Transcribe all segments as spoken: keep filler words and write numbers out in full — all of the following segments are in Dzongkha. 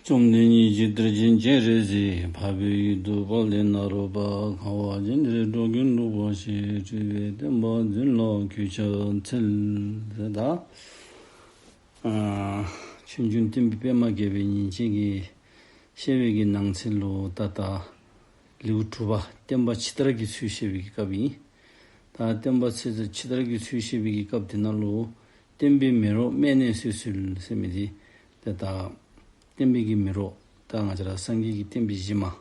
བཅོམ་ལྡན་ཉིད་ཀྱི་གཏེར་ཆེན་སྤྱན་རས་གཟིགས། འཕགས་པའི་ཡུལ་དུ་དཔལ་ལྡན་ནཱ་རོ་པ། ཁ་བ་ཅན་དེར་འགྲོ་ཀུན་བསླུ་བ་ཞི། སྤྲུལ་པའི་བསྟན་པ་འཛིན་ལ་གུས་ཕྱག་འཚལ། ཟེར་ད། ཨ་ཆོས་འབྱུང་བསྟན་པའི་པདྨ་རྒྱས་པའི་ཉིན་བྱེད་ཀྱི་བཤད་པའི་གི་ནང་ཚན་ལུ་ད་ལྟ་ལེའུ་དྲུག་པ་བསྟན་པ་ཇི་ལྟར་གྱི་ཚུལ་བཤད་པའི་གི་སྐབས་ཨིན། ད་བསྟན་པ་ཇི་ལྟར་གྱི་ཚུལ་བཤད་པའི་གི་སྐབས་དེ་ནང་ལུ་བསྟན་པའི་མེ་རོ་སྨད་ནས་གསོས་གསོལ་ཟེར་མི་དེ། ད་ལྟ་བསྟན་པའི་གི་མེ་རོ་ད་ང་བཅས་ར་སངས་རྒྱས་ཀྱི་བསྟན་པའི་གཞི་མ།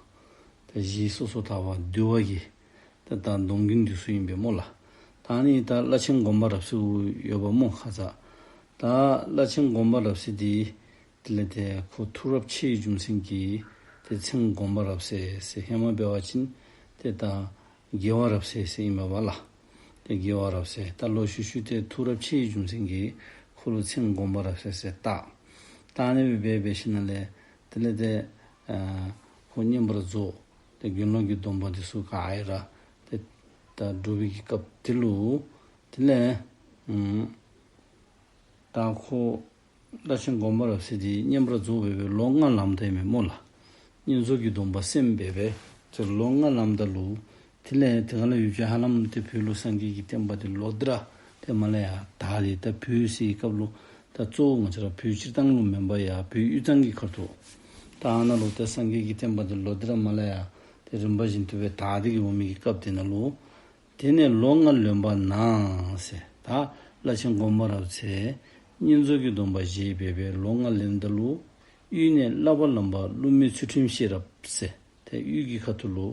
ད་གཞི་སོ་སོ་དག་པ་འདུལ་བ་གི་ད་ད་སྡོམ་རྒྱུན་འདི་ཚུ་ཨིན་པས་སྨོ་ལགས། ད་ནི་ད་བླ་ཆེན་སྒོམ་པ་རབ་གསལ་ཡོདཔ་སྨོ་ཁ་ཙ། ད་བླ་ཆེན་སྒོམ་པ་རབ་གསལ་འདི་དེ་ལས་ཏེ་ཁོ་ཐུགས་རབ་ཆེ་བའི་རྒྱུ་མཚན་གྱིས་ཏེ་མཚན་སྒོམ་པ་རབ་གསལ་ཟེར། ཧེ་མ་འབད་བ་ཅིན་ཏེ་ད་རྒྱལ་བ་རབ་གསལ་ཟེར་ཨིན་མས་པ་ལགས། ཏེ་རྒྱལ་བ་རབ་གསལ་ད་ལོག་ཤུལ་ཤུལ་ཏེ་ཐུགས་རབ་ཆེ་བའི་རྒྱུ་མཚན་གྱིས་ཁོ་ལུ་མཚན་སྒོམ་པ་རབ་གསལ་ཟེར་བཏགས། ད་ཨ་ནི་སྦེ་འབད་འབད་ཞིནམ་ལས་དེ་ལས་ཏེ་ཨ་ཁོ་བསྙེན་པར་རྫོགས། ཏེ་དགེ་སློང་གི་སྡོམ་པ་འདི་ཚུ་ག་ར་ཏེ་ད་སྒྲུབ་པའི་གི་སྐབས་དེ་ལུ་དེ་ལས་ཨུམ་ད་ཁོ་བླ་ཆེན་སྒོམ་པ་རབ་གསལ་འདི་བསྙེན་པར་རྫོགས་འབད་བའི་ལོ་ལྔ་ལངམ་ད་ཨིན་མས་སྨོ་ལགས། བསྙེན་རྫོགས་ཀྱི་སྡོམ་པ་སེམས་འབད་བའི་ཏེ་ལོ་ལྔ་ལངམ་ད་ལུ་དེ་ལས་དེ་ཁ་ལས་ཡུལ་གྱི་ཧ་ལམ་ཏེ་བོད་ལུ་སངས་རྒྱས་ཀྱི་བསྟན་པ་འདི་ལོག་སྟེ་ར་ཏེ་མར་ལས་ཡར་དར་ཏེ། ད་བོད་ཟེར་བའི་སྐབས་ལུ་ད་གཙོ་བོ་ང་བཅས་ར་བོད་སྤྱིར་བཏང་ལུ་མེན་པར་ཡར་བོད་དབུས་གཙང་གི་ཁ་ཐུག་ད་ཨ་ནཱ་ལུ་ཏེ་སངས་རྒྱས་ཀྱི་བསྟན་པ་འདི་ལོག་སྟེ་ར་མར་ལས་ཡར་ཏེ་རིམ་པ་བཞིན་དུ་སྦེ་དར་ཏེ་གི་འོང་མི་གི་སྐབས་དེ་ནང་ལུ། དེ་ནས་ལོ་ལྔ་ལོན་པ་ན་ཟེར། ད་བླ་ཆེན་སྒོམ་པ་རབ་གསལ་བསྙེན་རྫོགས་ཀྱི་སྡོམ་པ་བཞེས་འབད་བའི་ལོ་ལྔ་ལོནམ་ད་ལུ་དབུས་ནས་བསླབ་པ་ལམ་པ་ཀླུ་མོའི་ཚུལ་ཁྲིམས་ཤེས་རབ་ཟེར། ཏེ་དབུས་ཀྱི་ཁ་ཐུག་ལུ་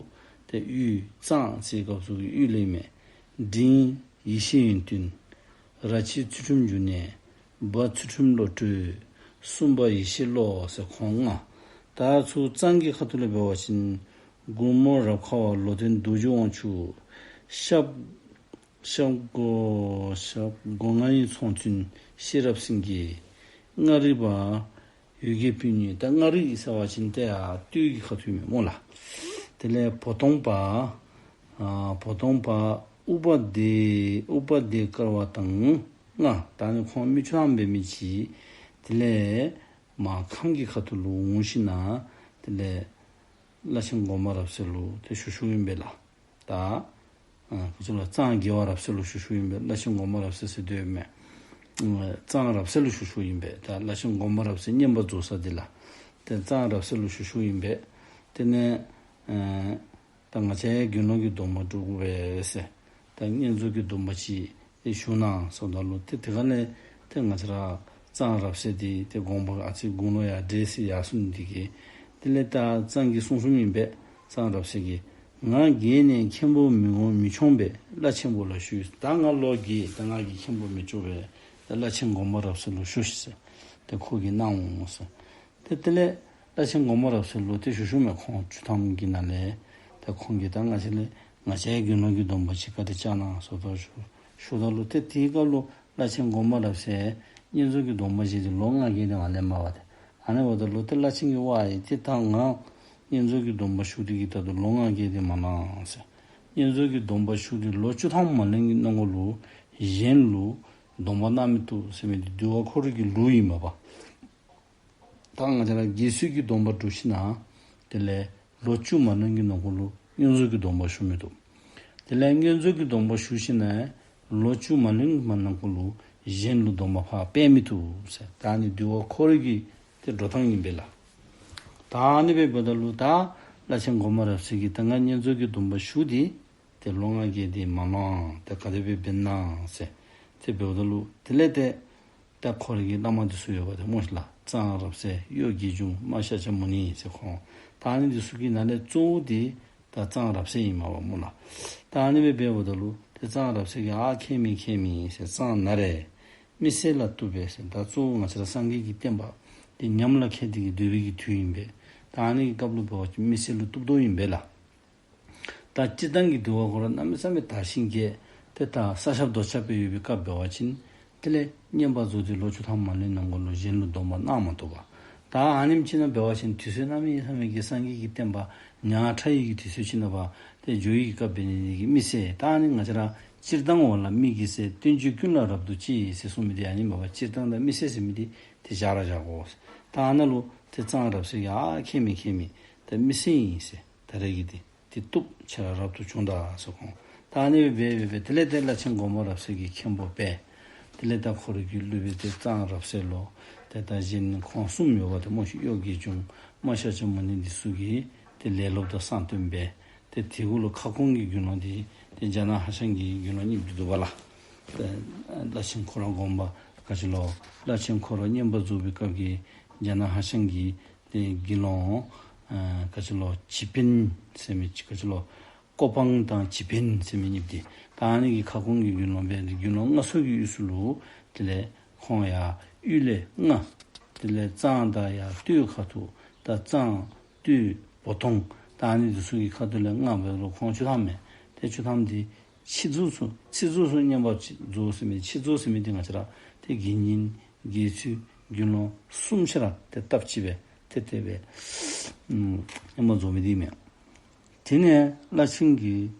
ཏེ་དབུས་གཙང་ཟེར་སྐབས་སུ་གི་དབུས་ལས་མས། འབྲིང་ཡེ་ཤེས་ཡོན་ཏན། ར་ཆེན་ཚུལ་ཁྲིམས་འབྱུང་གནས། སྦ་ཚུལ་ཁྲིམས་བློ་གྲོས། གསུམ་པ་ཡེ་ཤེས་བློ་ཟེར་ཁོང་ལྔ། ད་ཚུར་གཙང་གི་ཁ་ཐུག་ལས་འབད་བ་ཅིན་གུར་མོ་རབ་ཁ་བ་ལོ་ཏན་རྡོ་རྗེ་དབང་ཕྱུག། ཞབས་ཞབས་སྒོ་ཞབས་སྒོ་ང་ཡི་ཚོང་བཙོན་ཤེས་རབ་སེང་གེ། མངའ་རིས་པ་ཡུལ་གྱི་བུ་གཉིས། ད་མངའ་རིས་ཟེར་བ་ཅིན་ཏེ་ཡར་སྟོད་ཀྱི་ཁ་ཐུག་མས་སྨོ་ལགས། དེ་ལས་བོ་དོང་པ་ཨ་བོ་དོང་པ་ཨུ་པ་དེ་ཨུ་པ་དེ་དཀར་བ་དང་ལྔ། ད་ནི་ཁོང་མི་བཅུ་ཐམ་འབད་མི་ཅིག། དེ་ལས་མར་ཁམས་ཀྱི་ཁ་ཐུག་ལུ་འོང་ཞིནམ་དེ་ལས་བླ་ཆེན་སྒོམ་པ་རབ་གསལ་ལུ་ཏེ་ཞུ་ཞུཝ་ཨིན་པས་ལགས། ད་ཨ་ཁོ་ཚུ་ལུ་གཙང་རྒྱལ་བ་རབ་གསལ་ལུ་ཞུ་ཞུཝ་ཨིན་པས། བླ་ཆེན་སྒོམ་པ་རབ་གསལ་ཟེར་སྡོདཔ་མས། ཨ་གཙང་རབ་གསལ་ལུ་ཞུ་ཞུཝ་ཨིན་པས། ད་བླ་ཆེན་སྒོམ་པ་རབ་གསལ་བསྙེན་པར་རྫོགས་ས་འདི་ལགས། ཏེ་གཙང་རབ་གསལ་ལུ་ཞུ་ཞུཝ་ཨིན་པས། དེ་ནས་ཨ་ད་ང་བཅས་དགེ་སློང་གི་སྡོམ་པ་སྒྲུབ་དགོ་པས་ཟེར། ད་བསྙེན་རྫོགས་ཀྱི་སྡོམ་པ་ཅིག་ཏེ་ཞུ་གནང་ཟེརཝ་ད་ལུ་ཏེ་དེ་ཁ་ལས་ཏེ་ང་བཅས་ར་གཙང་རབ་གསལ་འདི་ཏེ་དགོངས་པ་ཨ་ཙི་དགུང་ལོ་ཡར་བགྲེས་སེ་ཡར་སོང་ནི་འདི་གིས། དེ་ལས་ད་གཙང་གིས་གསུངས་གསུངསམ་ཨིན་པས། གཙང་རབ་གསལ་གྱིས། ང་རྒས་ནས་མཁན་པོ་མི་དགོ་མི་འཁྱོངས་པས་བླ་ཆེན་པོ་ལ་ཞུས། ད་ང་ལོ་རྒས། ད་ང་གིས་མཁན་པོ་མི་ལྕོགས་པས། ད་བླ་ཆེན་སྒོམ་པ་རབ་གསལ་ལུ་ཞུ་ཤིག་ཟེར། ཏེ་ཁོ་གིས་གནང་འོང་ཟེར། ཏེ་དེ་ལས་བླ་ཆེན་སྒོམ་པ་རབ་གསལ་ལུ་ཏེ་ཞུ་ཞུཝ་མས། ཁོང་བཅུ་ཐམ་གྱི་ནང་ལས་ཏེ་ཁོང་གིས་ད་ང་བཅས་ལས་ང་བཅས་དགེ་སློང་གི་སྡོམ་པ་ཅིག་བཀའ་དྲིན་བསྐྱང་གནང་ཟེརཝ་ད་ཞུ་ཞུཝ་ད་ལུ་ཏེ་དེའི་སྐབས་ལུ་བླ་ཆེན་སྒོམ་པ་རབ་གསལ་བསྙེན་རྫོགས་ཀྱི་སྡོམ་པ་བཞེས་ཏེ་ལོ་ལྔ་བརྒལ་ཏེ་མ་ལེན་པར་བ་ཏེ། ཨ་ནི་འབདཝ་ད་ལུ་ཏེ་བླ་ཆེན་གྱིས་ཝའི་ཏེ་ད་ང་བསྙེན་རྫོགས་ཀྱི་སྡོམ་པ་ཞུ་སྟེ་གིས་ད་ལྟོ་ལོ་ལྔ་བརྒལ་ཏེ་མ་ལང་ཟེར། བསྙེན་རྫོགས་ཀྱི་སྡོམ་པ་ཞུ་སྟེ་ལོ་བཅུ་ཐམ་མ་ལོན་གྱི་ནང་འཁོད་ལུ་གཞན་ལུ་སྡོམ་པ་གནང་མི་བཏུབ་ཟེར་མི་འདི་འདུལ་བ་ཁོ་རའི་གི་ལུགས་ཨིན་མས་པ། ད་ང་བཅས་ར་དགེ་ཚུལ་གྱི་སྡོམ་པ་སྒྲུབ་ཞིནམ་དེ་ལས་ལོ་བཅུ་མ་ལོན་གྱི་ནང་འཁོད་ལུ་བསྙེན་རྫོགས་ཀྱི་སྡོམ་པ་ཞུ་མི་བཏུབ། དེ་ལས་བསྙེན་རྫོགས་ཀྱི་སྡོམ་པ་ཞུ་ཞིནམ་ལོ་བཅུ་མ་ལོན་མ་ནང་འཁོད་ལུ་གཞན་ལུ་སྡོམ་པ་ཕར་སྤེལ་མི་བཏུབ་ཟེར། ད་ནི་འདུལ་བ་ཁོ་རའི་གི་ཏེ་འགྲོ་སྟངས་ཨིན་པས་ལགས། ད་ནི་འབདཝ་ད་ལུ་ད་བླ་ཆེན་སྒོམ་པ་རབ་གསལ་གྱིས་ད་ང་བསྙེན་རྫོགས་ཀྱི་སྡོམ་པ་ཞུ་སྟེ་ཏེ་ལོ་ལྔ་བརྒལ་ཏེ་མ་ལང་། ཏེ་ག་དེ་སྦེ་འབད་ན་ཟེར། ཏེ་འབདཝ་ད་ལུ་དེ་ལས་ཏེ་ད་ཁོ་རའི་གི་བླ་མ་འདི་ཚུ་ཡོད་པ་ཏེ་སྨོ་ཤིག་ལགས། གཙང་རབ་གསལ། གཡོ་དགེ་འབྱུང་། མ་ཤཱཀྱ་མུ་ནེ་ཟེར་ཁོང་། ད་ཨ་ནི་འདི་ཚུ་གི་ནང་ལས་གཙོ་བོ་འདི་ད་གཙང་རབ་གསལ་ཨིན་མས་པ་སྨོ་ལགས། ད་ཨ་ནི་སྦེ་འབདཝ་ད་ལུ་ཏེ་གཙང་རབ་གསལ་གྱིས་ཨ་མཁྱེན་མི་མཁྱེན་མི་ཟེར། གཙང་ན་རེ་མི་གསལ་ལ་བཏུབ་པས་ཟེར། ད་གཙོ་བོ་ང་བཅས་ར་སངས་རྒྱས་ཀྱི་བསྟན་པ་འདི་ཉམས་ལ་ཁད་དེ་གིས་སྡོད་པའི་གི་དུས་ཨིན་པས། ད་ཨ་ནི་གི་སྐབས་ལུ་འབད་བ་ཅིན་མི་གསལ་ལུ་བཏུབ་དོ་ཨིན་པས་ལགས། ད་སྤྱིར་བཏང་གི་འདུལ་བ་ཁོ་ར་གནམ་མེད་ས་མེད་དར་ཞིང་རྒྱས་ཏེ་ད་ས་ཁྱབ་རྡོ་ཁྱབ་སྦེ་ཡོད་པའི་སྐབས་འབད་བ་ཅིན་དེ་ལས་བསྙེན་པར་རྫོགས་ཏེ་ལོ་བཅུ་ཐམ་མ་ལོན་ནང་འཁོད་ལུ་གཞན་ལུ་སྡོམ་པ་གནང་མ་བཏུབ་པས། ད་ཨ་ནེམ་ཅིག་ནང་འབད་བ་ཅིན་དུས་ཚོད་གནམ་མེད་ས་མེད་ཀྱི་སངས་རྒྱས་ཀྱི་བསྟན་པ་ཉག་ཕྲ་བའི་གི་དུས་ཚོད་ཅིག་ནང་འབད་ཏེ་འགྱོ་བའི་གི་སྐབས་འབད་ནི་འདི་གིས་མི་གསལ། ད་ཨ་ནི་ང་བཅས་ར་སྤྱིར་བཏང་འོག་ལ་མི་གི་གསལ། བསྟན་བཅོས་ཀུན་ལ་རབ་ཏུ་གཅེས་ཟེར་གསུངས་མི་འདི་ཨ་ནི་མས་པ། སྤྱིར་བཏང་དང་མི་གསལ་ཟེར་མི་འདི་ཏེ་བཞག་ར་བཞག་དགོ། ད་ཨ་ནཱ་ལུ་ ཏེ་གཙང་རབ་གསལ་གྱིས་ཨ་ཁྱད་མེད་ཁྱད་མེད་ད་མི་སེར་ཨིན་ཟེར། ད་རེས་ཀྱི་འདི་འདི་བཏུབ་ཁྱོད་ར་རབ་ཏུ་བྱུང་ད་ཟེར་ཁོང་། ད་ཨ་ནི་སྦེ་འབད་འབད་འབད་དེ་ལས་ཏེ་བླ་ཆེན་སྒོམ་པ་རབ་གསལ་གྱིས་མཁན་པོ་འབད། དེ་ལས་ད་ཁོ་རའི་གི་སློབ་དཔོན་ཏེ་གཙང་རབ་གསལ་ལུ་ཏེ་ད་གཞན་ཁོང་གསུམ་ཡོད་པ་ཏེ་སྨོ་ཤིག། གཡོ་དགེ་འབྱུང་མ་ཤཱཀྱ་མུ་ནེ་འདི་ཚུ་གིས་ཏེ་ལས་སློབ་དང་གསང་སྟོན་འབད། ཏེ་དེ་གུ་ལུ་ཁ་སྐོང་གི་དགེ་སློང་འདི་ཏེ་རྒྱ་ནག་ཧྭ་ཤང་གི་དགེ་སློང་གཉིས་འདི་འདུག་པ་ལགས། ཏེ་བླ་ཆེན་ཁོ་ར་སྒོམ་པ་ག་ཅི་ལོ་བླ་ཆེན་ཁོ་ར་བསྙེན་པར་རྫོགས་པའི་སྐབས་ཀྱི་རྒྱ་ནག་ཧྭ་ཤང་གི་ཏེ་དགེ་སློང་ཨ་ག་ཅི་ལོ་ཇི་པིན་ཟེར་མི་ག་ཅི་ལོ་ཀོ་པང་དང་ཇི་པིན་ཟེར་མི་གཉིས་འདི། ད་ཨ་ནི་གི་ཁ་སྐོང་གི་དགེ་སློང་འབད་དེ་དགེ་སློང་མངའ་གསོལ་གྱི་དབུས་སུ་ལུ་དེ་ལས་ཁོང་ཡར་དབུས་ལས་མངའ། དེ་ལས་གཙང་དང་ཡར་སྟོད་ཁ་ཐུག་ད་གཙང་སྟོད་བོ་ཐོང་ད་ཨ་ནི་འདི་ཚུ་གི་ཁ་ཐུག་ལས་མངའ་འབད་རུང་ཁོང་བཅུ་ཐམ་མས། ཏེ་བཅུ་ཐམ་འདི་ཕྱི་རྫོགས་སུ་ཕྱི་རྫོགས་སུ་བསྙེན་པར་རྫོགས་ཟེར་མི་ཕྱི་རྫོགས་ཟེར་མི་འདི་ང་བཅས་ར་ཏེ་དགེ་བསྙེན་དགེ་ཚུལ་དགེ་སློང་གསུམ་ཆ་ར་ཏེ་སྟབས་གཅིག་སྦེ་ཏེ་དེ་སྦེ་ཨམ་བསྙེན་པར་རྫོགས་མི་འདི་མས། དེ་ནས་བླ་ཆེན་གྱི་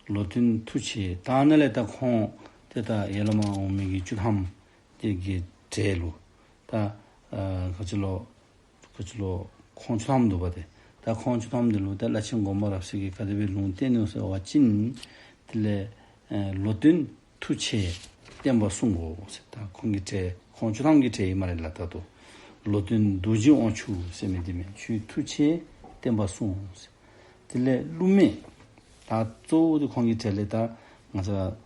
ལོ་སྟོན་མཐུ་ཆེ། ད་ཨ་ནཱ་ལས་ད་ཁོང་ཏེ་ད་ཡར་ལས་མར་འོང་མི་གི་བཅུ་ཐམ་དེ་གི་གྲས་ལུ་ད་ཨ་ག་ཅི་ལོ་ག་ཅི་ལོ་ཁོང་བཅུ་ཐམ་འདུག་པ་ཏེ། ད་ཁོང་བཅུ་ཐམ་འདི་ལུ་ད་བླ་ཆེན་སྒོམ་པ་རབ་གསལ་གྱིས་ག་དེ་སྦེ་ལུང་བསྟན་ནུག་ཟེར་བ་ཅིན་དེ་ལས་ཨ་ལོ་སྟོན་མཐུ་ཆེ་བསྟན་པ་སྲུང་དགོ་ཟེར། ད་ཁོང་གི་གྲས་ཁོང་བཅུ་ཐམ་གྱི་གྲས་ཨིན་སྨ་རེ་ལགས། ད་ལྟོ་ལོ་སྟོན་རྡོ་རྗེ་དབང་ཕྱུག་ཟེར་མི་འདི་མས། ཁྱོད་མཐུ་ཆེ་བསྟན་པ་སྲུང་ཟེར། དེ་ལས་ཀླུ་མེས་ད་གཙོ་བོ་འདི་ཁོང་གི་གྲས་ལས་ད་ང་བཅས་ཨ་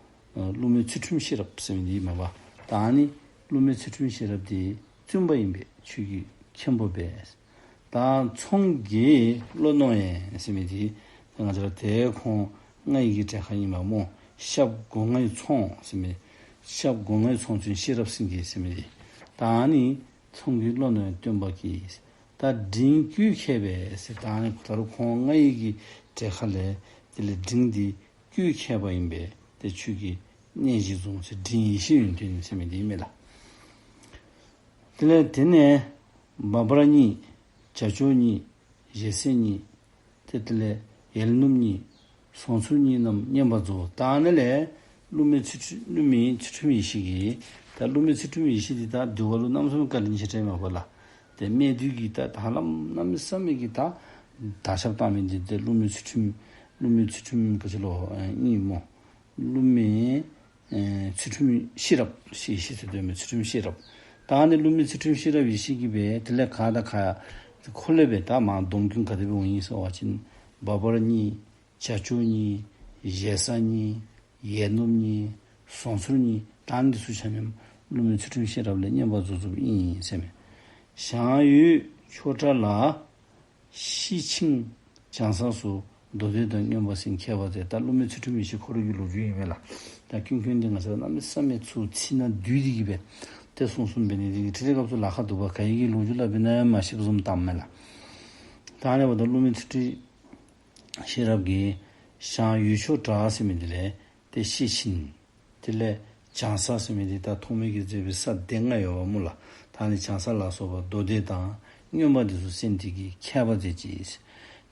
ཀླུ་མེས་ཚུལ་ཁྲིམས་ཤེས་རབ་ཟེར་མི་འདི་མས་པ། ད་ཨ་ནི་ཀླུ་མེས་ཚུལ་ཁྲིམས་ཤེས་རབ་འདི་བཙུན་པ་ཨིན་པས། ཁྱོད་ཀྱི་མཁན་པོ་འབད། ད་ཚོང་རྒྱལ་བློ་རྣོ་ཡས་ཟེར་མི་འདི་ང་བཅས་ར་ཏེ་ཁོང་ལྔ་ཡི་གི་གྲས་ཁར་ཨིན་པ་སྨོ། ཤབ་སྒོ་ལྔའི་ཚོང་ཟེར་མི་ཤབ་སྒོ་ལྔའི་ཚོང་དཔོན་ཤེས་རབ་སེང་གེ་ཟེར་མི་འདི། ད་ཨ་ནི་ཚོང་གི་བློ་རྣོ་ཡས་སྟོན་པ་གིས། ད་འབྲིང་བཀོད་མཁས་པས་ཟེར། ད་ཨ་ནི་ད་རུང་ཁོང་ལྔ་ཡི་གི་གྲས་ཁ་ལས་དེ་ལས་འབྲིང་འདི་བཀོད་མཁས་པ་ཨིན་པས། ཏེ་ཁྱོད་ཀྱིས་གནས་གཞི་བཟུང་ཟེར། འབྲིང་ཡེ་ཤེས་ཡོན་ཏན་ཟེར་མི་འདི་ཨིན་མས་ལགས། དེ་ལས་དེ་ནས་འབའ་པ་གཉིས་བྱ་སྐྱོང་གཉིས་ཞེ་ས་གཉིས་ཏེ་དེ་ལས་ཡེལ་གནུབས་གཉིས་ཟོང་ཚུལ་གཉིས་རྣམས་བསྙེན་པར་རྫོགས། ད་ཨ་ནཱ་ལས་ཀླུ་མེས་ཚུལ་ཁྲིམས་ཀླུ་མེས་ཚུལ་ཁྲིམས་ཡེ་ཤེས་ཀྱིས། ད་ཀླུ་མེས་ཚུལ་ཁྲིམས་ཡེ་ཤེས་འདི་ད་འདུལ་བ་ལུ་གནམ་མེད་ས་མེད་བཀའ་དྲིན་ཆེ་དྲགས་མས་པ་ལགས། ཏེ་སྨད་འདུལ་གྱི་ད་ད་ཧ་ལམ་གནམ་མེད་ས་མེད་ཀྱི་ད་དར་ཁྱབ་བཏང་མི་འདི་ཏེ་ཀླུ་མེས་ཚུལ་ཁྲིམས་ཀླུ་མེས་ཚུལ་ཁྲིམས་ག་ཅི་ལོ་ཨ་ཨིན་སྨོ། ཀླུ་མེས་ཨེ་ཚུལ་ཁྲིམས་ཤེས་རབ་ཞེས་ཞེས་ཟེར་དོན་མེད་ཚུལ་ཁྲིམས་ཤེས་རབ། ད་ཨ་ནི་ཀླུ་མེས་ཚུལ་ཁྲིམས་ཤེས་རབ་ཡེ་ཤེས་ཀྱིས་སྦེ་དེ་ལས་ག་དང་ག་ཁོ་ལས་སྦེ་ད་མར་སྡོམ་རྐྱེན་ག་དེ་སྦེ་འོང་ཡི་ཟེར་བ་ཅིན་འབའ་པ་གཉིས་བྱ་སྐྱོང་གཉིས་ཞེ་ས་གཉིས་ཡེལ་གནུབས་གཉིས་ཟོང་ཚུལ་གཉིས་ད་ཨ་ནི་འདི་ཚུ་ཆ་མཉམ་ཀླུ་མེས་ཚུལ་ཁྲིམས་ཤེས་རབ་ལས་བསྙེན་པར་རྫོགས་རྫོགསཔ་ཨིན་ཟེར་མས། ཞང་ཡུལ་ཆོས་གྲགས་ལ་ཤེར་ཕྱིན་བྱང་ས་སོགས་མདོ་སྡེ་དང་མངོན་པ་ཟིན་མཁས་པ་སྟེ། ད་ཀླུ་མེས་ཚུལ་ཁྲིམས་ཡེ་ཤེས་ཁོ་རའི་གི་ལོ་རྒྱུས་ཨིན་མས་ལགས། ད་ཀུན་མཁྱེན་འདི་ང་བཅས་ར་གནམ་མེད་ས་མེད་ཚུར་ཚིག་ནང་བསྡུས་ཏེ་གི་སྦེ་ཏེ་གསུང་གསུངམ་འབད་ནི་འདི་གིས་ཁྲིད་རའི་སྐབས་སུ་ལཱ་ཁག་འདུག་པ། ག་ཡི་གི་ལོ་རྒྱུས་སླབ་ཨིན་ན་ཡང་མ་ཤེསཔ་བཟུམ་བཏངམ་མས་ལགས། ད་ཨ་ནི་འབདཝ་ད་ཀླུ་མེས་ཚུལ་ཁྲིམས་ཤེས་རབ་ཀྱིས་ཞང་ཡུལ་ཆོས་གྲགས་ཟེར་མི་འདི་ལས་ཏེ་ཤེར་ཕྱིན། དེ་ལས་བྱང་ས་ཟེར་མི་འདི་ད་ཐོགས་མེད་ཀྱིས་མཛད་པའི་ས་སྡེ་ལྔ་ཡོདཔ་སྨོ་ལགས། ད་ཨ་ནི་བྱང་ས་ལ་སོགས་པ་མདོ་སྡེ་དང་མངོན་པ་འདི་ཚུ་གསན་ཏེ་གི་མཁས་པ་མཛད་ཅི།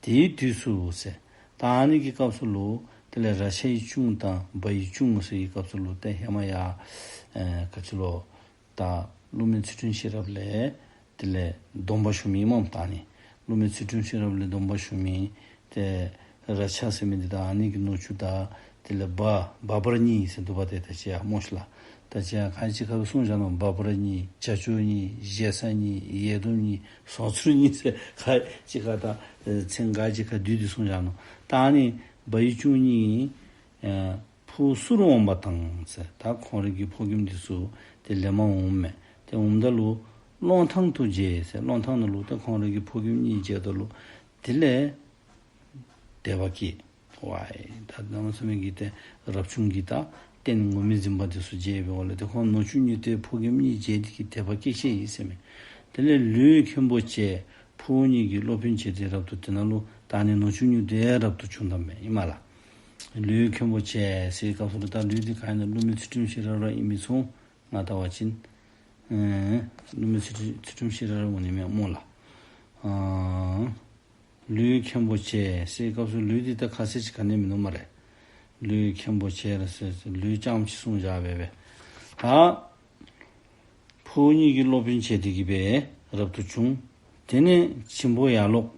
དེའི་དུས་སུ་ཟེར། ད་ཨ་ནི་གི་སྐབས་སུ་ལུ་དེ་ལས་རཀྴའི་གཅུང་དང་འབའ་ཡི་གཅུང་ཟེར་གྱི་སྐབས་སུ་ལུ་ཏེ་ཧེ་མ་ཡར་ཨེ་ག་ཅི་ལོ་ད་ཀླུ་མེས་ཚུལ་ཁྲིམས་ཤེས་རབ་ལས་དེ་ལས་སྡོམ་པ་ཞུ་མི་སྨོ། ད་ཨ་ནི་ཀླུ་མེས་ཚུལ་ཁྲིམས་ཤེས་རབ་ལས་སྡོམ་པ་ཞུ་མི་ཏེ་རཀྴ་ཟེར་མི་འདི་དང་ཨ་ནི་གི་ནུ་གཅུང་དང་དེ་ལས་འབའ་འབའ་པ་གཉིས་ཟེར་འདུག་པ་ཏེ། ད་ཅི་ཡང་སྨོ་ཤིག་ལགས། ད་ཅི་ཡང་ག་ཅི་ཁ་སྦེ་གསུངས་བཞག་ནུག། འབའ་པ་གཉིས་བྱ་སྐྱོང་གཉིས་ཞེ་ས་གཉིས་ཡེལ་གནུབས་གཉིས་ཟོང་ཚུལ་གཉིས་ཟེར་ག་ཅི་ཁ་ད་མཚན་ག་ཅི་ཁ་བསྡུས་ཏེ་གསུངས་བཞག་ནུག། ད་ཨ་ནི་འབའ་ཡི་གཅུང་གཉིས་ཨེ་ཕུ་བསུར་འོང་པ་དང་ཟེར། ད་ཁོང་རའི་གི་ཕོ་རྒནམ་འདི་ཚུ་ཏེ་ལེན་པར་འོངམ་མས། ཏེ་འོངམ་ད་ལུ་སློང་ཐང་དུ་མཇལ་ཟེར། སློང་ཐང་ནང་ལུ་ཏེ་ཁོང་རའི་གི་ཕོ་རྒནམ་གཉིས་མཇལཝ་ད་ལུ་དེ་ལས་དད་པ་སྐྱེས། ཝའི་ད་གནམ་མེད་ས་མེད་ཀྱི་ཏེ་རབ་བྱུང་གི་ད་རྟེན་ངོམས་ཟིན་པ་འདི་ཚུ་མཇལ་བའི་འོག་ལས་ཏེ་ཁོང་ནུ་གཅུང་གཉིས་ཏེ་ཕོ་རྒནམ་གཉིས་མཇལ་ཏེ་གི་དད་པ་སྐྱེས་སྐྱེས་ཡི་ཟེར་མས། དེ་ལས་ལུས་མཁན་པོ་བྱས། ཕུ་བོ་གཉིས་ཀྱིས་སློབ་དཔོན་བྱས་ཏེ་རབ་ཏུ་དེ་ནང་ལུ་ད་ཨ་ནི་ནུ་གཅུང་གཉིས་ཏེ་རབ་ཏུ་བྱུང་ད་མས་ཨིན་མས་ལགས། ལུས་མཁན་པོ་བྱས་ཟེར་སྐབས་སུ་ལུ་ད་ལུས་འདི་ག་ཨིན་ན་ཀླུ་མེས་ཚུལ་ཁྲིམས་ཤེས་རབ་ར་ཨིན་མི་ཚུ་ང་བལྟ་བ་ཅིན་ཨེ་ཀླུ་མེས་ཚུལ་ཁྲིམས་ཚུལ་ཁྲིམས་ཤེས་རབ་ར་འོང་ནི་མས་སྨོ་ལགས། ཨ་ལུས་མཁན་པོ་བྱས་ཟེར་སྐབས་སུ་ལུས་འདི་ད་ཁ་གསལ་ཅིག་ག་ནི་མིན་ནུག་སྨ་རེ། ལུས་མཁན་པོ་བྱས་ར་ཟེར་ལུས་རྐྱངམ་ཅིག་གསུངས་བཞག་པས་པས། ད་ཕུ་བོ་གཉིས་ཀྱིས་སློབ་དཔོན་བྱས་ཏེ་གི་སྦེ་རབ་ཏུ་བྱུང་། དེ་ནས་བྱིན་པོ་ཡར་ལོག།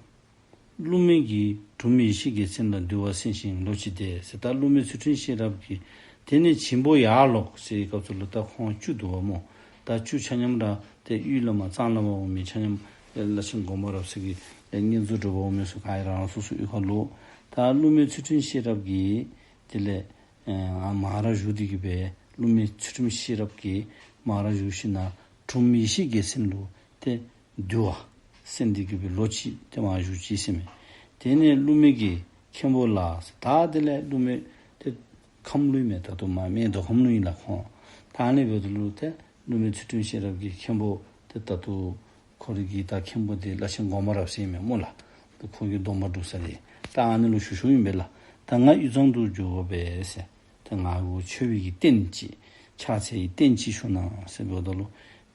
ཀླུ་མེས་ཀྱིས་གྲུམ་ཡེ་ཤེས་རྒྱལ་མཚན་ལ་འདུལ་བ་གསན་ཞིང་ལོ་གཅིག་བསྡད་ཟེར། ད་ཀླུ་མེས་ཚུལ་ཁྲིམས་ཤེས་རབ་ཀྱིས་དེ་ནས་བྱིན་པོ་ཡར་ལོག་ཟེར་བའི་སྐབས་སུ་ལུ་ད་ཁོང་བཅུ་འདུག་པ་སྨོ། ད་བཅུ་ཆ་མཉམ་ར་ཏེ་དབུས་ལས་མར་གཙང་ལས་མར་འོང་མི་ཆ་མཉམ་བླ་ཆེན་སྒོམ་པ་རབ་གསལ་གྱི་བསྙེན་རྫོགས་སྒྲུབ་པར་འོང་མི་ཚུ་ག་ར་རང་སོ་སོ་དབུས་ཁ་ལུ། ད་ཀླུ་མེས་ཚུལ་ཁྲིམས་ཤེས་རབ་ཀྱིས་དེ་ལས་ཨ་མར་བཞུགས་ཏེ་གི་སྦེ་ཀླུ་མེས་ཚུལ་ཁྲིམས་ཤེས་རབ་ཀྱིས་མར་བཞུགས་ཞིནམ་ལས་གྲུམ་ཡེ་ཤེས་རྒྱལ་མཚན་ལུ་ཏེ་འདུལ་བ་གསན་ཏེ་གི་སྦེ་ལོ་གཅིག་ཏེ་མར་བཞུགས་ཅི་ཟེར་མས། དེ་ནས་ཀླུ་མེས་ཀྱིས་མཁན་པོ་ལགས་ཟེར། ད་དེ་ལས་ཀླུ་མེས་ཏེ་ཁམས་ལུ་ཨིན་མས། ད་ལྟོ་མར་སྨད་མདོ་ཁམས་ལུ་ཨིན་ལགས་ཁོང་། ད་ཨ་ནི་འབདཝ་ད་ལུ་ཏེ་ཀླུ་མེས་ཚུལ་ཁྲིམས་ཤེས་རབ་ཀྱི་མཁན་པོ་ཏེ་ད་ལྟོ་ཁོ་རའི་གི་ད་མཁན་པོ་འདི་བླ་ཆེན་སྒོམ་པ་རབ་གསལ་ཨིན་མས་སྨོ་ལགས། ཏེ་ཁོ་གི་སྡོམ་པ་སྒྲུབ་ས་འདི་ད་ཨ་ནི་ལུ་བཞུགས་བཞུགསཔ་ཨིན་པས་ལགས། ད་ང་དབུས་གཙང་དུ་འགྱོ་དགོ་པས་ཟེར། ཏེ་ང་གུ་མཆོད་པའི་གི་རྟེན་ཅིག་ཕྱག་འཚལ་བའི་རྟེན་ཅིག་ཞུ་གནང་ཟེར་འབདཝ་ད་ལུ་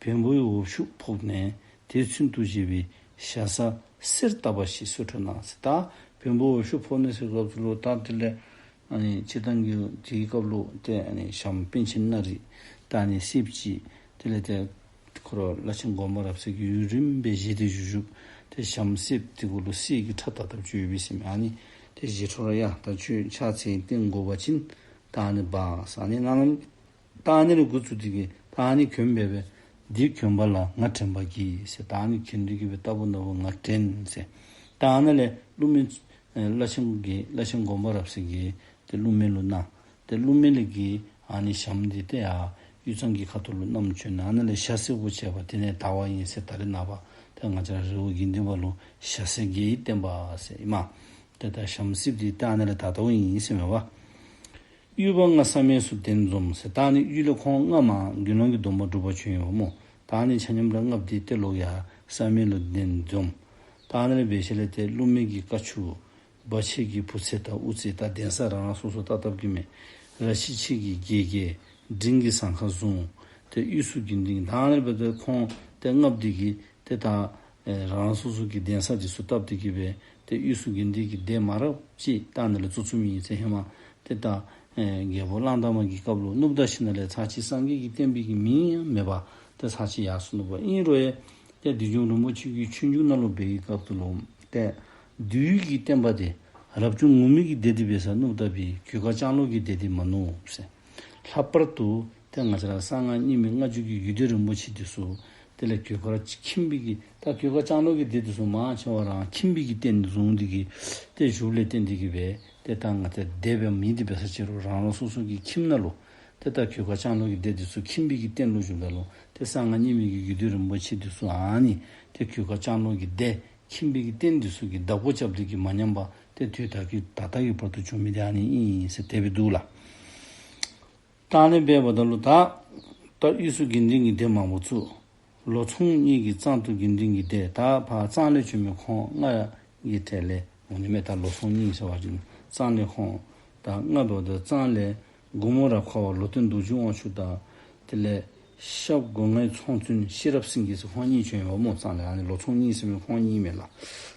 བོན་པོའི་འོག་ཤུགས་ཕོག་ནས་དེ་ཚུན་དུ་བཞེས་པའི་ཞྭ་སེར་བཏབ་པ་ཞིག་གསོལ་ཏོ་གནང་ཟེར། ད་བོན་པོའི་འོག་ཤུགས་ཕོག་ནས་ཟེར་སྐབས་སུ་ལུ་ད་དེ་ལས་ཨ་ནི་སྤྱིར་བཏང་གི་དེའི་སྐབས་ལུ་ཏེ་ཨ་ནི་ཞྭམོ་པཎ་ཆེན་སྣ་རིགས་ད་ཨ་ནི་གསེརཔ་ཅིག་དེ་ལས་ཏེ་ཁོ་ར་བླ་ཆེན་སྒོམ་པ་རབ་གསལ་གྱིས་ཡུན་རིངམོ་སྦེ་བཞེས་ཏེ་བཞུགས་བཞུགས་ཏེ་ཞྭམོ་གསེརཔ་དེ་གུ་ལུ་གསེར་གྱི་ཁྲབ་བཏབ་བཏབ་ཅིག་ཡོད་པས་ཟེར་མས། ཨ་ནི་ཏེ་བཞེས་འཕྲོ་ར་ཡ་ད་ཁྱོད་ཕྱག་འཚལ་རྟེན་དགོ་པ་ཅིན་ད་ཨ་ནི་འབག་ཟེར། ཨ་ནི་ནང་ལུ་ད་ཨ་ནི་ལས་འགོ་བཙུགས་ཏེ་གི་ད་ཨ་ནི་གྱོན་སྦེ་སྦེ་འདི་གྱོན་པ་ལ་ང་དྲན་པ་གྱིས་ཟེར། ད་ཨ་ནི་གྱོན་ཏེ་གི་སྦེ་བལྟཝ་ད་ལུ་ང་དྲན་ཟེར། ད་ཨ་ནི་ལས་ཀླུ་མེས་ཨེ་བླ་ཆེན་གྱིས་བླ་ཆེན་སྒོམ་པ་རབ་གསལ་གྱིས་ཏེ་ཀླུ་མེས་ལུ་གནང་། ཏེ་ཀླུ་མེས་ལས་ཀྱིས་ཨ་ནི་ཞྭམོ་འདི་ཏེ་ཡར་དབུས་གཙང་གི་ཁ་ཐུག་ལུ་བསྣམས་བྱོན། ཨ་ནི་ལས་ཞྭ་སེར་གུ་བྱས་པ་དེ་ནས་དར་བ་ཨིན་ཟེར། ད་རེས་ནངས་པ་ཏེ་ང་བཅས་ར་རི་བོ་དགེ་ལྡན་པ་ལུ་ཞྭ་སེར་རྒྱལ་བའི་བསྟན་པ་ཟེར་ཨིན་མས། ཏེ་ད་ཞྭམོ་གསེརཔ་འདི་ཏེ་ཨ་ནི་ལས་དར་དརཝ་ཨིན་ཟེར་མས་པ། དབུས་པ་ལྔ་བསམ་ཡས་སུ་གདན་འཛོམས་ཟེར། ད་ཨ་ནི་དབུས་ལས་ཁོང་ལྔ་མར་དགེ་སློང་གི་སྡོམ་པ་སྒྲུབ་པར་བྱོན་ཡོདཔ་སྨོ། ད་ཨ་ནི་ཆ་མཉམ་ར་ལྔཔོ་འདི་ཏེ་ལོག་ཡར་བསམ་ཡས་ལུ་གདན་འཛོམས། ད་ཨ་ནི་ལས་འབད་ཞིནམ་ལས་ཏེ་ཀླུ་མེས་ཀྱི་བཀའ་ཆུ་སྦ་ཆེན་གྱི་བུ་ཚ་དང་དབུ་རྩེ་ད་གདན་ས་རང་རང་སོ་སོ་བཏབ་བཏབ་ཀྱི་མས། ར་ཤི་ཆེན་གྱི་རྒྱལ་རྒྱལ་འབྲིང་གི་ཟངས་ཁ་བཟུང་། ཏེ་དབུས་སུ་དགེ་འདུན་ད་ཨ་ནི་སྦེ་ཏེ་ཁོང་ཏེ་ལྔཔོ་འདི་གིས་ཏེ་ད་ཨེ་རང་སོ་སོ་གི་གདན་ས་འདི་ཚུ་བཏབ་སྟེ་གི་སྦེ་ཏེ་དབུས་སུ་དགེ་འདུན་གྱི་སྡེ་མང་རབས་ཅིག་ད་ཨ་ནི་ལས་བཙུགས་བཙུགསཔ་ཨིན་ཟེར། ཧེ་མ་ཏེ་ད་ཨེ་རྒྱལ་པོ་གླང་དར་མ་གི་སྐབས་ལུ་ནུབ་ད་ཞིནམ་ལས་ཚར་གཅིག་སངས་རྒྱས་ཀྱི་བསྟན་པའི་གི་མིང་ཡང་མེད་པར་ཏེ་ཚར་གཅིག་ཡར་སོང་ནུག་པ། ཨིན་རུང་ཡང་ཏེ་བདུད་འཇོམས་རིན་པོ་ཆེ་གི་ཆོས་འབྱུང་ནང་ལུ་འབད་བའི་སྐབས་སུ་ལུ་ཏེ་བདུད་ཀྱི་བསྟན་པ་འདི་རབ་བྱུང་ངུར་སྨྲིག་གི་སྡེ་འདི་འབད་སར་ནུབ་ད་པའི་གོས་དཀར་ལྕང་ལོ་གི་སྡེ་འདི་མ་ནུབ་ཟེར། ལྷག་པར་དུ་ཏེ་ང་བཅས་ར་གསང་སྔགས་རྙིང་མའི་སྔགས་འཆང་གི་རྒྱུད་སྡེ་རིན་པོ་ཆེ་འདི་ཚུ་དེ་ལས་གོས་དཀར་ཁྱིམ་པའི་གི་ད་གོས་དཀར་ལྕང་ལོ་གི་སྡེ་འདི་ཚུ་མང་ཆེ་བ་ར་ཁྱིམ་པའི་གི་རྟེན་བཟུང་སྟེ་གི་ཏེ་བཞུགསཔ་ལས་བརྟེན་ཏེ་གི་སྦེ་ཏེ་ད་ང་བཅས་སྡེ་སྦེ་མེད། དེ་འབད་སར་ཅིག་རུང་རང་རང་སོ་སོ་གི་ཁྱིམ་ནང་ལུ་ཏེ་ད་གོས་དཀར་ལྕང་ལོ་གི་སྡེ་འདི་ཚུ་ཁྱིམ་པའི་གི་རྟེན་ལུ་བཞུགསཔ་ད་ལུ་ཏེ་གསང་སྔགས་རྙིང་མའི་གི་རྒྱུད་སྡེ་རིན་པོ་ཆེ་འདི་ཚུ་ཨ་ནི་ཏེ་གོས་དཀར་ལྕང་ལོ་གི་སྡེ་ཁྱིམ་པའི་གི་རྟེན་འདི་ཚུ་གི་བདག་པོ་རྐྱབ་སྟེ་གི་མ་ཉམས་པར་ཏེ་དུས་ད་གི་ད་ལྟ་གི་བར་དུ་བྱུང་མི་འདི་ཨ་ནི་ཨིན་ཟེར་དེ་སྦེ་འདུག་ལགས། ད་ཨ་ནི་འབདཝ་ད་ལུ་ད་ད་དབུས་སུ་དགེ་འདུན་གྱི་སྡེ་མང་པོ་བཙུགས། ལོ་ཚོང་གཉིས་ཀྱིས་གཙང་དུ་དགེ་འདུན་གྱི་སྡེ། ད་ཕར་གཙང་ལས་བྱོན་མི་ཁོང་ལྔ་གི་གྲས་ལས་འོང་ནི་མས། ད་ལོ་ཚོང་གཉིས་ཟེར་བ་ཅིན་གཙང་ལས་ཁོང་ད་ལྔ་འབདཝ་ད་གཙང་ལས་སྒོ་མོ་རབ་ཁ་བ་ལོ་སྟོན་རྡོ་རྗེ་དབང་ཕྱུག་དང་དེ་ལས་ཤབ་སྒོ་ལྔའི་ཚོང་བཙོན་ཤེས་རབ་སེང་གེ་ཟེར་ཁོང་གཉིས་བྱོན་ཡོདཔ་སྨོ། གཙང་ལས་ཨ་ནི་ལོ་ཚོང་གཉིས་ཟེར་མི་ཁོང་གཉིས་མས་ལགས།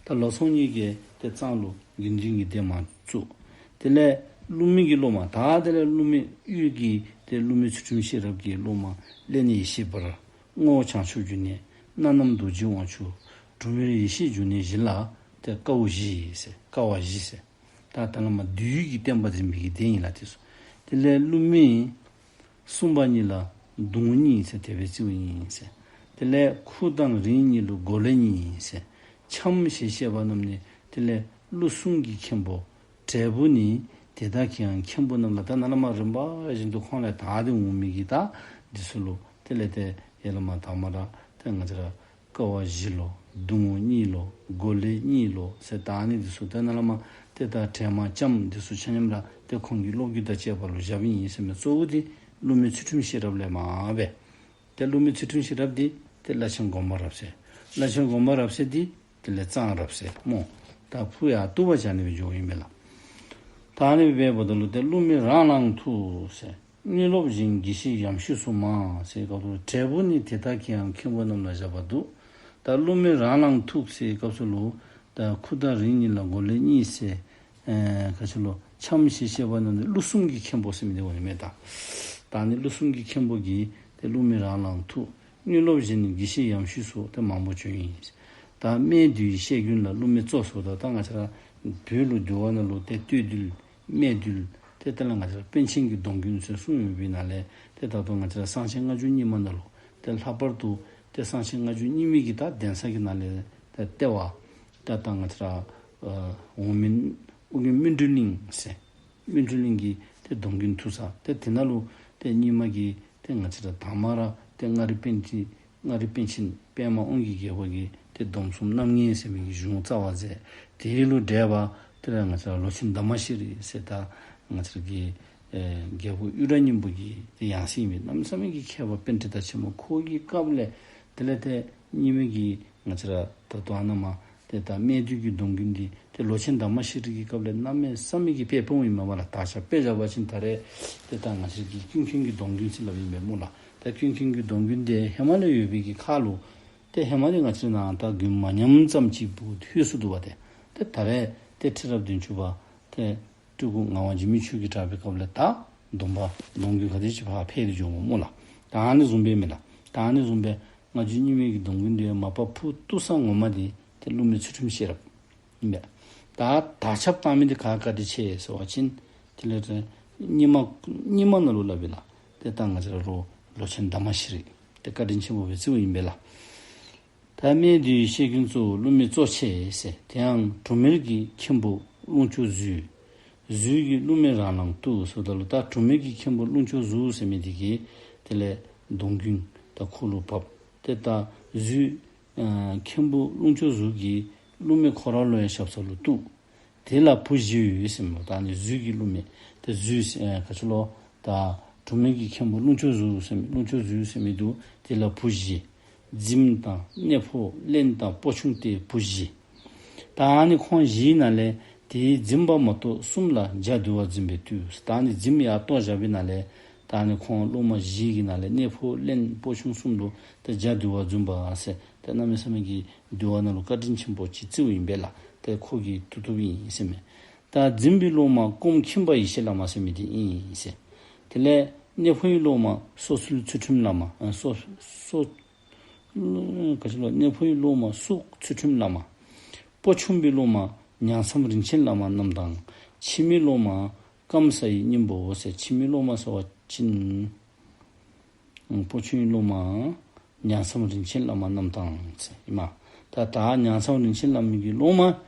ད་ལོ་ཚོང་གཉིས་ཀྱིས་ཏེ་གཙང་ལུ་དགེ་འདུན་གྱི་སྡེ་མར་བཙུགས། དེ་ལས་ཀླུ་མེས་ཀྱི་སློབ་མ་ད་དེ་ལས་ཀླུ་མེས་དབུས་ཀྱི་ཏེ་ཀླུ་མེས་ཚུལ་ཁྲིམས་ཤེས་རབ་ཀྱི་སློབ་མ་ཀླད་ནས་ཡེ་ཤེས་འབར། སྔོ་བྱང་ཆུབ་འབྱུང་གནས་སྣ་ནམ་རྡོ་རྗེ་དབང་ཕྱུག་འབྲུག་མེར་ཡེ་ཤེས་འབྱུང་གནས་བཞི་ལ་ཏེ་དཀའ་བ་བཞི་ཟེར། དཀའ་བ་བཞི་ཟེར། ད་ད་ལས་མར་བདུད་ཀྱི་བསྟན་པ་འཛིན་པའི་གི་སྡེ་ཨིན་ལགས་དེ་ཚུ། དེ་ལས་ཀླུ་མེས་གསུམ་པ་གཉིས་ལ་གདུང་གཉིས་ཟེར་དེ་སྦེ་བརྩིཝ་ཨིན་ཟེར། དེ་ལས་ཁུ་དང་རིན་གཉིས་ལུ་གོ་ལེ་གཉིས་ཟེར། འཆམ་ཞེས་བཤད་པ་རྣམས་ནི་དེ་ལས་ཀླུ་གསུམ་གྱི་མཁན་པོ། འབྲས་བུ་ནི་དེ་དག་གི་ཡང་མཁན་པོ་རྣམས་ལ། ད་ནཱ་ལས་མར་རིམ་པ་བཞིན་དུ་ཁོང་ལས་དར་ཏེ་འོང་མི་གི་ད་འདི་ཚུ་ལུ་དེ་ལས་ཏེ་ཡར་ལས་མར་དང་པ་ར་ཏེ་ང་བཅས་ར་དཀའ་བ་བཞི་ལོ། གདུང་གཉིས་ལོ། གོ་ལེ་གཉིས་ལོ་ཟེར་ད་ཨ་ནི་འདི་ཚུ་ཏེ་ནཱ་ལས་མར་ཏེ་ད་གྲལ་མ་ལྕམ་འདི་ཚུ་ཆ་མཉམ་ར་ཏེ་ཁོང་གི་སློབ་བརྒྱུད་དང་བཅས་པ་ལུ་བཞགཔ་ཨིན་ཟེར་མས། གཙོ་བོ་འདི་ཀླུ་མེས་ཚུལ་ཁྲིམས་ཤེས་རབ་ལས་མར་སྦེ། ཏེ་ཀླུ་མེས་ཚུལ་ཁྲིམས་ཤེས་རབ་འདི་ཏེ་བླ་ཆེན་སྒོམ་པ་རབ་གསལ། བླ་ཆེན་སྒོམ་པ་རབ་གསལ་འདི་དེ་ལས་གཙང་རབ་གསལ་སྨོ། ད་ཕུ་ཡར་ཏུ་བ་བྱ་ནི་སྦེ་འགྱོཝ་ཨིན་པས་ལགས། ད་ཨ་ནི་སྦེ་འབདཝ་ད་ལུ་ཏེ་ཀླུ་མེས་རང་ལངས་ཐུགས་ཟེར། དངོས་སློབ་བཞིན་དགེ་བཤེས་ཡམ་ཤུད་སུ་མ་ཟེར་སྐབས་སུ་འབྲས་བུ་ནི་དེ་དག་གི་ཡང་མཁན་པོ་རྣམས་ལ་བཞག་པ་འདུག། ད་ཀླུ་མེས་རང་ལངས་ཐུགས་ཟེར་སྐབས་སུ་ལུ་ད་ཁུ་དང་རིན་གཉིས་ལ་གོ་ལེ་གཉིས་ཟེར། ཨེ་ག་ཅི་ལོ་འཆམ་ཞེས་བཤད་པ་རྣམས་ནི་ཀླུ་གསུམ་གྱི་མཁན་པོ་ཟེར་མི་འདི་འོང་ནི་མས་ད། ད་ནི་ཀླུ་གསུམ་གྱི་མཁན་པོ་གིས་ཏེ་ཀླུ་མེས་རང་ལངས་ཐུགས། དངོས་སློབ་བཞིན་དགེ་བཤེས་ཡམ་ཤུད་སུ་ཏེ་མང་པོ་བྱོན་ཡི། ད་སྨད་འདུལ་བའི་བཤད་རྒྱུན་ལ་ཀླུ་མེ་ཙོགས་ཟེརཝ་ད་ད་ང་བཅས་ར་བོད་ལུ་འདུལ་བ་ནང་ལུ་ཏེ་སྟོད་འདུལ་སྨད་འདུལ་ཏེ་དེ་ལས་ང་བཅས་ར་པཎ་ཆེན་གྱི་སྡོམ་རྒྱུན་ཟེར་གསུམ་ཡོད་པའི་ནང་ལས་ཏེ་ད་ལྟོ་ང་བཅས་ར་གསང་ཆེན་ལྔ་བཅུ་རྙིང་མ་ནང་ལུ་ཏེ་ལྷག་པར་དུ་ཏེ་གསང་ཆེན་ལྔ་བཅུ་རྙིང་མའི་གི་ད་གདན་ས་གི་ནང་ལས་ཏེ་ལྟེ་བ་ཏེ་ད་ང་བཅས་ར་ཨ་འོག་མིན་ཨོ་རྒྱན་སྨིན་གྲོལ་གླིང་ཟེར་སྨིན་གྲོལ་གླིང་གི་ཏེ་སྡོམ་རྒྱུན་ཐུག་ས་ཏེ་དེ་ནང་ལུ་ཏེ་རྙིང་མ་གི་ཏེ་ང་བཅས་ར་དང་མ་ར་ཏེ་མངའ་རིས་པཎ་ཆེན་མངའ་རིས་པཎ་ཆེན་པདྨ་དབང་གི་རྒྱལ་པོ་གིས་ཏེ་སྡོམ་གསུམ་རྣམ་ངེས་ཟེར་མི་གི་གཞུང་རྩ་བ་མཛད། དེ་ལུ་འགྲེལ་པ་དེ་ལས་ང་བཅས་ར་ལོ་ཆེན་དྷརྨ་ཤྲཱི་ཟེར་ད་ང་བཅས་ར་གི་ཨེ་རྒྱལ་པོ་གཡུ་སྒྲ་སྙིང་པོ་གི་ཏེ་ཡང་སྲིད་ཨིན་པས། གནམ་མེད་ས་མེད་ཀྱི་མཁས་པ་པཎྜི་ཏ་ཆེན་མོ་ཁོ་གི་སྐབས་ལས་དེ་ལས་ཏེ་རྙིང་མའི་གི་ང་བཅས་ར་ད་ལྟོ་ཨ་ནཱ་མ་ཏེ་ད་སྨད་འདུལ་གྱི་སྡོམ་རྒྱུན་འདི་ཏེ་ལོ་ཆེན་དྷརྨ་ཤྲཱི་གི་སྐབས་ལས་གནམ་མེད་ས་མེད་ཀྱི་དཔེ་སྤོང་ཨིན་མས་པ་ལགས། དར་ཁྱབ་དཔེ་བཞག་པ་ཅིན་ད་རེས་ཏེ་ད་ང་བཅས་ཀྱི་ཀུན་མཁྱེན་གྱི་སྡོམ་རྒྱུན་ཟེར་སླབ་ཨིན་པས་སྨོ་ལགས། ད་ཀུན་མཁྱེན་གྱི་སྡོམ་རྒྱུན་འདི་ཧེ་མ་ལས་ཡོད་པའི་གི་ཁར་ལུ་ཏེ་ཧེ་མ་འདི་ང་བཅས་ནཱ་ད་རྒྱུན་མ་ཉམས་ཙམ་ཅིག་བུ་ཐོས་སུ་འདུག་པ། ཏེ་ཏེ་ད་རེས་ཏེ་ཁྲི་རབས་བདུན་ཅུ་པ་ཏེ་སྤྲུལ་སྐུ་ངག་དབང་འཇིགས་མེད་ཆོས་ཀྱི་གྲགས་པའི་སྐབས་ལས་ད་སྡོམ་པ་སྡོམ་རྒྱུན་ག་དེ་ཅིག་ཕར་འཕེལ་ཏེ་འགྱོཝ་སྨོ་ལགས། ད་ཨ་ནི་བཟུམ་སྦེ་མས་ལགས། ད་ཨ་ནི་བཟུམ་སྦེ་ལྔ་བཅུ་རྙིང་མའི་གི་སྡོམ་རྒྱུན་འདི་མ་པ་ཕུ་ཏུ་ས་ངོ་མ་འདི་ཏེ་ཀླུ་མེ་ཚུལ་ཁྲིམས་ཤེས་རབ་ཨིན་པས། ད་དར་ཁྱབ་བཏང་མི་འདི་ག་བཀའ་དྲིན་ཆེ་ཟེར་བ་ཅིན་དེ་ལས་ཏེ་རྙིང་མ་རྙིང་མ་ནང་ལུ་སླབ་པས་ལགས། ཏེ་ད་ང་བཅས་ར་ལོ་ལོ་ཆེན་དྷརྨ་ཤྲཱི་ཏེ་བཀའ་དྲིན་ཆེན་པོ་སྦེ་བརྩིཝ་ཨིན་པས་ལགས། ད་སྨད་འདུལ་བའི་བཤད་རྒྱུན་གཙོ་བོ་ཀླུ་མེ་གཙོ་ཆེ་ཟེར། དེ་ཡང་གྲུབ་མེད་ཀྱི་མཁན་པོ་ཀླུང་ཆོས་ཟུར། ཟུར་གྱི་ཀླུ་མེ་རང་ལངས་བཏུ་ཟེརཝ་ད་ལུ་ད་གྲུབ་མེད་ཀྱི་མཁན་པོ་ཀླུང་ཆོས་ཟུར་ཟེར་མི་འདི་གིས་དེ་ལས་སྡོམ་རྒྱུན་ད་ཁོ་ལུ་བབས། ཏེ་ད་ཟུར་ཨ་མཁན་པོ་ཀླུང་ཆོས་ཟུར་གྱིས་ཀླུ་མེ་ཁོ་ར་ལུ་ཡང་ཞབས་ས་ལུ་བཏུ། དེ་ལ་བུ་བཞི་ཡོད་ཟེར་མས། ད་ཨ་ནི་ཟུར་གྱི་ཀླུ་མེ་ཏེ་ཟུར་ཟེར་ཨ་ག་ཅི་ལོ་ད་གྲུབ་མེད་ཀྱི་མཁན་པོ་ཀླུང་ཆོས་ཟུར་ཟེར་མི་ཀླུང་ཆོས་ཟུར་ཟེར་མི་འདུག། དེ་ལ་བུ་བཞི། འཛིམ་དང་གནས་ཕོ་གླེན་དང་སྤོ་ཆུང་སྟེ་བུ་བཞི། ད་ཨ་ནི་ཁོང་བཞིའི་ནང་ལས་དེའི་འཛིམ་པ་མ་གཏོགས་གསུམ་ལ་རྒྱ་འདུལ་བ་འཛིན་པས་བཏུད། ད་ཨ་ནི་འཛིམ་ཡར་གཏོར་བཞག་པའི་ནང་ལས་ད་ཨ་ནི་ཁོང་སློབ་མ་བཞི་གི་ནང་ལས་གནས་ཕོ་གླེན་སྤོ་ཆུང་གསུམ་ལུ་ད་རྒྱ་འདུལ་བ་འཛིན་པ་ཟེར་ད་གནམ་མེད་ས་མེད་ཀྱི་འདུལ་བ་ནང་ལུ་བཀའ་དྲིན་ཆེན་པོ་ཅིག་བརྩིཝ་ཨིན་པས་ལགས། ཏེ་ཁོ་གིས་བཏུ་བཏུབ་ཨིན་ཟེར་མས། ད་འཛིམ་པའི་སློབ་མ་ཀོམ་ཁྱིམ་པ་ཡེ་ཤེས་བླ་མ་ཟེར་མི་འདི་ཨིན་ཟེར། དེ་ལས་གནས་ཕོའི་སློབ་མ་སོ་ཚུལ་ཚུལ་ཁྲིམས་བླ་མ་ཨ་སོ་སོ་ག་ཅི་ལོ་གནས་ཕོའི་སློབ་མ་སོ་ཚུལ་ཁྲིམས་བླ་མ། སྤོ་ཆུང་པའི་སློབ་མ་ཉང་མཚམས་རིན་ཆེན་བླ་མ་རྣམས་དང་། འཆི་མེད་སློབ་མ་ཀམ་ས་ཡི་སྙིང་པོ་ཟེར། འཆི་མེད་སློབ་མ་ཟེར་བ་ཅིན་སྤོ་ཆུང་པའི་སློབ་མ་ཉང་མཚམས་རིན་ཆེན་བླ་མ་རྣམས་དང་ཟེར་ཨིན་མས། ད་ད་ཉང་མཚམས་རིན་ཆེན་བླ་མ་གི་སློབ་མ་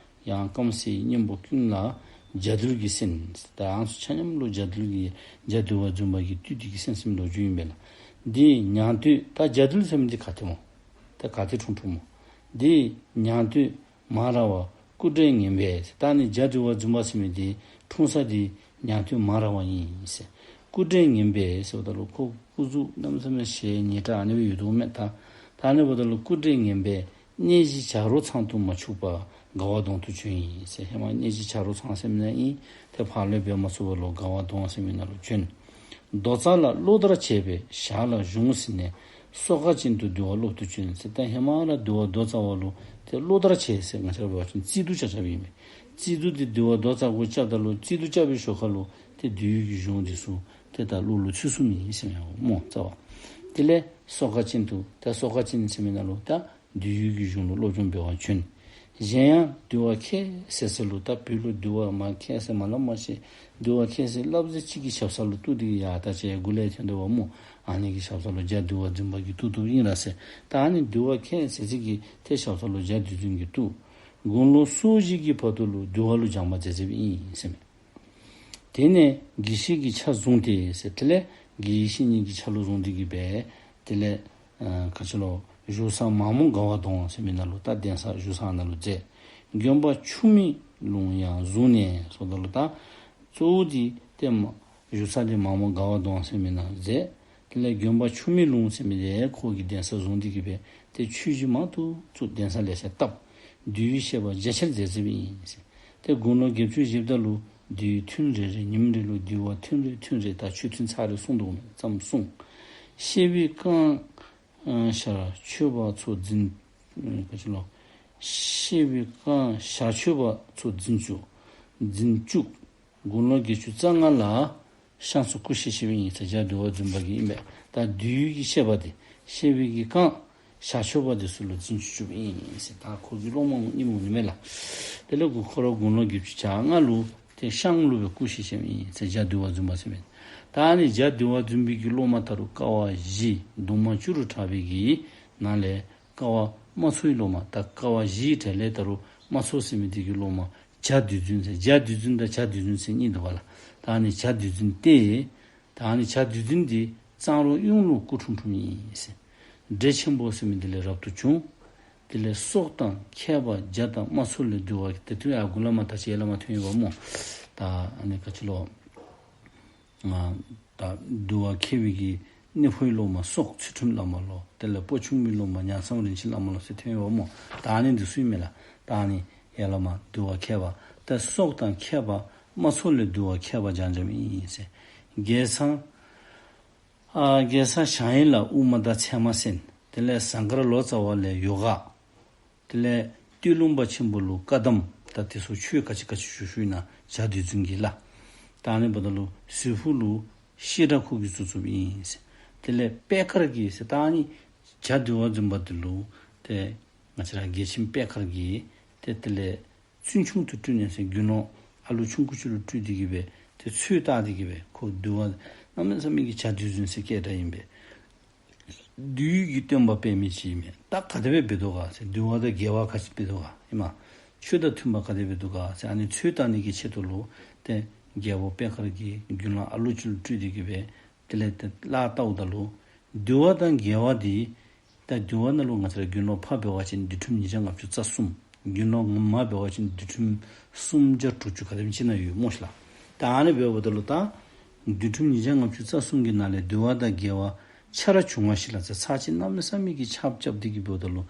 ཡང་ཀམ་ས་ཡི་སྙིང་པོ་ཀུན་ལ་རྒྱ་འདུལ་གྱི་སེམས། ད་ཡང་སོ་ཆ་མཉམ་ལུ་རྒྱ་འདུལ་གྱི་རྒྱ་འདུལ་བ་འཛིན་པ་གི་བཏུད་དེ་གི་སེམས་སེམས་ལོ་རྒྱུས་ཨིན་པས་ལགས། འདི་ཉང་སྟོད་ད་རྒྱ་འདུལ་ཟེར་མི་འདི་ག་ཏེ་སྨོ། ད་ག་ཏེ་འཁྲུངས་འཁྲུངསམ་སྨོ། འདི་ཉང་སྟོད་མ་ར་བ་སྐུ་བགྲེས་ངན་པས། ད་ཨ་ནི་རྒྱ་འདུལ་བ་འཛིན་པ་ཟེར་མི་འདི་འཁྲུངས་ས་འདི་ཉང་སྟོད་མ་ར་བ་ཨིན་ཟེར། སྐུ་བགྲེས་ངན་པས་ཟེརཝ་ད་ལུ་ཁོ་སྐུ་གཟུགས་གནམ་མེད་ས་མེད་ཞལ་ཉེ་དྲགས་ཨ་ནི་སྦེ་ཡོད་དོ་མས། ད་ད་ཨ་ནི་འབདཝ་ད་ལུ་སྐུ་བགྲེས་ངན་པས་གནས་གཞི་བྱ་རོག་ཚང་དུ་མ་ཆུག་པར་དགའ་བ་གདོང་དུ་བྱོན་ཡི་ཟེར། ཧེ་མ་གནས་གཞི་བྱ་རོག་ཚང་ཟེར་མི་ནང་ཨིན། ཏེ་ཕར་ལས་འབད་མ་ཚུགས་པར་ལུ་དགའ་བ་གདོང་ཟེར་མི་ནང་ལུ་བྱོན། རྡོ་རྩ་ལ་གློ་དར་བྱས་པས་ཞག་ལ་གཞུང་ཟིན་ནས་སོ་ཁ་ཅན་དུ་འདུལ་བ་སློབ་ཏུ་བྱོན་ཟེར། ད་ཧེ་མ་ར་འདུལ་བ་རྡོ་རྩ་བ་ལུ་ཏེ་གློ་དར་བྱས་ཟེར་ང་བཅས་ར་འབད་བ་ཅིན་རྩིས་འདུ་རྐྱབ་རྐྱབ་ཨིན་མས། རྩིས་འདུ་འདི་འདུལ་བ་རྡོ་རྩ་གུ་རྐྱབ་ད་ལུ་རྩིས་འདུ་རྐྱབ་པའི་ཞོར་ཁ་ལུ་ཏེ་འདུལ་བའི་གི་གཞུང་འདི་ཚུ་ཏེ་ད་བློ་ལུ་ཚུད་སོངམ་ཨིན་ཟེར་མས་སྨོ་རྩ་བ། དེ་ལས་སོ་ཁ་ཅན་དུ་ད་སོ་ཁ་ཅན་ཟེར་མི་ནང་ལུ་ད་འདུལ་བའི་གི་གཞུང་ལུ་སློབ་སྦྱོང་འབད་བར་བྱོན། གཞན་ཡང་འདུལ་བ་ཁྱད་ཟེར་ཟེར་ལུ་ད་བོད་ལུ་འདུལ་བ་མ་ཁྱད་ཟེར་མ་སླབ་མ་ཤེས། འདུལ་བ་ཁྱད་ཟེར་སླབ་ཟེར་ཅིག་གི་ཞབས་ས་ལུ་བཏུད་དེ་གི་ཡར་ད་ཅི་མགུ་ལས་ཐོན་དོ་བ་སྨོ། ཨ་ནི་གི་ཞབས་ས་ལུ་རྒྱ་འདུལ་བ་འཛིན་པ་གིས་བཏུད་བཏུདཔ་ཨིན་ར་ཟེར། ད་ཨ་ནི་འདུལ་བ་ཁྱད་ཟེར་ཅིག་གི་ཏེ་ཞབས་ས་ལུ་རྒྱ་འདུལ་འཛིན་གྱིས་བཏུད། དགུང་ལོ་སོ་བཞི་གི་བར་དུ་ལུ་འདུལ་བ་ལུ་སྦྱངས་པ་མཛད་མཛདཔ་ཨིན་ཟེར་མས། དེ་ནས་དགེ་བཤེས་ཀྱི་ཆ་བཟུང་སྟེ་ཟེར། དེ་ལས་དགེ་བའི་བཤེས་གཉེན་གྱི་ཆ་ལུ་བཟུང་སྟེ་གི་སྦེ་དེ་ལས་ཨ་ག་ཅི་ལོ་བཞུགས་ས་མ་མོ་དགའ་བ་གདོང་ཟེར་མི་ནང་ལུ་ད་གདན་ས་བཞུགས་ས་ནང་ལུ་མཛད། དགོན་པ་ཆུ་སྨད་ལུང་ཡང་བཟུང་ནས་ཟེརཝ་ད་ལུ་ད་གཙོ་བོ་འདི་ཏེ་མ་བཞུགས་ས་འདི་མ་མོ་དགའ་བ་གདོང་ཟེར་མི་ནང་མཛད། དེ་ལས་དགོན་པ་ཆུ་སྨད་ལུང་ཟེར་མི་འདི་ཁོ་གིས་གདན་ས་བཟུང་སྟེ་གི་སྦེ་ཏེ་ཆོས་གཞིས་མང་དུ་བཙུགས། གདན་ས་ལེ་ཤ་བཏབ། འདུལ་བའི་བཤད་པ་རྒྱ་ཆེར་མཛད་མཛདཔ་ཨིན་ཟེར། ཏེ་དགུང་ལོ་བརྒྱད་ཅུ་བཞེསཔ་ད་ལུ་དུས་ཐུན་རེ་རེ་ཉིནམ་རེ་ལུ་འདུལ་བ་ཐུན་རེ་ཐུན་རེ་ད་ཆོས་ཐུན་ཚར་རེ་གསུངས་དོ་མས་ཙམ་གསུངས། བཤད་པའི་བསྐང་ཨ་ཞར་ཆོས་པ་ཚོ་འཛིན་ཨ་ག་ཅི་ལོ། བཤད་པའི་བསྐང་ཞར་ཆོས་པ་ཚོ་འཛིན་བཅུག། འཛིན་བཅུག། དགུང་ལོ་བརྒྱད་ཅུ་རྩ་ལྔ་ལ་ཤངས་སུ་སྐུ་གཤེགས་གཤེགསཔ་ཨིན་ཟེར། རྒྱ་འདུལ་བ་འཛིན་པ་གིས་ཨིན་པས། ད་འདུལ་བའི་གི་བཤད་པ་འདི་བཤད་པའི་གི་བསྐང་ ཤ་ཆོག་པ་འདི་ཚུ་ལུ་འཛིན་བཅུག་བཅུགཔ་ཨིན་ཟེར། ད་ཁོ་གི་སློབ་མ་ཉིནམ་ཉིནམ་མས་ལགས། དེ་ལས་ཁོ་ར་དགུང་ལོ་བརྒྱད་ཅུ་གྱ་ལྔ་ལུ་ཏེ་ཤངས་ལུ་སྦེ་སྐུ་གཤེགས་ཤེསཔ་ཨིན་ཟེར། བྱ་འདུལ་བ་རྫུན་པ་ཟེར་མི། ད་ཨ་ནི་བྱ་འདུལ་བ་རྫུན་པའི་གི་སློབ་མ་ད་རུང་ཀ་བ་བཞི་གདུང་མ་བཅུ་རུ་གྲགས་པའི་གི་ནང་ལས་ཀ་བ་རྨ་ཚུ་གི་སློབ་མ། ད་ཀ་བ་བཞིའི་གྲས་ལས་ད་རུང་རྨ་ཚུ་ཟེར་མི་འདི་གི་སློབ་མ་བྱ་བདུད་རྫུན་ཟེར། བྱ་བདུད་རྫུན་དང་བྱ་བདུད་རྫུན་ཟེར་གཉིས་འདུག་པ་ལགས། ད་ཨ་ནི་བྱ་བདུད་རྫུན་ཏེ། ད་ཨ་ནི་བྱ་བདུད་རྫུན་འདི་གཙང་རོང་གཡུང་ལུ་སྐུ་འཁྲུངས་འཁྲུངསམ་ཨིན་ཟེར། འབྲས་ཆེན་པོ་ཟེར་མི་འདི་ལས་རབ་ཏུ་བྱུང་། དེ་ལས་སྲོག་དང་ཁྱད་པར་བྱ་དང་རྨ་ཚུ་ལས་འདུལ་བ་དེ་ཐོན་ཡར་མགུ་ལས་མར་ད་ཅི་ཡར་ལས་མར་ཐོན་ཡོདཔ་སྨོ། ད་ཨ་ནི་ག་ཅི་ལོ། ང་ད་འདུལ་བ་མཁས་པའི་གི་གནས་ཕོའི་སློབ་མ་སྲོག་ཚུལ་ཁྲིམས་བླ་མ་ལོ། དེ་ལས་སྤོ་ཆུང་མའི་སློབ་མ་ཉང་མཚམས་རིན་ཆེན་བླ་མ་ལོ་ཟེར་ཐོན་ཡོདཔ་སྨོ། ད་ཨ་ནི་འདི་ཚུ་ཨིན་མས་ལགས། ད་ཨ་ནི་ཡར་ལས་མར་འདུལ་བ་མཁས་པ། ད་སྲོག་དང་ཁྱད་པར་རྨ་ཚུ་ལས་འདུལ་བ་མཁས་པ་འཇམ་འཇམ་ཨིན་ཟེར། རྒྱལ་ཚང་ཨ་རྒྱལ་ཚང་ཞང་ཡི་ལ་དབུ་མ་དང་ཚད་མ་གསན། དེ་ལས་ཟངས་དཀར་ལོ་ཙཱ་བ་ལས་ཡོ་ག། དེ་ལས་སྟོད་ལུང་པ་ཆེན་པོ་ལུ་བཀའ་གདམས། ད་དེ་ཚུ་ཆོས་ག་ཅི་ག་ཅི་ཞུ་ཞུཝ་ཨིན་ན་བྱ་བདུད་རྫུན་གྱིས་ལགས། ད་ཨ་ནི་འབདཝ་ད་ལུ་ཟུར་ཕུག་ལུ་བཤད་གྲྭ་ཁོ་གིས་བཙུགས་བཙུགསཔ་ཨིན་ཟེར། དེ་ལས་པད་དཀར་གྱིས་ཟེར། ད་ཨ་ནི་བྱ་འདུལ་བ་རྫུན་པ་འདི་ལུ་ཏེ་ང་བཅས་ར་རྒྱལ་ཆེན་པད་དཀར་གྱིས་ཏེ་དེ་ལས་བཙུན་ཆུང་དུ་སྤྲུལ་ནས་ཟེར། དགེ་སློང་ཨ་ལུ་ཆུང་ཀུ་ཅིག་ལུ་སྤྲུལ་ཏེ་གི་སྦེ་ཏེ་ཚོད་བལྟ་སྟེ་གི་སྦེ་ཁོ་འདུལ་བ་གནམ་མེད་ས་མེད་ཀྱི་བྱ་བདུད་རྫུན་ཟེར་སྐད་གྲགས་ཨིན་པས། བདུད་ཀྱི་སྟོན་པ་དཔེ་མེད་ཅིག་ཨིན་མས། ད་ག་དེ་སྦེ་འབད་དོ་ག་ཟེར། འདུལ་བ་དང་འགལ་བ་ག་ཅི་འབད་དོ་ག་ཨིན་མས། ཆོས་དང་མཐུན་པ་ག་དེ་སྦེ་འདུག་ག་ཟེར། ཨ་ནི་ཚོད་བལྟ་ནི་གི་ཆེད་དུ་ལུ་ཏེ་རྒྱལ་པོ་པད་དཀར་གྱིས་དགེ་སློང་ཨ་ལུ་ཅིག་ལུ་སྤྲུལ་ཏེ་གི་སྦེ་དེ་ལས་ཏེ་ལཱ་བལྟཝ་ད་ལུ་འདུལ་བ་དང་འགལ་བ་འདི་ད་འདུལ་བ་ནང་ལུ་ང་བཅས་ར་དགེ་སློང་ཕར་འབད་བ་ཅིན་འདུལ་ཁྲིམས་ཉིས་བརྒྱ་ལྔ་བཅུ་རྩ་གསུམ། དགེ་སློང་མར་འབད་བ་ཅིན་འདུལ་ཁྲིམས་སུམ་བརྒྱ་དྲུག་ཅུ་ག་དེམ་ཅིག་ཨིན་ན་ཡོད་སྨོ་ཤིག་ལགས། ད་ཨ་ནི་འབདཝ་ད་ལུ་ད་འདུལ་ཁྲིམས་ཉིས་བརྒྱ་ལྔ་བཅུ་རྩ་གསུམ་གྱི་ནང་ལས་འདུལ་བ་དང་འགལ་བ་ཆ་ར་བྱུང་བ་ཞིག་ལགས་ཟེར། ཚར་གཅིག་གནམ་མེད་ས་མེད་ཀྱི་ཆརཔ་རྐྱབ་སྟེ་གི་འབདཝ་ད་ལུ་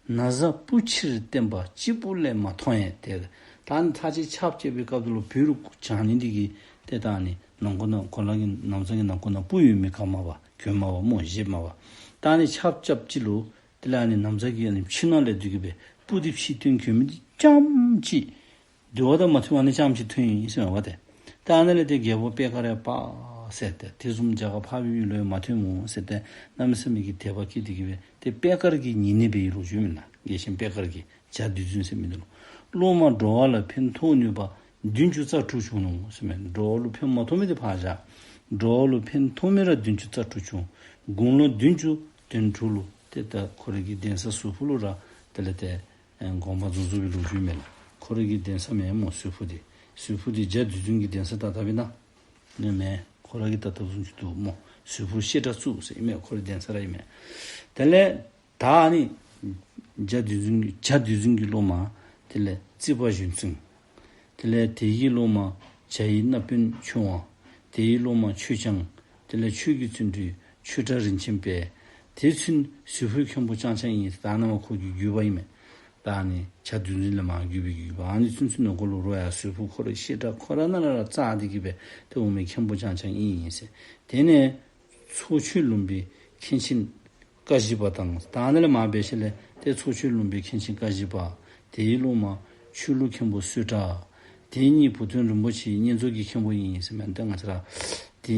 ན་བཟའ་སྤུ་ཕྱིར་བསྟན་པ་གཅིག་པུ་ལས་མ་མཐོང་ཡང་ཏེ། ད་ཨ་ནི་ཚར་གཅིག་ཆརཔ་རྐྱབ་པའི་སྐབས་ད་ལུ་བོད་རུ་བྱང་ནི་འདི་གིས་ཏེ་ད་ཨ་ནི་ནང་འཁོད་ནང་ཁོ་ར་གི་ན་བཟའ་གི་ནང་འཁོད་ནང་སྤུ་ཡོད་མི་ག་མ་པ་གྱོན་མ་པ་སྨོ། བཞེས་མ་པ། ད་ཨ་ནི་ཆརཔ་རྐྱབ་ཅི་ལུ་དེ་ལས་ཨ་ནི་ན་བཟའ་གི་ཨ་ནི་ཕྱི་ནང་ལས་འདི་གི་སྦེ་སྤུ་འདི་ཕྱིར་བཏོན་གྱོན་མི་འདི་རྐྱངམ་ཅིག་འདུལ་བ་དང་མ་མཐུན་པ་ཨ་ནི་རྐྱངམ་ཅིག་ཐོན་ཡི་ཟེར་མས་པ་ཏེ། ད་ཨ་ནི་ལས་ཏེ་རྒྱལ་པོ་པད་དཀར་ཡང་པ་ཟེར་ཏེ་དེ་བཟུམ་རྒྱ་གར་འཕགས་པའི་ཡུལ་ལུ་ཡང་མ་ཐོན་འོང་ཟེར་ཏེ་གནམ་མེད་ས་མེད་ཀྱི་དད་པ་སྐྱེས་ཏེ་གི་སྦེ་ཏེ་པད་དཀར་གྱིས་ཉེས་ནས་འབད་ཡི་ལོ་རྒྱུས་མེན་ན། རྒྱལ་ཆེན་པད་དཀར་གྱིས་བྱ་བདུད་རྫུན་ཟེར་མི་འདི་ལུ། སློབ་མ་འགྲོ་བ་ལ་ཕན་ཐོགས་ནུས་པ་བདུན་ཅུ་རྩ་དྲུག་བྱུང་ནུག་ཟེར་མས། འགྲོ་བ་ལུ་ཕན་མ་ཐོགས་མི་འདི་ཕར་བཞག། འགྲོ་བ་ལུ་ཕན་ཐོགས་མི་ར་བདུན་ཅུ་རྩ་དྲུག་བྱུང་། དགུང་ལོ་བདུན་ཅུ་དོན་དྲུག་ལུ་ཏེ་ད་ཁོ་རའི་གི་གདན་ས་ཟུར་ཕུག་ལུ་ར་དེ་ལས་ཏེ་ཨེ་དགོངས་པ་རྫོགས་རྫོགས་པའི་ལོ་རྒྱུས་མས་ལགས། ཁོ་རའི་གི་གདན་ས་མས་སྨོ་ཟུར་ཕུག་འདི། ཟུར་ཕུག་འདི་བྱ་བདུད་རྫུན་གྱི་གདན་ས་ད་ལྟ་བའི་ནང་ནི་མེན། ཁོ་ར་གིས་ད་ལྟ་བཟུམ་ཅིག་འདུག་སྨོ། ཟུར་ཕུག་བཤད་གྲྭ་བཙུགས་ཟེར་ཨིན་མས། ཁོ་རའི་གདན་ས་ར་ཨིན་མས། དེ་ལས་ད་ཨ་ནི་བྱ་བདུད་རྫུན་གྱི་བྱ་བདུད་རྫུན་གྱི་སློབ་མ་དེ་ལས་རྩིས་པ་གཞོན་བཙུན། དེ་ལས་དེ་ཡི་སློབ་མ་བྱ་ཡི་སྣ་དཔོན་ཆོས་དབང་། དེ་ཡི་སློབ་མ་ཆོས་སྐྱོང་། དེ་ལས་ཆོས་ཀྱི་བརྩོན་འགྲུས་ཆོས་གྲགས་རིན་ཆེན་དཔལ། དེ་ཚུན་ཟུར་ཕུག་མཁན་པོ་རྐྱང་རྐྱང་ཨིན། ད་ནཱ་མར་ཁོ་གི་བརྒྱུད་པ་ཨིན་མས། ད་ཨ་ནི་བྱ་བདུད་རྫུན་ལས་མར་བརྒྱུད་པའི་བརྒྱུད་པ། ཨ་ནི་ཚུན་ཚོད་ནང་འཁོད་ལུ་རོགས་ཡར་ཟུར་ཕུག་ཁོ་རའི་བཤད་གྲྭ་ཁོ་ར་ནང་ལུ་ར་བཙག་སྟེ་གི་སྦེ་ཏེ་འོང་མི་མཁན་པོ་རྐྱང་རྐྱང་ཨིན་ཟེར། དེ་ནས་ཚོགས་ཆོས་ལུང་པའི་མཁན་ཆེན་ཀ་བཞི་པ་དང་། ད་ཨ་ནི་ལས་མར་འབད་ཞིནམ་ལས་ཏེ་ཚོགས་ཆོས་ལུང་པའི་མཁན་ཆེན་ཀ་བཞི་པ། དེའི་སློབ་མ་ཆོས་ལུགས་མཁན་པོ་བསོད་གྲགས། དེ་གཉིས་བུ་སྟོན་རིན་པོ་ཆེའི་བསྙེན་རྫོགས་ཀྱི་མཁན་པོ་ཨིན་ཟེར་མས། ཏེ་ང་བཅས་ར་དེ་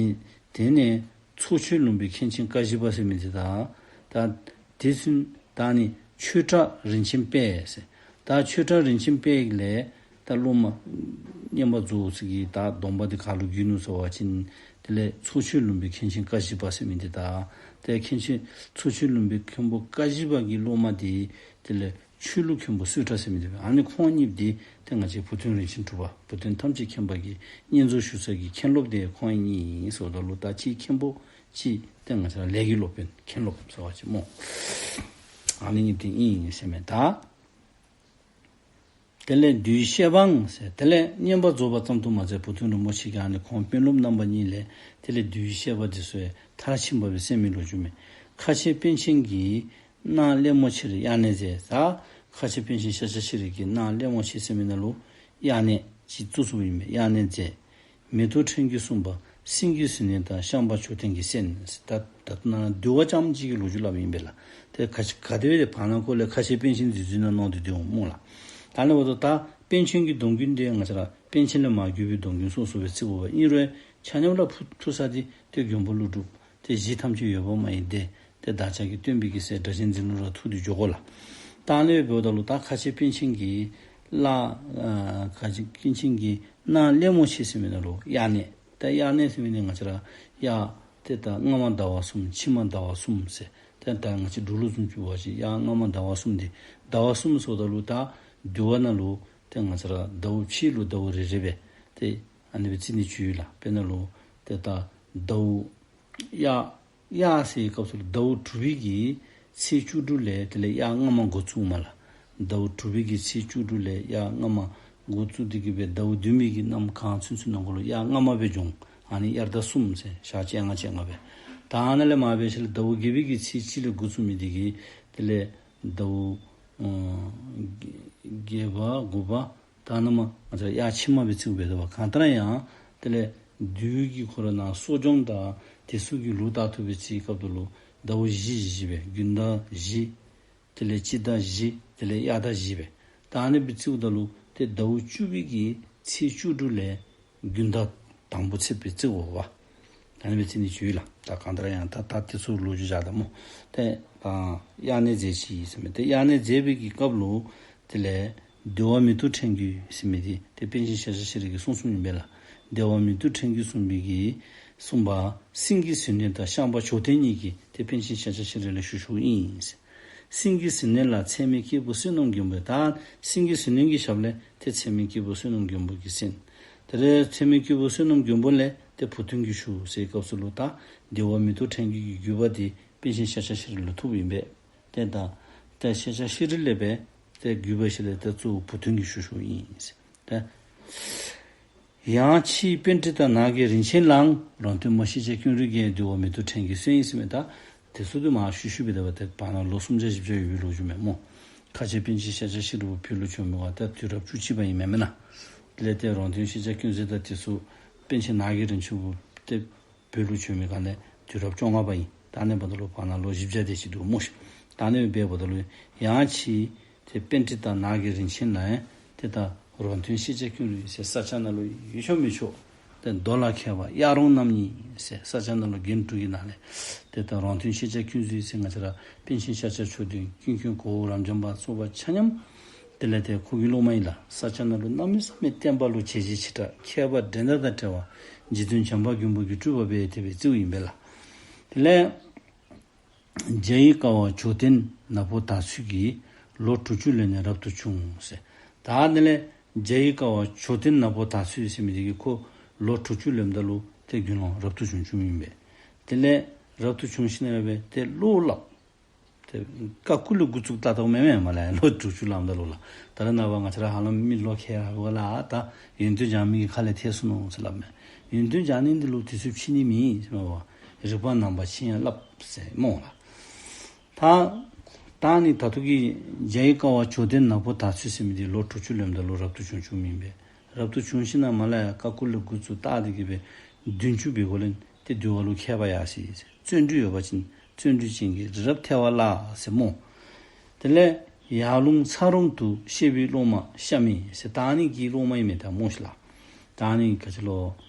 དེ་ནས་ཚོགས་ཆོས་ལུང་པའི་མཁན་ཆེན་ཀ་བཞི་པ་ཟེར་མི་འདི་དང་ད་དེ་ཚུན་ད་ཨ་ནི་ཆོས་གྲགས་རིན་ཆེན་དཔལ་ཟེར། ད་ཆོས་གྲགས་རིན་ཆེན་དཔལ་ལས་ད་སློབ་མ་བསྙེན་པར་རྫོགས་ཟེར་གྱི་ད་སྡོམ་པ་འདི་ག་ལུ་བརྒྱུད་ནུག་ཟེར་བ་ཅིན་དེ་ལས་ཚོགས་ཆོས་ལུང་པའི་མཁན་ཆེན་ཀ་བཞི་པ་ཟེར་མི་འདི་དང་། ཏེ་མཁན་ཆེན་ཚོགས་ཆོས་ལུང་པའི་མཁན་པོ་ཀ་བཞི་པ་གི་སློབ་མ་འདི་དེ་ལས་ཆོས་ལུགས་མཁན་པོ་བསོད་གྲགས་ཟེར་མི་འདི། ཨ་ནི་ཁོང་གཉིས་འདི་ཏེ་ང་བཅས་བུ་སྟོན་རིན་ཆེན་གྲུབ་པ་བུ་སྟོན་ཐམས་ཅད་མཁྱེན་པ་གིས་བསྙེན་རྫོགས་ཞུ་ས་གི་མཁན་སློབ་འདི་ཁོང་གཉིས་ཨིན་ཟེརཝ་ད་ལུ་ད་གཅིག་མཁན་པོ་གཅིག་ཏེ་ང་བཅས་ར་ལས་ཀྱི་སློབ་དཔོན་མཁན་སློབ་ཟེར་བ་ཅིན་སྨོ། ཨ་ནི་གཉིས་འདི་ཨིན་ཟེར་མས། ད་དེ་ལས་བདུད་བཤད་པའང་ཟེར། དེ་ལས་བསྙེན་པར་རྫོགས་པ་ཙམ་དུ་མ་ཟད་བུ་སྟོན་རིན་པོ་ཆེ་གིས་ཨ་ནི་ཁོང་དཔོན་སློབ་རྣམ་པ་གཉིས་ལས་དེ་ལས་བདུད་བཤད་པ་འདི་ཚུ་མཐར་ཕྱིན་པ་སྦེ་གསན་མི་ལོ་རྒྱུས་མས། ཁ་ཆེ་པཎ་ཆེན་གྱིས་གནང་གླེང་མོ་ཆེར་དབྱར་གནས་མཛད། ད་ཁ་ཆེ་པཎ་ཆེན་ཤཱཀྱ་ཤྲཱི་གིས་གནང་གླེང་མོ་ཆེ་ཟེར་མི་ནང་ལུ་དབྱར་གནས་ཅིག་བཙུགས་བཙུགསཔ་ཨིན་མས། དབྱར་གནས་མཛད། མེ་ཏོག་ཕྲེང་གིས་གསུངས་པ་སེང་གེའི་གཟི་བརྙན་དང་ཤངས་པ་མཆོག་ལྡན་གྱི་གསན། ད་ད་ལྟོ་ནཱ་འདུལ་བ་རྐྱངམ་ཅིག་གི་ལོ་རྒྱུས་སླབ་ཨིན་པས་ལགས། ཏེ་ག་ཅི་ག་དེ་སྦེ་ཏེ་བར་ན་ཁོ་ལས་ཁ་ཆེ་པཎ་ཆེན་འདི་ཚུ་ནང་ནང་དུ་འདུལ་འོང་སྨོ་ལགས། ད་ལས་འབདཝ་ད་ད་པཎ་ཆེན་གྱི་སྡོམ་རྒྱུན་འདི་ང་བཅས་ར་པཎ་ཆེན་ལས་མར་བརྒྱུད་པའི་སྡོམ་རྒྱུན་སོ་སོ་སྦེ་བརྩི་དགོ་པས། ཨིན་རུང་ཆ་མཉམ་ར་ཕུ་ཐུག་ས་འདི་ཏེ་མགོན་པོ་ཀླུ་སྒྲུབ་ཏེ་གཞི་ཐམས་ཅད་ཡོད་པར་སྨྲ་བའི་སྡེ། ཏེ་བདག་ཅག་གི་སྟོན་པའི་གི་སྲས་སྒྲ་གཅན་འཛིན་ལུ་ར་ཐུག་སྟེ་འགྱོ་དགོ་ལགས། ད་ཨ་ནི་འབདཝ་ད་ལུ་ད་ཁ་ཆེ་པཎ་ཆེན་གྱིས་ལ་ཨ་ཁ་ཆེ་པཎ་ཆེན་གྱིས་གནམ་ལེབ་མོ་ཆེ་ཟེར་མི་ནང་ལུ་གཡག་ནད། ད་གཡག་ནད་ཟེར་མི་འདི་ང་བཅས་ར་གཡག་ཏེ་ད་སྔ་མ་ཟླ་བ་གསུམ་ཕྱི་མ་ཟླ་བ་གསུམ་ཟེར། ཏེ་ད་ང་བཅས་འབྲུག་ལུ་བཟུམ་ཅིག་འབད་བ་ཅིན་གཡག་སྔ་མ་ཟླ་བ་གསུམ་འདི་ཟླ་བ་གསུམ་ཟེརཝ་ད་ལུ་ད་འདུལ་བ་ནང་ལུ་ཏེ་ང་བཅས་ར་ཟླཝ་ཕྱེད་ལུ་ཟླཝ་རེ་རེ་སྦེ་ཏེ་ཨ་ནི་སྦེ་རྩིས་ནི་ཅིག་ཡོད་ལགས། དཔེར་ན་ལུ་ཏེ་ད་ཟླཝ་གཡག་གཡག་ཟེར་བའི་སྐབས་སུ་ལུ་ཟླཝ་དྲུག་པའི་གི་ཚེས་བཅུ་དྲུག་ལས་དེ་ལས་གཡག་སྔ་མ་འགོ་བཙུགས་མས་ལགས། ཟླཝ་དྲུག་པའི་གི་ཚེས་བཅུ་དྲུག་ལས་གཡག་སྔ་མ་འགོ་བཙུགས་ཏེ་གི་སྦེ་ཟླཝ་བདུན་པའི་གི་གནམ་གང་ཚུན་ཚོད་ནང་འཁོད་ལུ་གཡག་སྔ་མ་སྦེ་འབྱུང་། ཨ་ནི་དབྱར་ཟླ་གསུམ་ཟེར་ཞག་བཅོ་ལྔ་བཅོ་ལྔ་སྦེ། ད་ཨ་ནཱ་ལས་མར་འབད་ཞིནམ་ལས་ཟླཝ་བརྒྱད་པའི་གི་ཚེས་གཅིག་ལས་འགོ་བཙུགས་མི་འདི་གིས་དེ་ལས་ཟླཝ་ཨ་བརྒྱད་པ་དགུ་པ་ད་ནཱ་མར་ང་བཅས་གཡག་ཕྱི་མ་སྦེ་བརྩིཝ་འབད་དོ་བ། གང་ལྟར་ཡང་དེ་ལས་འདུལ་བའི་གི་ཁོ་ར་ནང་གསོ་སྦྱོང་དང་དེ་ཚུ་གི་ལུགས་ལྟར་དུ་སྦེ་རྩིས་སྐབས་སུ་ལུ་ཟླཝ་བཞི་བཞི་སྦེ་དགུན་ཟླ་བཞི། དེ་ལས་དཔྱིད་ཟླ་བཞི། དེ་ལས་དབྱར་ཟླ་བཞི་སྦེ། ད་ཨ་ནི་སྦེ་རྩིཝ་ད་ལུ་ཏེ་ཟླཝ་བཅུ་པའི་གི་ཚེས་བཅུ་དྲུག་ལས་དགུན་ཟླ་དང་པོ་ཚེས་པའི་རྩིས་འོང་བ། ད་ཨ་ནི་སྦེ་རྩིས་ནི་ཅིག་ཡོད་ལགས། ད་གང་ལྟར་ཡང་ད་ད་དེ་ཚུ་ལོ་རྒྱུས་བཞག་ད་སྨོ། ཏེ་ད་གཡག་ནད་མཛད་ཅི་ཟེར་མི་ཏེ་གཡག་ནད་མཛད་པའི་གི་སྐབས་ལུ་དེ་ལས་འདུལ་བ་མེ་ཏོག་ཕྲེང་རྒྱུད་ཟེར་མི་འདི་ཏེ་པཎ་ཆེན་ཤཱཀྱ་ཤྲཱི་ཀྱིས་གསུངས་གསུངསམ་ཨིན་པས་ལགས། འདུལ་བ་མེ་ཏོག་ཕྲེང་རྒྱུད་གསུངས་པའི་གི་གསུངས་པ་སེང་གེ་ཟེར་ནི་དང་ཤངས་པ་མཆོག་ལྡན་གཉིས་ཀྱིས་ཏེ་པཎ་ཆེན་ཤཱཀྱ་ཤྲཱི་ལས་ཞུ་ཞུཝ་ཨིན་ཟེར། སེང་གེ་ཟེར་ནི་ལ་ཚད་མེད་སྐྱེས་བུ་བསོད་ནམས་མགོན་པོ། ད་སེང་གེ་ཟེར་ནི་གི་ཞབས་ལས་ཏེ་ཚད་མེད་སྐྱེས་བུ་བསོད་ནམས་མགོན་པོ་གིས་གསན། ད་རེས་ཚད་མེད་སྐྱེས་བུ་བསོད་ནམས་མགོན་པོ་ལས་ཏེ་བུ་སྟོན་གྱིས་ཞུ་ཟེར་སྐབས་སུ་ལུ་ད་འདུལ་བ་མེ་ཏོག་ཕྲེང་རྒྱུད་ཀྱི་བརྒྱུད་པ་འདི་པཎ་ཆེན་ཤཱཀྱ་ཤྲཱི་ལུ་ཐུགཔ་ཨིན་པས། ཏེ་ད་ཏེ་ཤཱཀྱ་ཤྲཱི་ལས་སྦེ་ཏེ་བརྒྱུད་པ་ཞིནམ་ལས་ཏེ་གཙོ་བོ་བུ་སྟོན་གྱིས་ཞུ་ཞུཝ་ཨིན་ཟེར། ཏེ་ཡང་ཕྱིས་པཎྜི་ཏ་ནགས་ཀྱི་རིན་ཆེན་ལའང་། རོང་སྟོན་མ་ཤེས་བྱ་ཀུན་རིག་གིས། འདུལ་བ་མེ་ཏོག་ཕྲེང་རྒྱུད་གསན་ཡི་ཟེར་མི་ད་དེ་ཚུ་དུ་མར་ཞུ་ཞུ་སྦེ་ད་བ་ཏེ་བར་ན་ལོ་སུམ་བརྒྱ་བཞི་བརྒྱ་ཡོད་པའི་ལོ་རྒྱུས་མས་སྨོ། ཁ་ཆེ་པཎ་ཆེན་ཤཱཀྱ་ཤྲཱི་པོ་བོད་ལུ་བྱོན་མི་བ་ད་དུས་རབས་བཅུ་གཅིག་པ་ཨིན་མས་མེན་ན། དེ་ལས་ཏེ་རོང་སྟོན་ཤེས་བྱ་ཀུན་གསན་དང་དེ་ཚུ་པཎ་ཆེན་ནགས་ཀྱི་རིན་ཆེན་པོ་ཏེ་བོད་ལུ་བྱོན་མི་ག་ལས་དུས་རབས་བཅོ་ལྔ་པ་ཨིན། ད་ཨ་ནི་འབདཝ་ད་ལུ་བར་ན་ལོ་བཞི་བརྒྱ་དེ་ཅིག་འདུག་སྨོ་ཤིག། ད་ཨ་ནི་སྦེ་འབདཝ་ད་ལུ་ཡང་ཕྱིས་ཏེ་པཎྜི་ཏ་ནགས་ཀྱི་རིན་ཆེན་ལའང་ཏེ་ད་རོང་སྟོན་ཤེས་བྱ་ཀུན་རིག་ཟེར་ས་སྐྱ་ནང་ལུ་ཡོད་ཆོག་མི་ཆོག། ཏེ་མདོ་ལ་མཁས་པ་གཡག་རོང་རྣམ་གཉིས་ཟེར་ས་སྐྱ་ནང་ལུ་རྒན་དྲུག་གི་ནང་ལས་ཏེ་ད་རོང་སྟོན་ཤེས་བྱ་ཀུན་གསན་ཟེར་ང་བཅས་ར་པཎ་ཆེན་ཤཱཀྱ་མཆོག་ལྡན་ཀུན་མཁྱེན་གོ་བོ་རབ་འབྱམས་པ་སོགས་པ་ཆ་མཉམ་དེ་ལས་ཏེ་ཁོ་གི་སློབ་མ་ཨིན་ལགས། ས་སྐྱ་ནང་ལུ་གནམ་མེད་ས་མེད་བསྟན་པ་ལུ་བྱས་རྗེས་ཆེ་དྲགས་མཁས་པ་འགྲན་ཟླ་དང་བྲལ་བ་རྗེ་བཙུན་བྱམས་པ་མགོན་པོ་གི་སྤྲུལ་པ་སྦེ་དེ་སྦེ་བརྩིཝ་ཨིན་པས་ལགས། དེ་ལས་རྒྱ་ཡི་ཀ་བ་མཆོག་ལྡན་ནག་པོ་དར་ཚུལ་གྱིས། ལོ་དྲུག་ཅུ་ལོན་ནས་རབ་ཏུ་བྱུང་ཟེར། ད་དེ་ལས་རྒྱ་ཡི་ཀ་བ་མཆོག་ལྡན་ནག་པོ་དར་ཚུལ་ཟེར་མི་འདི་གིས་ཁོ་ལོ་དྲུག་ཅུ་ལོནམ་ད་ལུ་ཏེ་དགེ་སློང་རབ་ཏུ་བྱུང་བྱུངམ་ཨིན་པས། དེ་ལས་རབ་ཏུ་བྱུང་ཞིནམ་ལས་སྦེ་ཏེ་བློ་སླབ། ཏེ་ཀ་ཀུ་ལས་འགོ་བཙུགས་ད་ལྟོ་མེན་མེན་མ་ལས་ལོ་དྲུག་ཅུ་ལོནམ་ད་ལུ་ལགས། ད་རེས་ནངས་པ་ང་བཅས་ར་ཧ་ལམ་མི་ལོ་ཁལ་ཧ་གོ་ལགས། ད་ཡོན་ཏན་སྦྱང་མི་གི་ཁ་ལས་ཐལ་སོ་ནུག་ཟེར་སླབ་མས། ཡོན་ཏན་སྦྱང་ནི་འདི་ལུ་དུས་ཚོད་ཕྱིས་ནི་མེད་ཟེར་མས་པ། རིག་པ་ནམ་བར་ཕྱིན་ཡང་བསླབ་ཟེར་སྨོ་ལགས། ད་ད་ནི་ད་ལྟོ་གི་རྒྱ་ཡི་ཀ་བ་མཆོག་ལྡན་ནག་པོ་དར་ཚུལ་ཟེར་མི་འདི་ལོ་དྲུག་ཅུ་ལོནམ་ད་ལུ་རབ་ཏུ་བྱུང་བྱུངམ་ཨིན་པས། རབ་ཏུ་བྱུང་ཞིནམ་ལས་མ་ལས་ཡ་ཀ་ཀུ་ལས་འགོ་བཙུགས་ད་དེ་གི་སྦེ་བདུན་ཅུ་འབད་འགོ་ལས་ཏེ་འདུལ་བ་ལུ་མཁས་པ་ཡར་སོ་ཡི་ཟེར། བརྩོན་འགྲུས་ཡོད་པ་ཅིན་བརྩོན་འགྲུས་ཅན་གྱིས་རི་རབ་ཐལ་བ་བརླག་ཟེར་སྨོ། དེ་ལས་ཡར་ཀླུང་ཚ་རོང་དུ་གཤེགས་པའི་སློབ་མ་ཤ་མི་ཟེར་ད་ནི་གི་སློབ་མ་ཨིན་མས་ད་སྨོ་ཤིག་ལགས། ད་ནི་ག་ཅི་ལོ།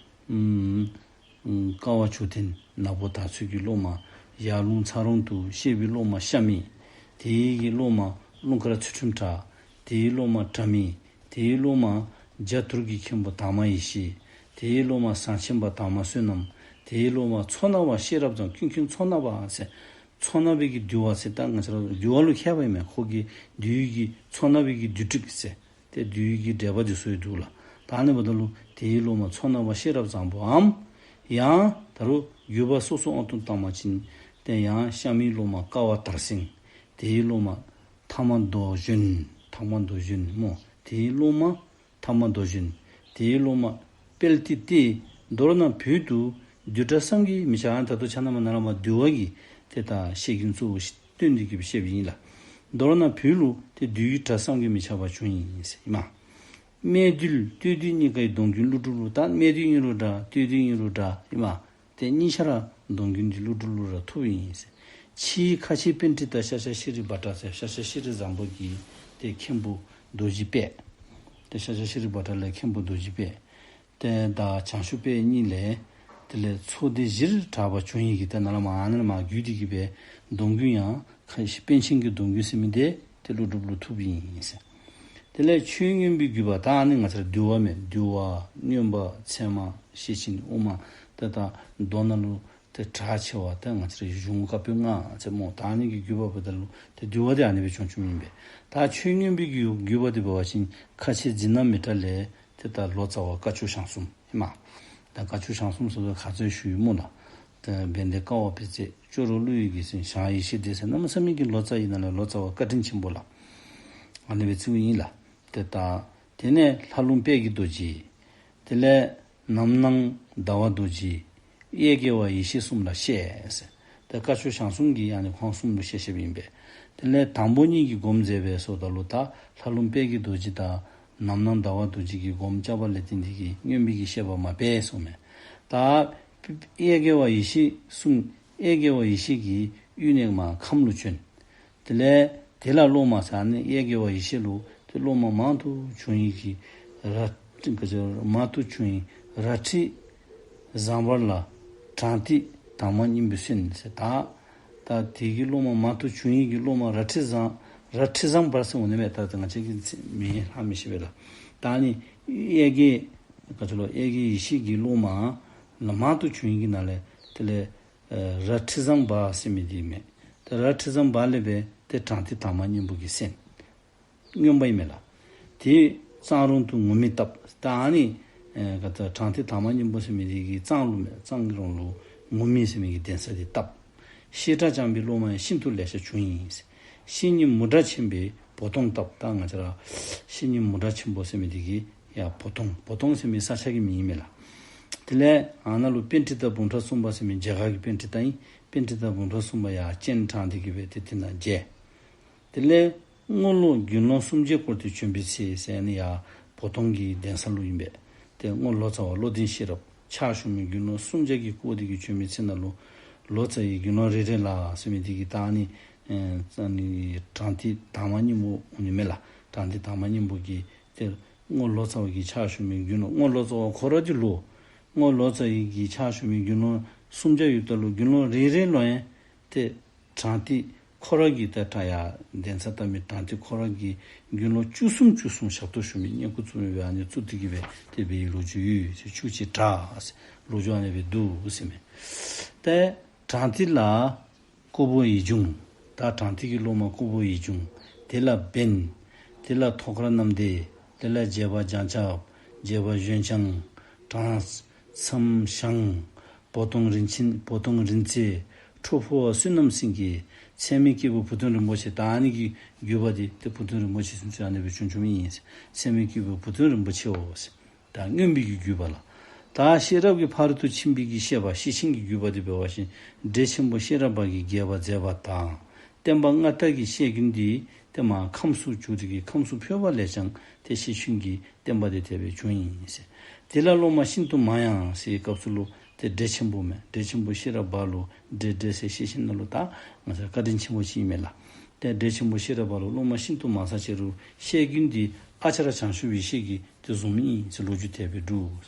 ཨུམ། ཀ་བ་མཆོག་ལྡན་ནག་པོ་དར་ཚུལ་གྱི་སློབ་མ་ཡར་ཀླུང་ཚ་རོང་དུ་གཤེགས་པའི་སློབ་མ་ཤ་མི། དེའི་གི་སློབ་མ་ཀླུང་དཀར་ཚུལ་ཁྲིམས་གྲགས། དེའི་སློབ་མ་དྲ་མི། དེའི་སློབ་མ་རྒྱ་ཐུར་གྱི་མཁན་པོ་དར་མ་ཡེ་ཤེས། དེའི་སློབ་མ་ཟངས་ཆེན་པ་དར་མ་བསོད་ནམས། དེའི་སློབ་མ་མཚོ་སྣ་བ་ཤེས་རབ་བཟང་ཀུན་མཁྱེན་མཚོ་སྣ་བ་ཟེར། མཚོ་སྣ་བའི་གི་འདུལ་བ་ཟེར་ད་ང་བཅས་ར་འདུལ་བ་ལུ་མཁས་པ་ཨིན་མས། ཁོ་གི་འདུལ་བའི་གི་མཚོ་སྣ་བའི་གི་འདུལ་ཁྲིད་ཟེར། ཏེ་འདུལ་བའི་གི་འགྲེལ་པ་འདི་ཚུ་ཡང་འདུག་ལགས། ད་ཨ་ནི་འབདཝ་ད་ལུ་དེའི་སློབ་མ་མཚོ་སྣ་བ་ཤེས་རབ་བཟང་པོའམ། ཡང་ད་རུང་བརྒྱུད་པ་སོ་སོ་དབང་དུ་བཏང་བ་ཅིན་ཏེ་ཡང་ཤ་མིའི་སློབ་མ་ཀ་བ་དར་སེང་། དེའི་སློབ་མ་ཐ་མ་མདོ་གཞོན། ཐ་མ་མདོ་གཞོན་སྨོ། དེའི་སློབ་མ་ཐ་མ་མདོ་གཞོན། དེའི་སློབ་མ་དཔལ་ཏི་ཏི། མདོར་ན་བོད་དུ་བདུད་དྲག་བསམ་གྱིས་མི་ཁྱབ། ད་ལྟོ་ཆ་ན་མ་ན་ར་མ་འདུལ་བ་གི་ཏེ་ད་བཤད་རྒྱུན་གཙོ་བོ་ཞིག་སྟོན་ཏེ་གི་བཤདཔ་ཨིན་ལགས། མདོར་ན་བོད་ལུ་ཏེ་བདུད་ཀྱི་དྲག་བསམ་གྱིས་མི་ཁྱབ་པ་བྱུང་ཡི་ཟེར་ཨིན་མས། སྨད་འདུལ་སྟོད་འདུལ་གཉིས་ཀའི་སྡོམ་རྒྱུན་ཀླུ་སྒྲུབ་ལུ། ད་སྨད་འདུལ་ཨིན་རུང་འདྲ་སྟོད་འདུལ་ཨིན་རུང་འདྲ་ཨིན་མས། ཏེ་གཉིས་ཆ་ར་སྡོམ་རྒྱུན་འདི་ཀླུ་སྒྲུབ་ལུ་ར་ཐུགཔ་ཨིན་ཟེར། ཕྱིས་ཁ་ཆེ་པཎྜི་ཏ་ཤཱཀྱ་ཤྲཱི་བྷ་དྲ་ཟེར་ཤཱཀྱ་ཤྲཱི་བཟང་པོ་གི་ཏེ་མཁན་པོ་རྡོ་རྗེ་དཔལ། ཏེ་ཤཱཀྱ་ཤྲཱི་བྷ་དྲ་ལས་མཁན་པོ་རྡོ་རྗེ་དཔལ། ཏེ་ད་བྱང་ཆུབ་དཔལ་གཉིས་ལས་ དེ་ལས་ཚོགས་སྡེ་བཞིར་གྲགས་པ་བྱུང་ཡི་གི་ཏེ་ནཱ་ལས་མར་ཨ་ནཱ་ལས་མར་བརྒྱུད་དེ་གི་སྦེ་སྡོམ་རྒྱུན་ཡང་ཁ་ཤས་པཎ་ཆེན་གྱི་སྡོམ་རྒྱུན་ཟེར་མི་འདི་ཏེ་ཀླུ་སྒྲུབ་ལུ་ཐུགཔ་ཨིན་ཟེར། དེ་ལས་ཆོས་མངོན་པའི་བརྒྱུད་པ་ད་ཨ་ནི་ང་བཅས་ར་འདུལ་བ་མས། འདུལ་བ་མངོན་པ་ཚད་མ་ཤེར་ཕྱིན་དབུ་མ་ཏེ་ད་མདོ་ནང་ལུ་ཏེ་གྲགས་ཆེ་བ་ཏེ་ང་བཅས་ར་གཞུང་བཀའ་པོད་ལྔ་ཟེར་སྨོ། ད་ཨ་ནི་གི་བརྒྱུད་པ་འབདཝ་ད་ལུ་ཏེ་འདུལ་བ་འདི་ཨ་ནི་སྦེ་བྱུང་བྱུངམ་ཨིན་པས། ད་ཆོས་མངོན་པའི་བརྒྱུད་བརྒྱུད་པ་འདི་འབད་བ་ཅིན་ཁ་ཆེ་འཛིན་རྣམ་མི་འདྲ་ལས་ཏེ་ད་ལོ་ཙཱ་བ་བཀའ་ཆོས་ཞང་གསུམ་ཨིན་མས། ད་བཀའ་ཆོས་ཞང་གསུམ་ཟེར་བ་ཁ་ཙ་ཞུ་ཡི་སྨོ་ལགས། ཏེ་བན་དེ་ཀ་བ་དཔལ་བརྩེགས། ཅོག་རོ་ཀླུ་ཡི་རྒྱལ་མཚན། ཞང་ཡེ་ཤེས་སྡེ་ཟེར་གནམ་མེད་ས་མེད་ཀྱི་ལོ་ཙཱ་ཡི་ནང་ལས་ལོ་ཙཱ་བ་བཀའ་དྲིན་ཆེན་པོ་ལགས། ཨ་ནི་སྦེ་བརྩིཝ་ཨིན་ལགས། ཏེ་ད་དེ་ནས་ལྷ་ལུང་དཔལ་གྱི་རྡོ་རྗེ། དེ་ལས་ནམ་སྣང་ཟླ་བ་རྡོ་རྗེ། གཡས་དགེ་བ་ཡེ་ཤེས་གསུམ་ལ་བཤད་ཟེར། ད་བཀའ་ཆོས་ཞང་གསུམ་གྱི་ཨ་ནི་ཁོང་གསུམ་ལུ་བཤད་བཤདཔ་ཨིན་པས། དེ་ལས་དང་པོ་གཉིས་ཀྱིས་སྒོམ་མཛད་པས་ཟེརཝ་ད་ལུ་ད་ལྷ་ལུང་དཔལ་གྱི་རྡོ་རྗེ་དང་ནམ་སྣང་ཟླ་བ་རྡོ་རྗེ་གིས་སྒོམ་རྐྱབ་པ་ལས་བརྟེན་ཏེ་གིས་མངོན་པའི་གི་བཤད་པ་མ་སྤེལ་གསུངམ་མས། ད་གཡས་དགེ་བ་ཡེ་ཤེས་གསུམ། གཡས་དགེ་བ་ཡེ་ཤེས་ཀྱིས་དབུས་གནས་མར་ཁམས་ལུ་བྱོན། དེ་ལས་དེ་ལ་སློབ་མ་ཟེར་ཨ་ནི་གཡས་དགེ་བ་ཡེ་ཤེས་ལུ་ཏེ་སློབ་མ་མང་དུ་བྱུང་ཡི་གི་ར་མང་དུ་བྱུང་ཡི་རལ་གྲི་བཟང་བར་ལ་དྲང་ཏི་དྭངས་མ་སྙིང་པོའི་སོན་ཟེར། ད་ད་དེ་གི་སློབ་མ་མང་དུ་བྱུང་ཡི་གི་སློབ་མ་རལ་གྲི་བཟང་རལ་གྲི་བཟང་བར་ཟེར་འོང་ནི་མས། ད་ད་ང་བཅས་ཀྱིས་མི་ཧ་མི་ཤེས་པས་ལགས། ད་ཨ་ནི་གཡས་དགེ་ག་ཅི་ལོ་གཡས་དགེ་ཡེ་ཤེས་ཀྱི་སློབ་མ་ལ་མང་དུ་བྱུང་ཡི་གི་ནང་ལས་དེ་ལས་ཨ་རལ་གྲི་བཟང་བར་ཟེར་མི་འདི་མས། ཏེ་རལ་གྲི་བཟང་བར་ལས་སྦེ་ཏེ་དྲང་ཏི་དྭངས་མ་སྙིང་པོ་གི་སོན་མངོན་པ་ཨིན་མས་ལགས། དེ་གཙང་རོང་དུ་ངུར་སྨྲིག་བཏབ། ད་ཨ་ནི་ཨེ་ག་ད་དྲང་ཏི་དྭངས་མ་སྙིང་པོ་ཟེར་མི་འདི་གིས་གཙང་ལུ་མས། གཙང་རོང་ལུ་ངུར་སྨྲིག་ཟེར་མི་གི་གདན་ས་འདི་བཏབ། བཤད་གྲྭ་བསྐྱངས་པའི་སློབ་མ་ཡང་ཤིན་ཏུ་ལེ་ཤ་བྱུང་ཡི། བཤེས་གཉེན་མུ་དྲ་ཆེན་པོས་བོ་དོང་བཏབ། ད་ང་བཅས་ར་བཤེས་གཉེན་མུ་དྲ་ཆེན་པོ་ཟེར་མི་འདི་གིས་ཡར་བོ་དོང་། བོ་དོང་ཟེར་མི་ས་ཆ་གི་མིང་ཨིན་མས་ལགས། དེ་ལས་ཨ་ནཱ་ལུ་པཎྜི་ཏ་འབུམ་ཕྲག་གསུམ་པ་ཟེར་མི་མཇལ་ཁ་གི་པཎྜི་ཏ་ཨིན། པཎྜི་ཏ་འབུམ་ཕྲག་གསུམ་པ་ཡར་སྤྱན་དྲངས་ཏེ་གི་སྦེ་ཏེ་དེ་ནང་མཇལ། དེ་ལས་རྔོག་ལོ་དགེ་སློང་སུམ་བརྒྱས་བསྐོར་ཏེ་བྱོན་པའི་ཚེ་ཟེར་ཨ་ནི་ཡར་བོ་དོང་གི་གདན་ས་ལུ་ཨིན་པས། ཏེ་རྔོག་ལོ་ཙཱ་བ་བློ་ལྡན་ཤེས་རབ་ཕྱག་ཞུ་མི་དགེ་སློང་སུམ་བརྒྱ་གིས་བསྐོར་ཏེ་གི་བྱོན་པའི་ཚེ་ནང་ལུ་ལོ་ཙཱ་ཡིས་དགེ་སློང་རེ་རེ་ལ་ཟེར་མི་འདི་གིས་ད་ཨ་ནི་ཨེ་ཨ་ནི་དྲང་ཏི་དྭངས་མ་སྙིང་པོ་འོང་ནི་མས་ལགས། དྲང་ཏི་དྭངས་མ་སྙིང་པོ་གིས་ཏེ་རྔོག་ལོ་ཙཱ་བ་གིས་ཕྱག་ཞུ་མི་དགེ་སློང་རྔོག་ལོ་ཙཱ་བ་ཁོ་ར་འདི་ལུ་རྔོག་ལོ་ཙཱ་ཡི་གིས་ཕྱག་ཞུ་མི་དགེ་སློང་སུམ་བརྒྱ་ཡོདཔ་ད་ལུ་དགེ་སློང་རེ་རེ་ལུ་ཡང་ཏེ་དྲང་ཏི་ཁོ་ར་གིས་ད་ད་ཡར་གདན་ས་བཏབ་མི་དྲང་ཏི་ཁོ་ར་གིས་དགེ་སློང་བཅུ་གསུམ་བཅུ་གསུམ་ཞབས་ཏོག་ཞུ་མི་བསྙེན་བཀུར་བཙུགས་མི་སྦེ་ཨ་ནི་བཙུགས་ཏེ་གི་སྦེ་ཏེ་འབད་བའི་ལོ་རྒྱུས་ཡོད་ཟེར། ཆུ་ཅིག་དྲག་ཟེར་ལོ་རྒྱུས་ཨ་ནི་སྦེ་འདུག་ཟེར་མས། ཏེ་དྲང་ཏི་ལ་ཀོ་བོ་ཡིད་འབྱུང་། ད་དྲང་ཏི་གི་སློབ་མ་ཀོ་བོ་ཡིད་འབྱུང་། དེ་ལ་བན། དེ་ལ་ཐོག་ཁར་རྣམ་བདེ། དེ་ལ་རྒྱལ་པོ་བྱང་ཆུབ། རྒྱལ་པོ་གཞོན་ལྕང་། དྲང་མཚམས་ཞང་། བོ་དོང་རིན་ཆེན། བོ་དོང་རིན་བརྩེགས། ཁྲོ་ཕུ་བ་བསོད་ནམས་སེང་གེ། ཚད་མའི་སྐྱེས་བུ་བུ་སྟོན་རིན་པོ་ཆེ། ད་ཨ་ནི་གི་བརྒྱུད་པ་འདི་ཏེ་བུ་སྟོན་རིན་པོ་ཆེ་ཚུན་ཚོད་ཨ་ནི་སྦེ་བྱུང་བྱུངམ་ཨིན། ཚད་མའི་སྐྱེས་བུ་བུ་སྟོན་རིན་པོ་ཆེའོ་ཟེར། ད་མངོན་པའི་གི་བརྒྱུད་པ་ལགས། ད་ཤེས་རབ་ཀྱི་ཕ་རོལ་ཏུ་ཕྱིན་པའི་གི་བཤད་པ་ཤེར་ཕྱིན་གྱི་བརྒྱུད་པ་འདི་འབད་བ་ཅིན་འབྲེལ་ཆེན་པོ་ཤེས་རབ་པ་གིས་རྒྱས་པར་མཛད་པ་དང་། བསྟན་པ་སྔ་དར་གྱི་བཤད་རྒྱུན་འདི་ཏེ་མར་ཁམས་སུ་བྱོན་ཏེ་གི་ཁམས་སུ་འཕོས་པ་ལས་ཀྱང་ཏེ་ཤེར་ཕྱིན་གྱི་བསྟན་པ་འདི་དེ་སྦེ་བྱུང་ཡི་ཟེར། དེ་ལ་སློབ་མ་ཤིན་ཏུ་མང་ཡང་ཟེར་བའི་སྐབས་སུ་ལུ་ཏེ་འབྲེལ་ཆེན་པོ་མས། འབྲེལ་ཆེན་པོ་ཤེས་རབ་པ་ལུ་འབྲེལ་འབྲེལ་ཟེར་ཤེར་ཕྱིན་ནང་ལུ་ད་ང་བཅས་བཀའ་དྲིན་ཆེན་པོ་ཅིག་ཨིན་མས་ལགས། ཏེ་འབྲེལ་ཆེན་པོ་ཤེས་རབ་པ་ལུ་སློབ་མ་ཤིན་ཏུ་མང་ས་ཅིག་རུང་བཤད་རྒྱུན་འདི་ཨ་ཅར་བྱང་ཆུབ་ཡེ་ཤེས་ཀྱིས་ཏེ་བཟུང་མི་ཨིན་ཟེར་ལོ་རྒྱུས་དེ་སྦེ་འདུག།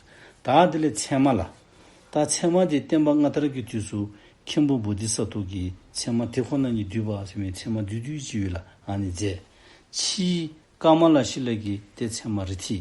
ད་དེ་ལས་ཚད་མ་ལགས། ད་ཚད་མ་འདི་བསྟན་པ་སྔ་དར་གྱི་དུས་སུ་མཁན་པོ་བོ་དྷི་ས་ཏྭ་གིས་ཚད་མ་དེ་ཁོ་ན་ཉིད་བསྡུས་པ་ཟེར་མི་ཚད་མ་བསྡུས་བསྡུས་ཅིག་ཡོད་ལགས། ཨ་ནི་མཛད། ཕྱིས་ཀ་མ་ལ་ཤཱི་ལ་གིས་ཏེ་ཚད་མ་རི་ཐི།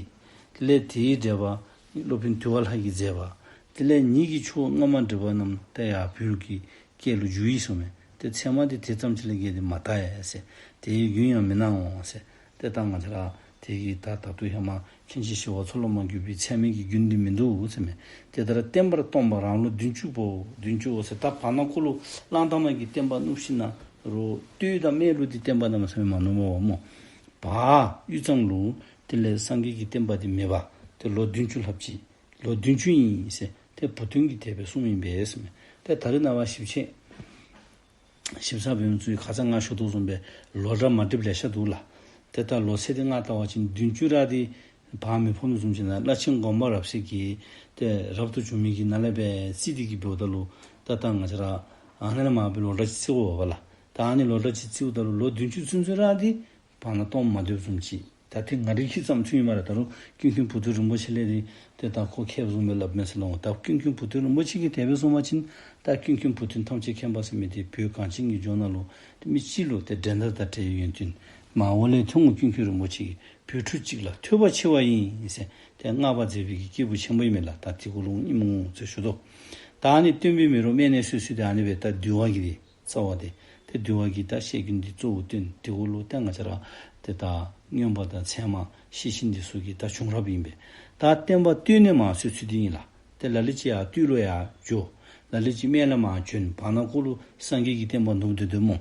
དེ་ལས་དེའི་འགྲེལ་པ་སློབ་དཔོན་དུལ་བ་ལྷ་གིས་མཛད་པ། དེ་ལས་ཉིད་ཀྱི་ཆོས་སྔ་མ་འདྲི་བ་རྣམས་ཏེ་ཡར་བོད་ཀྱི་སྐད་ལུ་བསྒྱུར་ཡི་གསུངས་མས། ཏེ་ཚད་མ་འདི་དེ་ཙམ་ཅིག་ལས་བརྒལ་ཏེ་མ་དར་ཡ་ཟེར། དེའི་རྒྱུན་ཡང་མི་སྣང་འོང་ཟེར། ཏེ་ད་ང་བཅས་ར་དེ་གི་ད་ད་ལྟོ་ཧེ་མ་མཁན་ཆེན་ཞི་བ་འཚོ་ལས་མར་བརྒྱུད་པའི་ཚད་མའི་གི་རྒྱུན་འདི་མིན་འདུག་ཟེར་མས། དེ་ལྟར་བསྟན་པར་སྟོང་པ་རང་ལོ་བདུན་ཅུ་པོ། བདུན་ཅུ་པོ་ཟེར་ད་བར་ན་ཁོ་ལུ་གླང་དར་མ་གིས་བསྟན་པ་བསྣུབས་ཞིནམ་ལས་ལྟོས་དང་སྨད་ལུ་འདི་བསྟན་པ་གནམ་མེད་ས་མེད་མ་བསྣུབས་པས་སྨོ། བར་དབུས་གཙང་ལུ་དེ་ལས་སངས་རྒྱས་ཀྱི་བསྟན་པ་འདི་མེད་པ་ཏེ་ལོ་བདུན་ཅུ་ལྷགཔ་ཅིག་ལོ་བདུན་ཅུ་ཨིན་ཟེར་ཏེ་བུ་སྟོན་གྱིས་དེ་སྦེ་གསུངམ་ཨིན་པས་ཟེར་མས། ཏེ་ད་རེས་ནངས་པ་ཞིབ་ཆ་ཞིབ་ཚགས་འབད་མི་ཚུ་གིས་ཁ་ཙ་ང་ཞུ་དོ་བཟུམ་སྦེ་ལོ་འདྲ་མ་འགྲིགཔ་ལེ་ཤ་འདུག་ལགས། ཏེ་ད་ལོ་ཚད་འདི་ང་བལྟ་བ་ཅིན་བདུན་ཅུ་ར་འདི་བར་མི་ཕོག་ནི་བཟུམ་ཅིག་ནང་བླ་ཆེན་དགོངས་པ་རབ་གསལ་གྱིས་ཏེ་རབ་ཏུ་བྱུང་མི་གི་ནང་ལས་སྦེ་རྩིས་འདི་གིས་འབདཝ་ད་ལུ་ད་ད་ང་བཅས་ར་ཨ་ནཱ་ལས་མར་སྦེ་ལོ་འདྲ་ཅིག་རྩིཝ་འོང་པ་ལགས། ད་ཨ་ནི་ལོ་འདྲ་ཅིག་རྩིཝ་ད་ལུ་ལོ་བདུན་ཅུ་ཚུན་ཚོད་ར་འདི་བར་ན་སྟོངམ་མ་སྡོདཔ་བཟུམ་ཅིག། ད་ཏེ་ང་རའི་ཁྱི་ཙམ་ཚུ་ཨིན་སྨ་རེ། ད་རུང་ཀུན་མཁྱེན་བུ་སྟོན་རིན་པོ་ཆེ་ལས་ཏེ་ཏེ་ད་ཁོ་མཁསཔ་བཟུམ་སྦེ་སླབ་མས་ཟེར་སླབ་འོང་། ད་ཀུན་མཁྱེན་བུ་སྟོན་རིན་པོ་ཆེ་གིས་དེ་སྦེ་གསུངས་པ་ཅིན་ད་ཀུན་མཁྱེན་བུ་སྟོན་ཐམས་ཅད་མཁྱེན་པ་ཟེར་མི་འདི་བོད་གངས་ཅན་གྱི་ལྗོངས་ནང་ལུ་ཏེ་མི་གཅིག་ལུ་ཏེ་འགྲན་ཟླ་དང་བྲལ་བའི་ཡོན་ཏན་མ་འོངས་ལས་ཐོན་འོང་། ཀུན་མཁྱེན་རིན་པོ་ཆེ་གིས་བོད་ཕྲུག་གཅིག་ལ་ཐོས་པ་ཆེ་བ་ཡིན་ཟེར་ཏེ་བསྔགས་པ་མཛད་པའི་གི་སྐྱེས་བུ་ཆེན་པོ་ཨིན་མས་ལགས། ད་དེ་གུ་ལུ་ཨིནམ་འོང་ཟེར་ཞུ་དོ། ད་ཨ་ནི་སྟོན་པའི་མེ་རོ་སྨན་སྣ་སོ་སོ་འདི་ཨ་ནི་སྦེ་ད་འདུལ་བ་གི་རྩ་བ་འདི་ཏེ་འདུལ་བ་གི་ད་བཤད་རྒྱུན་འདི་གཙོ་བོ་སྟོན། དེ་གུ་ལུ་ཏེ་ང་བཅས་ར་ཏེ་ད་མངོན་པ་དང་ཚད་མ་ཤེས་བཞིན་འདི་ཚུ་གི་ད་བྱུང་རབས་ཨིན་པས། ད་བསྟན་པ་བཏུལ་ནི་མ་སོ་སོ་འདི་ཨིན་ལགས། ཏེ་ལ་ལུ་ཅིག་ཡར་བཏུལ་ལུ་ཡར་འགྱོ། ལ་ལུ་ཅིག་སྨད་ལས་མར་བྱོན། བར་ན་ཁོ་ལུ་སངས་རྒྱས་ཀྱི་བསྟན་པ་ནུབ་སྡོད་སྡོདཔ་སྨོ།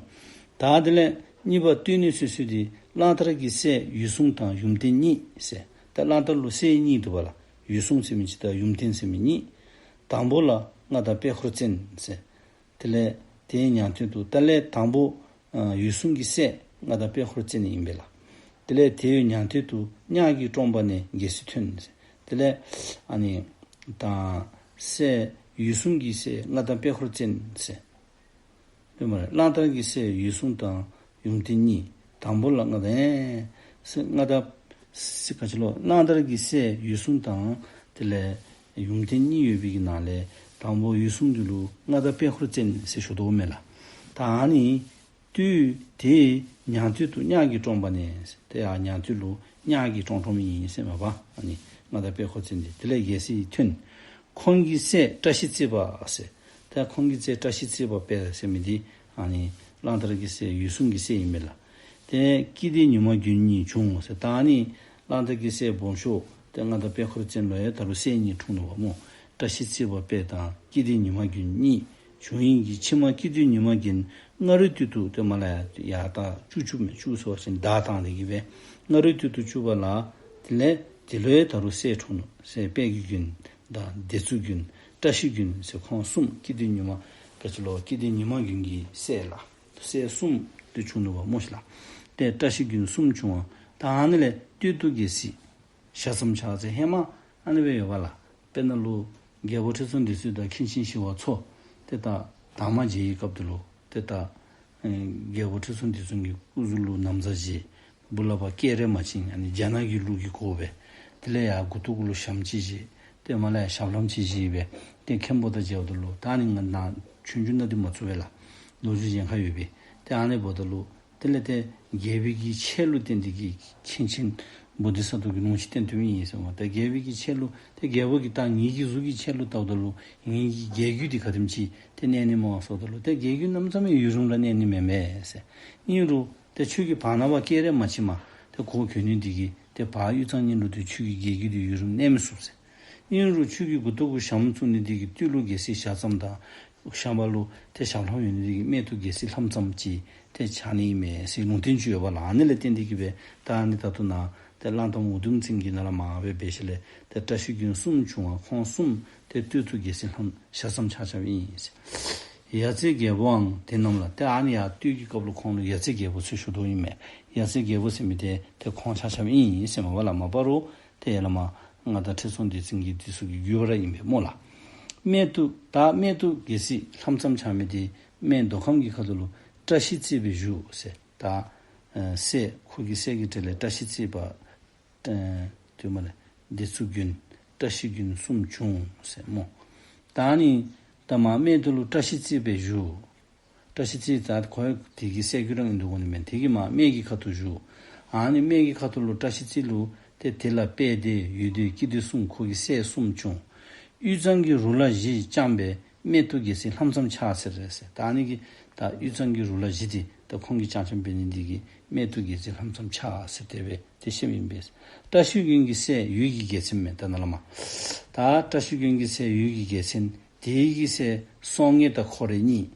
ད་དེ་ལས་གཉིས་པ་བཏུལ་ནི་སོ་སོ་འདི་གླང་དར་གྱི་སྲས་འོད་སྲུང་དང་ཡུམ་བརྟན་གཉིས་ཟེར། ད་གླང་དར་ལུ་སྲས་གཉིས་འདུག་པ་ལགས། འོད་སྲུང་ཟེར་མི་ཅིག་དང་ཡུམ་བརྟན་ཟེར་མི་གཉིས། དང་པོ་ལ་མངའ་བདག་དཔལ་འཁོར་བཙན་ཟེར། དེ་ལས་དེའི་ཉན་ཐོས་དུ་ད་ལས་དང་པོ་ཨ་འོད་སྲུང་གི་སྲས་མངའ་བདག་དཔལ་འཁོར་བཙན་ཨིན་པས་ལགས། དེ་ལས་དེའི་ཉན་ཐོས་དུ་གཉགས་ཀྱིས་བཀྲོངས་པ་ནས་རྒྱལ་སྲིད་ཐོན། དེ་ལས་ཨ་ནི་ད་སྲས་འོད་སྲུང་གི་སྲས་མངའ་བདག་དཔལ་འཁོར་བཙན་ཟེར། དེ་མ་རེད། གླང་དར་གྱི་སྲས་འོད་སྲུང་དང་ཡུམ་བརྟན་གཉིས། དང་པོ་ལ་མངའ་བདག་ཨེ་སྲས་མངའ་བདག་སྲས་ག་ཅི་ལོ། གླང་དར་གྱི་སྲས་འོད་སྲུང་དང་དེ་ལས་ཡུམ་བརྟན་གཉིས་ཡོད་པའི་གི་ནང་ལས་དང་པོ་འོད་སྲུང་འདི་ལུ་མངའ་བདག་དཔལ་འཁོར་བཙན་ཟེར་ཞུ་དོ་མས་ལགས། ད་ཨ་ནི་དུས་དེའི་ཉན་ཐོས་དུ་གཉགས་ཀྱིས་བཀྲོངས་པ་ནས། དེ་ཡང་ཉན་ཐོས་ལུ་གཉགས་ཀྱིས་བཀྲོངས་བཀྲོངསམ་ཨིན་ཟེར་མས་པ། ཨ་ནི་མངའ་བདག་དཔལ་འཁོར་བཙན་འདི་དེ་ལས་རྒྱལ་སྲིད་ཐོན། ཁོང་གི་སྲས་བཀྲ་ཤིས་རྩེ་པ་ཟེར། ད་ཁོང་གི་སྲས་བཀྲ་ཤིས་རྩེ་པ་དཔལ་ཟེར་མི་འདི་ཨ་ནི་གླང་དར་གྱི་སྲས་འོད་སྲུང་གི་སྲས་ཨིན་མས་ལགས། དེ་སྐྱིད་ལྡན་ཉི་མ་དགུན་གཉིས་བྱུང་ཟེར། ད་ཨ་ནི་གླང་དར་གྱི་སྲས་སྦོམ་ཤོས་དེ་མངའ་བདག་དཔལ་འཁོར་བཙན་ལུ་ཡང་ད་རུང་སྲས་གཉིས་འཁྲུངས་ནུག་པ་སྨོ། བཀྲ་ཤིས་རྩེ་པ་དཔལ་དང་སྐྱིད་ལྡན་ཉི་མ་དགུན་གཉིས་བྱུང་ཡིན་གྱི། ཕྱི་མ་སྐྱིད་ལྡན་ཉི་མ་དགུན་སྔ་རོལ་དུས་དུ་དེ་མ་ལ་ཡ་ཡར་ད་བཅུ་བཅུ་མེན་བཅུ་སོ་ཞིང་ཟླ་དང་དེ་གི་སྦེ་སྔ་རོལ་དུས་དུ་བཅུ་པ་ལ། དེ་ལས་དེ་ལུ་ཡང་ད་རུང་སྲས་འཁྲུངས་ནུག། སྲས་དཔལ་གྱི་དགུན་དང་བདེ་མཚུངས་དགུན་བཀྲ་ཤིས་དགུན་ཟེར་ཁོང་གསུམ། སྐྱིད་ལྡན་ཉི་མ་ག་ཅི་ལོ། སྐྱིད་ལྡན་ཉི་མ་དགུན་གྱི་སྲས་ལགས། སྲས་གསུམ་དེ་བྱུང་ནུག་པ་སྨོ་ཤིག་ལགས། དེ་བཀྲ་ཤིས་དགུན་གསུམ་བྱུང་བ། ད་ཨ་ནི་ལས་སྟོད་དུ་རྒྱལ་སྲིད་ཞྭ་ཙམ་ཆགས་ཟེར་ཧེ་མ་ཨ་ནི་སྦེ་ཡོད་པ་ལགས། དཔེར་ན་ལུ་རྒྱལ་པོ་ཁྲི་སྲོང་ལྡེ་བཙན་དང་མཁན་ཆེན་ཞི་བ་འཚོ་དེ་ད་དར་མ་བརྗེ་བའི་སྐབས་དེ་ལུ་དེ་ད་ཨེ་རྒྱལ་པོ་ཁྲི་སྲོང་ལྡེ་བཙན་གྱི་སྐུ་གཟུགས་ལུ་ན་བཟའ་བཞེས། སྦུག་ལས་ཕར་སྐེ་རགས་མ་བཅིངས། ཨ་ནི་རྒྱ་ནག་གི་ལུགས་ཀྱི་གོ་སྦེ། དེ་ལས་ཡར་མགུ་ཏོ་གུ་ལུ་ཞྭམོ་ཅིག་བཞེས། དེ་མ་ལས་ཡར་ཞབས་ལྷམ་ཅིག་བཞེས་སྦེ། དེ་མཁན་པོ་དང་མཇལཝ་ད་ལུ་ད་ཨ་ནི་ང་ནཱ་ཆོས་འབྱུང་ནང་འདི་མ་ཚུད་པས་ལགས། ལོ་རྒྱུས་གཞན་ཁར་ཡོད་པས། དེ་ཨ་ནི་འབདཝ་ད་ལུ་དེ་ལས་དེ་རྒྱལ་པོའི་གི་ཆས་ལུ་བརྟེན་ཏེ་གིས་མཁན་ཆེན་བོ་དྷི་ས་ཏྭ་གིས་ལུང་ཅིག་བསྟན་ཏེ་ཨིན་ཟེར་མས། ད་རྒྱལ་པོའི་གི་ཆས་ལུ་དེ་རྒྱལ་པོ་གིས་ད་ངེ་གི་གཟུགས་ཀྱི་ཆས་ལུ་བལྟཝ་ད་ལུ་ངེ་གི་རྒྱལ་རྒྱུད་འདི་ག་དེམ་ཅིག་དེ་གནས་ནི་སྨོ་ཟེརཝ་ད་ལུ་དེ་རྒྱལ་རྒྱུད་གནམ་མེད་ས་མེད་ཡུན་རིངམོ་ར་གནས་ནི་མེན་མས་ཟེར། ཨིན་རུང་ཏེ་ཁྱོད་ཀྱིས་བར་ན་བ་སྐེ་རགས་མ་བཅིངམ་ཏེ་གོ་གྱོན་ནི་འདི་གིས་ཏེ་བར་དབུས་གཙང་གཉིས་ལུ་ཏེ་ཁྱོད་ཀྱི་རྒྱལ་རྒྱུད་འདི་ཡུན་རིངམོ་གནས་མི་ཚུགས་ཟེར། ཨིན་རུང་ཁྱོད་ཀྱི་མགུ་ཏོ་གུ་ཞྭམོ་བཙུགས་ནི་འདི་གིས་སྟོད་ལུ་རྒྱལ་སྲིད་ཞྭ་ཙམ་དང་ཤམ་པ་ལུ་ཏེ་ཞབས་ལྷམ་ཡོད་ནི་འདི་གིས་སྨད་དུ་རྒྱལ་སྲིད་ལྷམ་ཙམ་ཅིག་ཏེ་ཆགས་ནི་ཨིན་མས་ཟེར་ལུང་བསྟན་ཅིག་ཡོད་པ་ལགས། ཨ་ནི་ལས་བརྟེན་ཏེ་གིས་སྦེ་ད་ཨ་ནི་ད་ལྟོ་ནཱ་ཏེ་གླང་དར་མ་འུ་དུམ་བཙན་གྱི་ནང་ལས་མར་སྦེ་འབད་ཞིནམ་ལས་ཏེ་བཀྲ་ཤིས་དགུན་གསུམ་བྱུང་བ་ཁོང་གསུམ་ཏེ་སྟོད་དུ་རྒྱལ་སྲིད་ལྷམ་ཞྭ་ཙམ་ཆགས་ཆགསཔ་ཨིན་ཟེར། ཡ་མཚན་རྒྱལ་པོའང་དེ་རྣམས་ལ། ཏེ་ཨ་ནི་ཡར་སྟོད་ཀྱི་སྐབས་ལུ་ཁོང་ལུ་ཡ་མཚན་རྒྱལ་པོ་ཟེར་ཞུ་དོ་ཨིན་མས། ཡ་མཚན་རྒྱལ་པོ་ཟེར་མི་དེ་ཏེ་ཁོང་ཆགས་ཆགསཔ་ཨིན་ཟེར་མས་པ་ལགས། མ་པ་རུང་ཏེ་ཡར་ལས་མར་མངའ་བདག་ཁྲི་སྲོང་ལྡེ་བཙན་གྱི་དེ་ཚུ་གི་བརྒྱུད་པ་ར་ཨིན་པས་སྨོ་ལགས། སྨད་དུ་ད་སྨད་དུ་རྒྱལ་སྲིད་ལྷམ་ཙམ་ཆགས་མི་དེ་སྨད་མདོ་ཁམས་ཀྱི་ཁ་ཐུག་ལུ་བཀྲ་ཤིས་རྩེ་པས་བཞུགས་ཟེར། ད་ཨེ་སྲས་ཁོ་གི་སྲས་ཀྱི་གྲས་ལས་བཀྲ་ཤིས་རྩེ་པ་ཨེ་དེ་མ་ལས་བདེ་མཚུངས་དགུན་བཀྲ་ཤིས་དགུན་གསུམ་བྱུང་ཟེར་སྨོ། ད་ཨ་ནི་ད་མར་སྨད་དུ་ལུ་བཀྲ་ཤིས་རྩེ་པས་བཞུགས། བཀྲ་ཤིས་རྩེ་ད་ཁོ་དེ་གི་སྲས་ཀྱི་རང་ཨིན་འདུག་གོ་ནི་མེན། དེ་གིས་མར་སྨད་ཀྱི་ཁ་ཐུག་བཞུགས། ཨ་ནི་སྨད་ཀྱི་ཁ་ཐུག་ལུ་བཀྲ་ཤིས་རྩེ་ལུ་ཏེ་དེ་ལ་དཔལ་ལྡན་འོད་ལྡན་སྐྱིད་ལྡན་གསུམ་ཁོ་གི་སྲས་གསུམ་བྱུང་། དབུས་གཙང་གི་རུ་ལ་བཞི་བཅངས་པས་སྨད་དུ་རྒྱལ་སྲིད་ལྷམ་ཙམ་ཆགས་ཟེར་ཟེར། ད་ཨ་ནི་གི་ད་དབུས་གཙང་གི་རུ་ལ་བཞི་དེ་ད་ཁོང་གིས་བཅངས་བཅངསམ་འབད་ནི་འདི་གིས་སྨད་དུ་རྒྱལ་སྲིད་ལྷམ་ཙམ་ཆགས་ཟེར་དེ་སྦེ་ཏེ་བཤདཔ་ཨིན་པས། བཀྲ་ཤིས་དགུན་གྱི་སྲས་འོད་ཀྱི་རྒྱལ་མཚན་མས། ད་ནཱ་ལས་མར་ད་བཀྲ་ཤིས་དགུན་གྱི་སྲས་འོད་ཀྱི་རྒྱལ་མཚན། དེ་ཡི་གི་སྲས་སྲོང་ངེ་དང་ཁོ་རེ་གཉིས།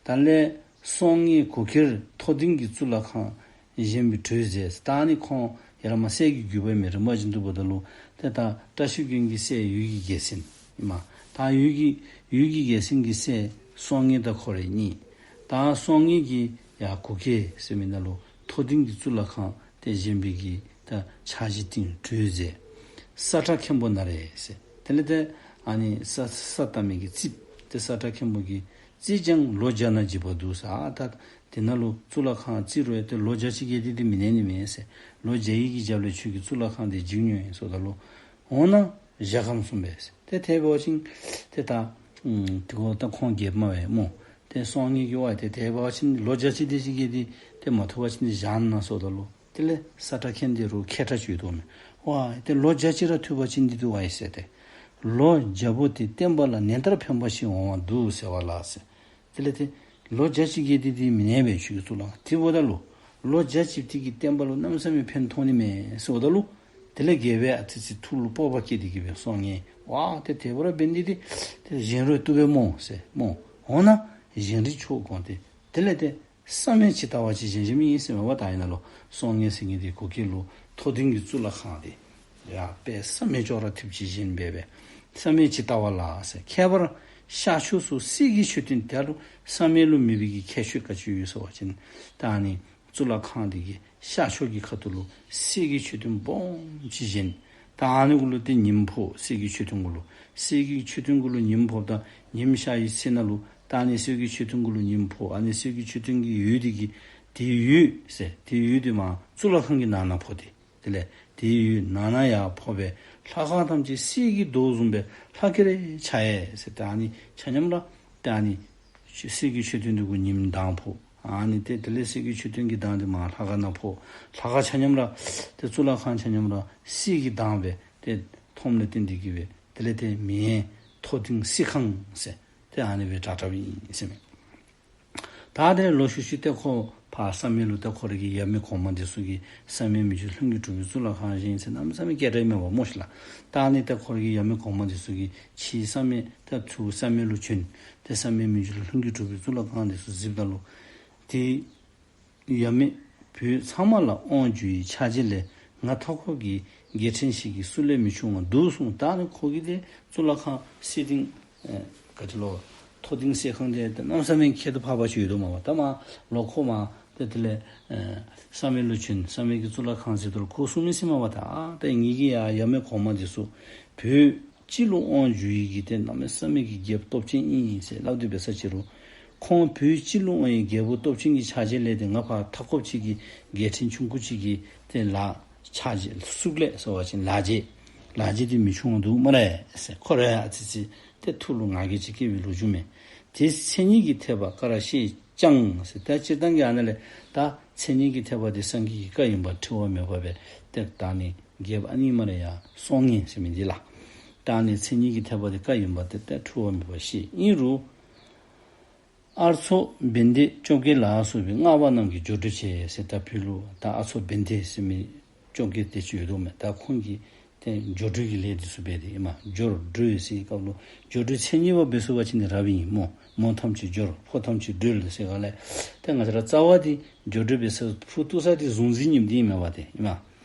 ད་ལས་སྲོང་ངེ་གུ་གེར་ཐོ་ལྡིང་གི་གཙུག་ལག་ཁང་བཞེངས་པའི་གྲོས་མཛད། ད་ཨ་ནི་ཁོང་ཡར་ལས་མར་སྲས་ཀྱི་བརྒྱུད་པ་མས། རིམ་པ་བཞིན་དུ་འབདཝ་ད་ལུ་ཏེ་ད་བཀྲ་ཤིས་དགུན་གྱི་སྲས་འོད་ཀྱི་རྒྱལ་མཚན་ཨིན་མས། ད་འོད་ཀྱི་འོད་ཀྱི་རྒྱལ་མཚན་གྱི་སྲས་སྲོང་ངེ་དང་ཁོ་རེ་གཉིས། ད་སྲོང་ངེ་གིས་ཡར་གུ་གེ་ཟེར་མི་ནང་ལུ་ཐོ་ལྡིང་གི་གཙུག་ལག་ཁང་དེ་བཞེངས་པའི་གི་ད་འཆར་གཞི་བཏིང་གྲོས་མཛད། ས་ཁྲ་མཁན་པོ་ན་རེ་ཟེར། དེ་ལས་ཏེ་ཨ་ནི་ས་ས་བཏབ་མི་གི་རྩིགཔ་དེ་ས་ཁྲ་མཁན་པོ་གིས་རྩིག་ཀྱང་ལོ་བརྒྱ་ན་འཇིག་པར་འདུག་ཟེར། ཨ་ད་ དེ་ནང་ལུ་གཙུག་ལག་ཁང་བརྩིག་རུང་ཡང་ཏེ་ལོ་བརྒྱ་ཅིག་བརྒལ་ཏེ་འདི་མི་གནས་ནི་མས་ཟེར། ལོ་བརྒྱ་ཡི་གི་རྒྱབ་ལས་ཁྱོད་ཀྱི་གཙུག་ལག་ཁང་འདི་འཇིག་ནི་ཨིན་ཟེརཝ་ད་ལུ། འོ་ན་བཞག་གམ་གསུངས་པས་ཟེར། ཏེ་དེ་འབད་བ་ཅིན་ཏེ་ད་ཨམ་དེ་གུ་ད་ཁོང་རྒྱལཔོ་མ་སྦེ་སྨོ། ཏེ་སྲོག་ངན་གྱིས་ཝའི་ཏེ་དེ་འབད་བ་ཅིན་ལོ་བརྒྱ་ཅིག་དེ་ཅིག་བརྒལ་ཏེ་ཏེ་མ་ཐུབ་པ་ཅིན་ཏེ་བཞག་གནང་ཟེརཝ་ད་ལུ། དེ་ལས་ས་ཁྲ་མཁན་འདི་རུང་མཁས་དྲགས་ཅིག་ཡོད་དོ་མས། ཝའི་ཏེ་ལོ་བརྒྱ་ཅིག་ར་ཐུབ་པ་ཅིན་འདི་འདུག་ཝའི་ཟེར་ཏེ། ལོ་བརྒྱ་པོ་དེ་བསྟན་པ་ལ་ནན་ཏན་ཕན་པ་ཞིག་འོང་བ་འདུག་ཟེར་བ་ལ་ཟེར། དེ་ལས་ཏེ་ལོ་བརྒྱ་ཅིག་བརྒལ་ཏེ་འདི་མི་གནས་པས་ཁྱོད་ཀྱི་གཙུག་ལག་ཁང་འདི་འབདཝ་ད་ལུ། ལོ་བརྒྱ་ཅིག་འདི་གིས་བསྟན་པ་ལུ་གནམ་མེད་ས་མེད་ཕན་ཐོགས་ནི་མས་ཟེརཝ་ད་ལུ། དེ་ལས་རྒྱལ་པོ་ཨ་ཙི་ཅིག་ཐུགས་ལུ་སྤོབས་པ་སྐྱེས་ཏེ་གི་སྦེ་སྲོག་ངན་ཝའི་ཏེ་དེ་འབད་ར་འབད་ནི་འདི་ཏེ་བཞེངས་རུང་བཏུབ་པས་སྨོ་ཟེར་སྨོ། འོ་ན་བཞེངས་རིགས་ཆོག་དགོངས་ཏེ། དེ་ལས་ཏེ་བསམ་ཡས་ཇི་ལྟ་བ་ཅིག་བཞེངས་བཞེངསམ་ཨིན་ཟེར་མས་པ། ད་ཨ་ནཱ་ལུ་སྲོག་ངན་ཟེར་མི་འདི་གུ་གེ་ལུ་ཐོ་ལྡིང་གི་གཙུག་ལག་ཁང་འདི་ཡ་དཔེ་བསམ་ཡས་ཅོག་ར་འཐདཔ་ཅིག་བཞེངས་སྦེ་སྦེ། བསམ་ཡས་ཇི་ལྟ་བ་ལ་ཟེར། ཁྱད་པར་ཤར་ཕྱོགས་སུ་གསེར་གྱི་མཆོད་རྟེན། དེ་ལུ་བསམ་ཡས་ལུ་མེད་པའི་གི་ཁྱད་ཆོས་ག་ཅི་ཡོད་ཟེར་བ་ཅིན་ད་ཨ་ནི་གཙུག་ལག་ཁང་འདི་གི་ཤར་ཕྱོགས་ཀྱི་ཁ་ཐུག་ལུ་གསེར་གྱི་མཆོད་རྟེན་སྦོམ་ཅིག་བཞེངས། ད་ཨ་ནི་གུ་ལུ་ཏེ་ཉིམ་ཕོག། གསེར་གྱི་མཆོད་རྟེན་གུ་ལུ། གསེར་གྱི་མཆོད་རྟེན་གུ་ལུ་ཉིམ་ཕོགཔ་ད་ཉིམ་ཤར་བའི་ཚེ་ནང་ལུ་ད་ཨ་ནི་གསེར་གྱི་མཆོད་རྟེན་གུ་ལུ་ཉིམ་ཕོག། ཨ་ནི་གསེར་གྱི་མཆོད་རྟེན་གྱི་འོད་འདི་གིས་དེའི་འོད་ཟེར་དེའི་འོད་འདི་མར་གཙུག་ལག་ཁང་གི་ནང་ན་ཕོག་སྟེ། དེ་ལས་དེའི་འོད་ནང་ན་ཡར་ཕོག་སྦེ་ལྷ་ཁང་ཐམས་ཅད་གསེར་གྱི་མདོག་བཟུམ་སྦེ་ལྷག་གེ་རེ་འཆར་ཡི་ཟེར། ད་ཨ་ནི་ཆ་མཉམ་ར་ད་ཨ་ནི་གསེར་གྱི་མཆོད་རྟེན་འདི་གུ་ཉིམ་མདངས་ཕོག། ཨ་ནི་ཏེ་དེ་ལས་གསེར་གྱི་མཆོད་རྟེན་གྱི་མདངས་འདི་མར་ལྷ་ཁང་ནང་ཕོག། ལྷ་ཁང་ཆ་མཉམ་ར་ཏེ་གཙུག་ལག་ཁང་ཆ་མཉམ་ར་གསེར་གྱི་མདངས་སྦེ་ཏེ་མཐོངམ་ལས་བརྟེན་ཏེ་གི་སྦེ་དེ་ལས་ཏེ་མི་ཡེངས་ཐོ་ལྡིང་གསེར་ཁང་ཟེར་ཏེ་ཨ་ནི་སྦེ་གྲགས་གྲགསཔ་ཨིན་ཟེར་མས། ད་དེ་ལོག་ཤུལ་ཤུལ་ཏེ་ཁོ་ཕར་བསམ་ཡས་ལུ་ཏེ་ཁོ་རའི་གི་ཡབ་མེས་གོང་མ་འདི་ཚུ་གིས་བསམ་ཡས་མི་འགྱུར་ལྷུན་གྱིས་གྲུབ་པའི་གཙུག་ལག་ཁང་བཞེངས་ཟེར་གནམ་མེད་ས་མེད་སྐད་གྲགས་མས་པ་སྨོ་ཤིག་ལགས། ད་ཨ་ནི་ཏེ་ཁོ་རའི་གི་ཡབ་མེས་གོང་མ་འདི་ཚུ་གིས་ཕྱིས་བསམ་ཡས་ད་ཚུར་བསམ་ཡས་ལུ་བྱོན། ཏེ་བསམ་ཡས་མི་འགྱུར་ལྷུན་གྱིས་གྲུབ་པའི་གཙུག་ལག་ཁང་འདི་ཚུ་གཟིགསཔ་ད་ལུ། ཏེ་ཡབ་མེས་བོད་ཚང་མ་ལ་དབང་བསྒྱུར་བའི་ཕྱག་རྗེས་ལས་ང་མཐའ་འཁོབ་ཀྱི་རྒྱལ་ཕྲན་ཞིག་གི་སུ་ལས་མི་ཕྱུང་བ་འདུག་གསུངས། ད་ཨ་ནི་ཁོ་གིས་ཏེ་གཙུག་ལག་ཁང་གསེར་ལྡིང་ཨེ་ག་ཅི་ལོ་ཐོ་ལྡིང་གསེར་ཁང་འདི་ད་གནམ་མེད་ས་མེད་ཁྱད་དུ་འཕགས་པ་ཅིག་ཡོད་དོ་མས་པ། ད་མར་ལོག་ཁོ་མར་ཏེ་དེ་ལས་ཨེ་བསམ་ཡས་ལུ་བྱོན། བསམ་ཡས་ཀྱི་གཙུག་ལག་ཁང་གཟིགསཔ་ད་ལུ་ཁོ་གསུངས་མི་ཟེར་མས་པ། ད་ཨ་ད་ངེ་གི་ཡ་ཡབ་མེས་གོང་མ་འདི་ཚུ་བོད་སྤྱི་ལུ་དབང་བསྒྱུར་བའི་གི་ཏེ་གནམ་མེད་ས་མེད་ཀྱི་རྒྱལཔོ་སྟོབས་ཅན་ཨིན་ཟེར་སླབ་སྟེ་འབད་ས་ཅིག་རུང་ཁོང་བོད་སྤྱི་ལུ་དབང་བའི་རྒྱལ་པོ་སྟོབས་ཅན་གྱི་ཕྱག་རྗེས་ལས་ཏེ་ང་ཕར་མཐའ་འཁོབ་ཅིག་གི་རྒྱལ་ཕྲན་ཆུང་ཀུ་ཅིག་གི་ཏེ་ལཱ་ཕྱག་རྗེས་སུག་ལས་ཟེར་བ་ཅིན་ལཱ་རྗེས་ལཱ་རྗེས་འདི་མི་ཕྱུང་བ་འདུག་སྨ་རེ་ཟེར། ཁོ་ར་ཡང་ཨ་ཙི་ཙི་ཏེ་ཐུགས་ལུ་ང་རྒྱལ་ཅིག་སྐྱེ་བའི་ལོ་རྒྱུས་མས། དེ་མཚན་ཉིད་ཀྱི་ཐེག་པ་བཀའ་ར་ཤེས་ཀྱང་ཟེར། ད་སྤྱིར་བཏང་གི་ཨ་ནཱ་ལས་ད་མཚན་ཉིད་ཀྱི་ཐེག་པ་འདི་སངས་རྒྱས་ཀྱི་བཀའ་ཡིན་པ་འཁྲུལ་བ་མེད་པ་སྦེ་ཏེ་ད་ཨ་ནི་རྒྱལཔོ་ཨ་ནི་སྨ་རེ་ཡ་སྲོག་ངན་ཟེར་མི་འདི་ལགས། ད་ཨ་ནི་མཚན་ཉིད་ཀྱི་ཐེག་པ་འདི་བཀའ་ཡིན་པ་འདི་ཏེ་འཁྲུལ་བ་མེད་པ་ཤེས། ཨིན་རུང་ཨར་ཚོགས་བན་དེ་བཅོ་བརྒྱད་ལ་སོགས་པའི་སྔགས་པ་རྣམས་ཀྱིས་སྦྱོར་སྒྲོལ་བྱས་ཟེར། ད་བོད་ལུ་ད་ཨར་ཚོགས་བན་དེ་ཟེར་མི་བཅོ་བརྒྱད་དེ་ཅིག་ཡོད་དོ་མས། ད་ཁོང་གིས་ཏེ་སྦྱོར་སྒྲོལ་གྱི་ལས་འདི་ཚུ་འབད་དེ་ཨིན་མས། སྦྱོར་སྒྲོལ་ཟེར་བའི་སྐབས་ལུ་སྦྱོར་སྒྲོལ་མཚན་ཉིད་པ་འབད་ཚུགས་པ་ཅིན་ནི་རབ་ཨིན་སྨོ། མོ་ཐམས་ཅད་སྦྱོར་ཕོ་ཐམས་ཅད་སྒྲོལ་ཟེར་ག་ལས། ཏེ་ང་བཅས་ར་རྩ་བ་འདི་སྦྱོར་སྒྲོལ་འབད་ས་ཕུ་བཏུ་ས་འདི་གཟུང་འཛིན་གཉིས་པོ་འདི་ཨིན་མས་པ་ཏེ་ཨིན་མས།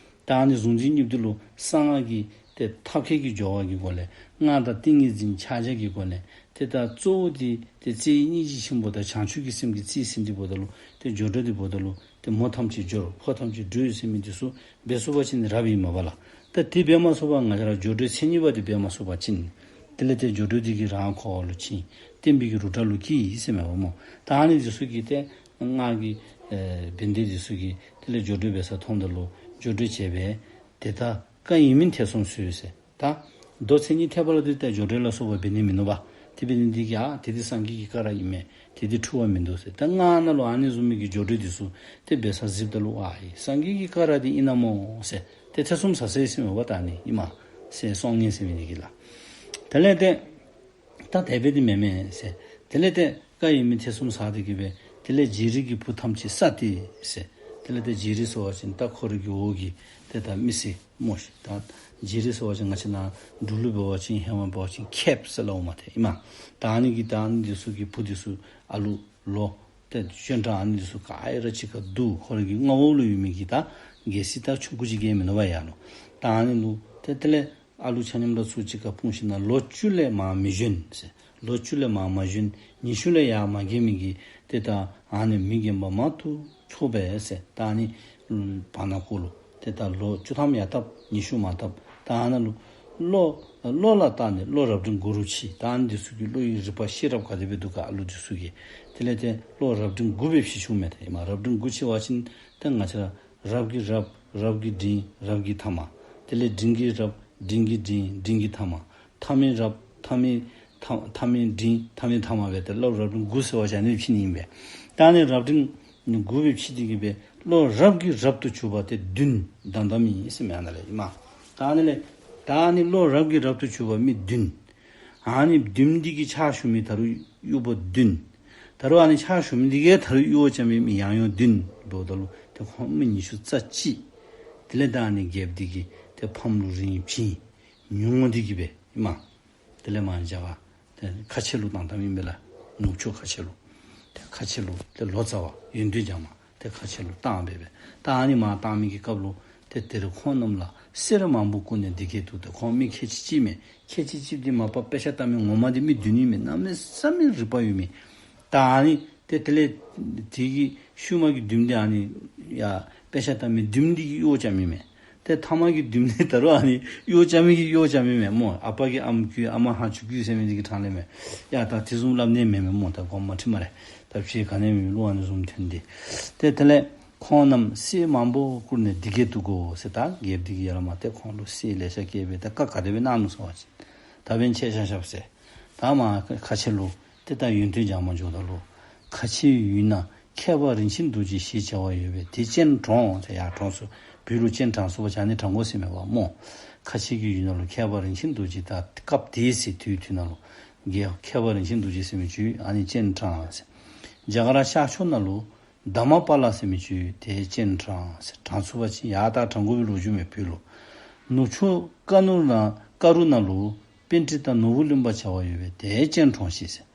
ད་ཨ་ནི་གཟུང་འཛིན་གཉིས་པོ་འདི་ལུ་གསང་སྔགས་ཀྱི་ཏེ་ཐབས་མཁས་ཀྱི་སྦྱོར་བ་གི་སྒོ་ལས་སྔགས་དང་ཏིང་ངེ་འཛིན་ཕྱག་རྒྱ་གི་སྒོ་ལས་ཏེ་ད་གཙོ་བོ་འདི་ཏེ་རྩེ་གཉིས་ཀྱི་ཆེན་པོ་དང་བྱང་ཆུབ་ཀྱི་སེམས་ཀྱི་རྩིས་ཟིན་ཏེ་འབདཝ་ད་ལུ་ཏེ་སྦྱོར་སྒྲོལ་འདི་འབདཝ་ད་ལུ་ཏེ་མོ་ཐམས་ཅད་སྦྱོར་ཕོ་ཐམས་ཅད་སྒྲོལ་ཟེར་མི་འདི་ཚུ་འབད་ཚུགས་པ་ཅིན་རབ་ཨིན་མས་པ་ལགས། ད་དེ་འབད་མ་ཚུགས་པར་ང་བཅས་ར་སྦྱོར་སྒྲོལ་མཚན་ཉིད་པ་འདི་འབད་མ་ཚུགས་པ་ཅིན་དེ་ལས་ཏེ་སྦྱོར་སྒྲོལ་འདི་གིས་རང་འཁོར་བ་ལུ་ཕྱིན། བསྟན་པའི་གི་རུ་ཏྲ་ལུ་སྐྱེས་ཟེར་མས་པ་སྨོ། ད་ཨ་ནི་འདི་ཚུ་གིས་ཏེ་སྔགས་ཀྱི་ཨེ་བན་དེ་འདི་ཚུ་གིས་དེ་ལས་སྦྱོར་སྒྲོལ་འབད་ས་མཐོངམ་ད་ལུ་སྦྱོར་སྒྲོལ་བྱས་པས། དེ་དག་བཀའ་ཡིན་མིན་ཐེ་ཚོམ་ཟོས་ཟེར། ད་མདོ་མཚན་ཉིད་ཐེག་པ་ལུ་འདི་ད་སྦྱོར་སྒྲོལ་ལ་སོགས་པ་འབད་ནི་མིན་ནུག་པ། དེ་འབད་ནི་འདི་གིས་ཨ་དེ་འདི་སངས་རྒྱས་ཀྱི་བཀའ་ར་ཨིན་མས། དེ་འདི་འཁྲུལ་བ་མིན་འདུག་ཟེར། ད་སྔགས་ནང་ལུ་ཨ་ནི་བཟུམ་མའི་གི་སྦྱོར་སྒྲོལ་འདི་ཚུ་ཏེ་འབད་ས་གཟིགསཔ་ད་ལུ་ཨ་ཨེ་སངས་རྒྱས་ཀྱི་བཀའ་ར་འདི་ཨིན་ན་སྨོ་ཟེར་ཏེ་ཐེ་ཚོམ་ཟ་ཟེར་ཟེར་མས་པ། ད་ཨ་ནི་ཨིན་མས་ཟེར་སྲོག་ངན་ཟེར་མི་འདི་གིས་ལགས། དེ་ལས་ཏེ་ད་དེ་སྦེ་འདི་མེན་མས་ཟེར། དེ་ལས་ཏེ་བཀའ་ཡིན་མིན་ཐེ་ཚོམ་ཟ་སྟེ་གི་སྦེ་དེ་ལས་རྗེ་རིགས་ཀྱི་བུ་ཐམས་ཅད་བསད་དེ་ཟེར། དེ་ལས་ཏེ་རྗེ་རིགས་ཟེར་བ་ཅིན་ད་ཁོ་རའི་གི་འོག་གི་ཏེ་ད་མི་སེར་སྨོ་ཤིག། ད་རྗེ་རིགས་ཟེར་བ་ཅིན་ང་བཅས་ནཱ་འབྲུག་ལུ་འབད་བ་ཅིན་ཧེ་མ་འབད་བ་ཅིན་ཁེབ་ཟེར་སླབ་འོང་མས་ཏེ་ཨིན་མས། ད་ཨ་ནི་གི་ད་ཨ་ནི་འདི་ཚུ་གི་བུ་འདི་ཚུ་ཨ་ལུ་ལོ་ཏེ་སྤྱན་དྲངས་ཨ་ནི་འདི་ཚུ་ག་ར་གཅིག་ཁར་བསྡུ། ཁོ་རའི་གི་མངའ་འོག་ལུ་ཡོད་མི་གི་ད་རྒྱལ་སྲིད་ད་ཆུང་ཀུ་ཅིག་གིས་མིན་ནུག་པ་ཡ་ལོ། ད་ཨ་ནི་ལུ་ཏེ་དེ་ལས་ཨ་ལུ་ཆ་མཉམ་ར་ཚུར་གཅིག་ཁར་སྤུངས་ཞིནམ་ལས་ལོ་བཅུ་ལས་མར་མི་བཞོན་ཟེར། ལོ་བཅུ་ལས་མར་མ་བཞོན། ཉི་ཤུ་ལས་ཡར་མ་བརྒལ་མི་གི་ཏེ་ད་ཨ་ནི་མི་རྒན་པ་མང་དུ་འཚོགས་པས་ཟེར། ད་ཨ་ནི་བར་ན་ཁོ་ལུ་ཏེ་ད་ལོ་བཅུ་ཐམ་ཡར་བཏབ། ཉི་ཤུ་མར་བཏབ། ད་ཨ་ནཱ་ལུ་ བློ་བློ་ལ་བརྟགས་ནས་བློ་རབ་འབྲིང་དགུ་རུ་ཕྱེ། ད་ཨ་ནི་འདི་ཚུ་གིས་བློ་ཡི་རིག་པ་ཤེས་རབ་ག་དེ་སྦེ་འདུག་ག་ཨ་ལུ་འདི་ཚུ་གི། དེ་ལས་ཏེ་བློ་རབ་འབྲིང་དགུ་སྦེ་ཕྱེ་ཆོག་མས། ཏེ་ཨིན་མས། རབ་འབྲིང་དགུ་ཕྱེ་བ་ཅིན་ཏེ་ང་བཅས་ར་རབ་ཀྱི་རབ། རབ་ཀྱི་འབྲིང་། རབ་ཀྱི་ཐ་མ། དེ་ལས་འབྲིང་གི་རབ། འབྲིང་གི་འབྲིང་། འབྲིང་གི་ཐ་མ། ཐ་མའི་རབ། ཐ་མའི་ཐ་ཐ་མའི་འབྲིང་། ཐ་མའི་ཐ་མ་སྦེ་ཏེ་བློ་རབ་འབྲིང་དགུ་ཟེར་བ་ཅིན་ཨ་ནི་ཕྱེ་ནི་ཨིན་པས། ད་ཨ་ནི་རབ་འབྲིང་དགུ་སྦེ་ཕྱེ་སྟེ་གི་སྦེ་བློ་རབ་ཀྱི་རབ་ཏུ་གྱུར་པ་སྟེ་བདུན་དང་ལྡན་མིན་ཟེར་མི་ཨ་ནཱ་ལས་ཨིན་མས། ད་ཨ་ནི་ལས་ད་ཨ་ནི་བློ་རབ་ཀྱི་རབ་ཏུ་གྱུར་པ་མི་བདུན། ཨ་ནི་བདུན་འདི་གི་ཕྱག་ཞུ་མི་ད་རུང་གཡོགཔ་བདུན། ད་རུང་ཨ་ནི་ཕྱག་ཞུ་མི་འདི་གིས་ད་རུང་གཡོག་རྐྱབ་མི་མི་ཡང་ཡང་བདུན་འབདཝ་ད་ལུ་ཏེ་ཁོང་མི་ཉི་ཤུ་རྩ་གཅིག། དེ་ལས་ད་ཨ་ནི་རྒྱལཔོ་འདི་གིས་ཏེ་ཕམ་ལུ་རིན་བྱིན་ཉུང་ངུ་འདི་གིས་སྦེ་ཨིན་མས། དེ་ལས་མར་རྒྱ་གར་ཏེ་ཁ་ཆེ་ལུ་བཏང་བཏངམ་ཨིན་པས་ལགས། ནུབ་ཕྱོགས་ཁ་ཆེ་ལུ། ཏེ་ཁ་ཆེ་ལུ་ཏེ་ལོ་ཙཱ་བ་ཡོན་ཏན་རྒྱ་མ་ཏེ་ཁ་ཆེ་ལུ་བཏང་སྦེ་སྦེ། ད་ཨ་ནི་མར་བཏང་མི་གི་སྐབས་ལུ་ཏེ་དེར་ཁོང་རྣམས་ལ་གསེར་མང་པོ་བསྐུར་ནས་འདི་སྐད་དུ། ཏེ་ཁོང་མི་ཁལ་གཅིག་གཅིག་མས། ཁལ་གཅིག་གཅིག་འདི་མ་པ་དཔེ་ཆ་ལྟ་མི་ངོ་མ་འདི་མི་བདུན་ཨིན་མས། གནམ་མེད་ས་མེད་རིག་པ་ཡོད་མི། ད་ཨ་ནི་ཏེ་དེ་ལས་དེ་གི་ཤུལ་མ་གི་བདུན་འདི་ཨ་ནི་ཡ་དཔེ་ཆ་ལྟ་མི་བདུན་འདི་གིས་གཡོག་རྐྱབ་མི་མས། ཏེ་ཐ་མ་གི་བདུན་འདི་ད་རུང་ཨ་ནི་གཡོག་རྐྱབ་མི་གིས་གཡོག་རྐྱབ་མི་མས་སྨོ། ཨ་པ་གིས་ཨམ་བརྒྱུད། ཨ་མ་ཧ་ཅུ་བརྒྱུད་ཟེར་མི་འདི་གི་གྲངས་ལས་མས། ཡ་ད་དེ་བཟུམ་སླབ་ནི་མེད་མས་སྨོ། ད་དགོངསམ་མ་ཁྲེལ་སྨ་རེ། ད་ཕྱི་ག་ནི་མེད་བློ་ཨ་ནི་བཟུམ་ཐོན་ཏེ། ཏེ་དེ་ལས་ཁོང་རྣམས་གསེར་མང་པོ་བསྐུར་ནས་འདི་སྐད་དུ་གོ་ཟེར། ད་རྒྱལཔོ་འདི་གིས་ཡར་ལས་མར་ཏེ་ཁོང་ལུ་གསེར་ལེ་ཤ་བསྐྱལ་སྦེ་ད་བཀའ་ག་དེ་སྦེ་གནང་ནུག་ཟེར་བ་ཅིན། ད་འབདན་ཁྱེད་ཆ་ཁྱབ་ཟེར། ད་མར་ཁ་ཆེ་ལུ་ཏེ་ད་ཡོན་ཏན་རྒྱ་མ་འགྱོཝ་ད་ལུ། ཁ་ཆེའི་ཡུལ་ན་མཁས་པ་རིན་ཆེན་རྡོ་རྗེ་ཞེས་བྱ་བ་ཡོད་པས། དེ་སྤྱན་དྲངས་ཟེར། ཡར་དྲངས་སོང་། བོད་ལུ་སྤྱན་དྲངས་སོང་བ་ཅིན་ཨ་ནི་དྲང་དགོ་ཟེར་མས་པ་སྨོ། ཁ་ཆེ་གི་ཡུལ་ན་ལུ་མཁས་པ་རིན་ཆེན་རྡོ་རྗེ། ད་སྐབས་དེའི་ཟེར་དུས་དུས་ན་ལུ་རྒྱལཔོ་མཁས་པ་རིན་ཆེན་རྡོ་རྗེ་ཟེར་མི་ཅིག་ཡོད། ཨ་ནི་སྤྱན་དྲངས་ཟེར། རྒྱ་གར་ཤར་ཕྱོགས་ན་ལུ་དྷརྨ་པཱ་ལ་ཟེར་མི་ཅིག་ཡོད། དེ་སྤྱན་དྲངས་ཟེར། དྲངས་སོང་བ་ཅིན་ཡར་ད་དྲང་དགོ་པའི་ལོ་རྒྱུས་མས་བོད་ལུ། ནུབ་ཕྱོགས་ཀ་ནུར་ན་ཀ་རུ་ན་ལུ་པཎྜི་ཏ་ནོར་བུ་གླིང་པ་བྱ་བ་ཡོད་པས། དེ་སྤྱན་དྲངས་ཤིག་ཟེར།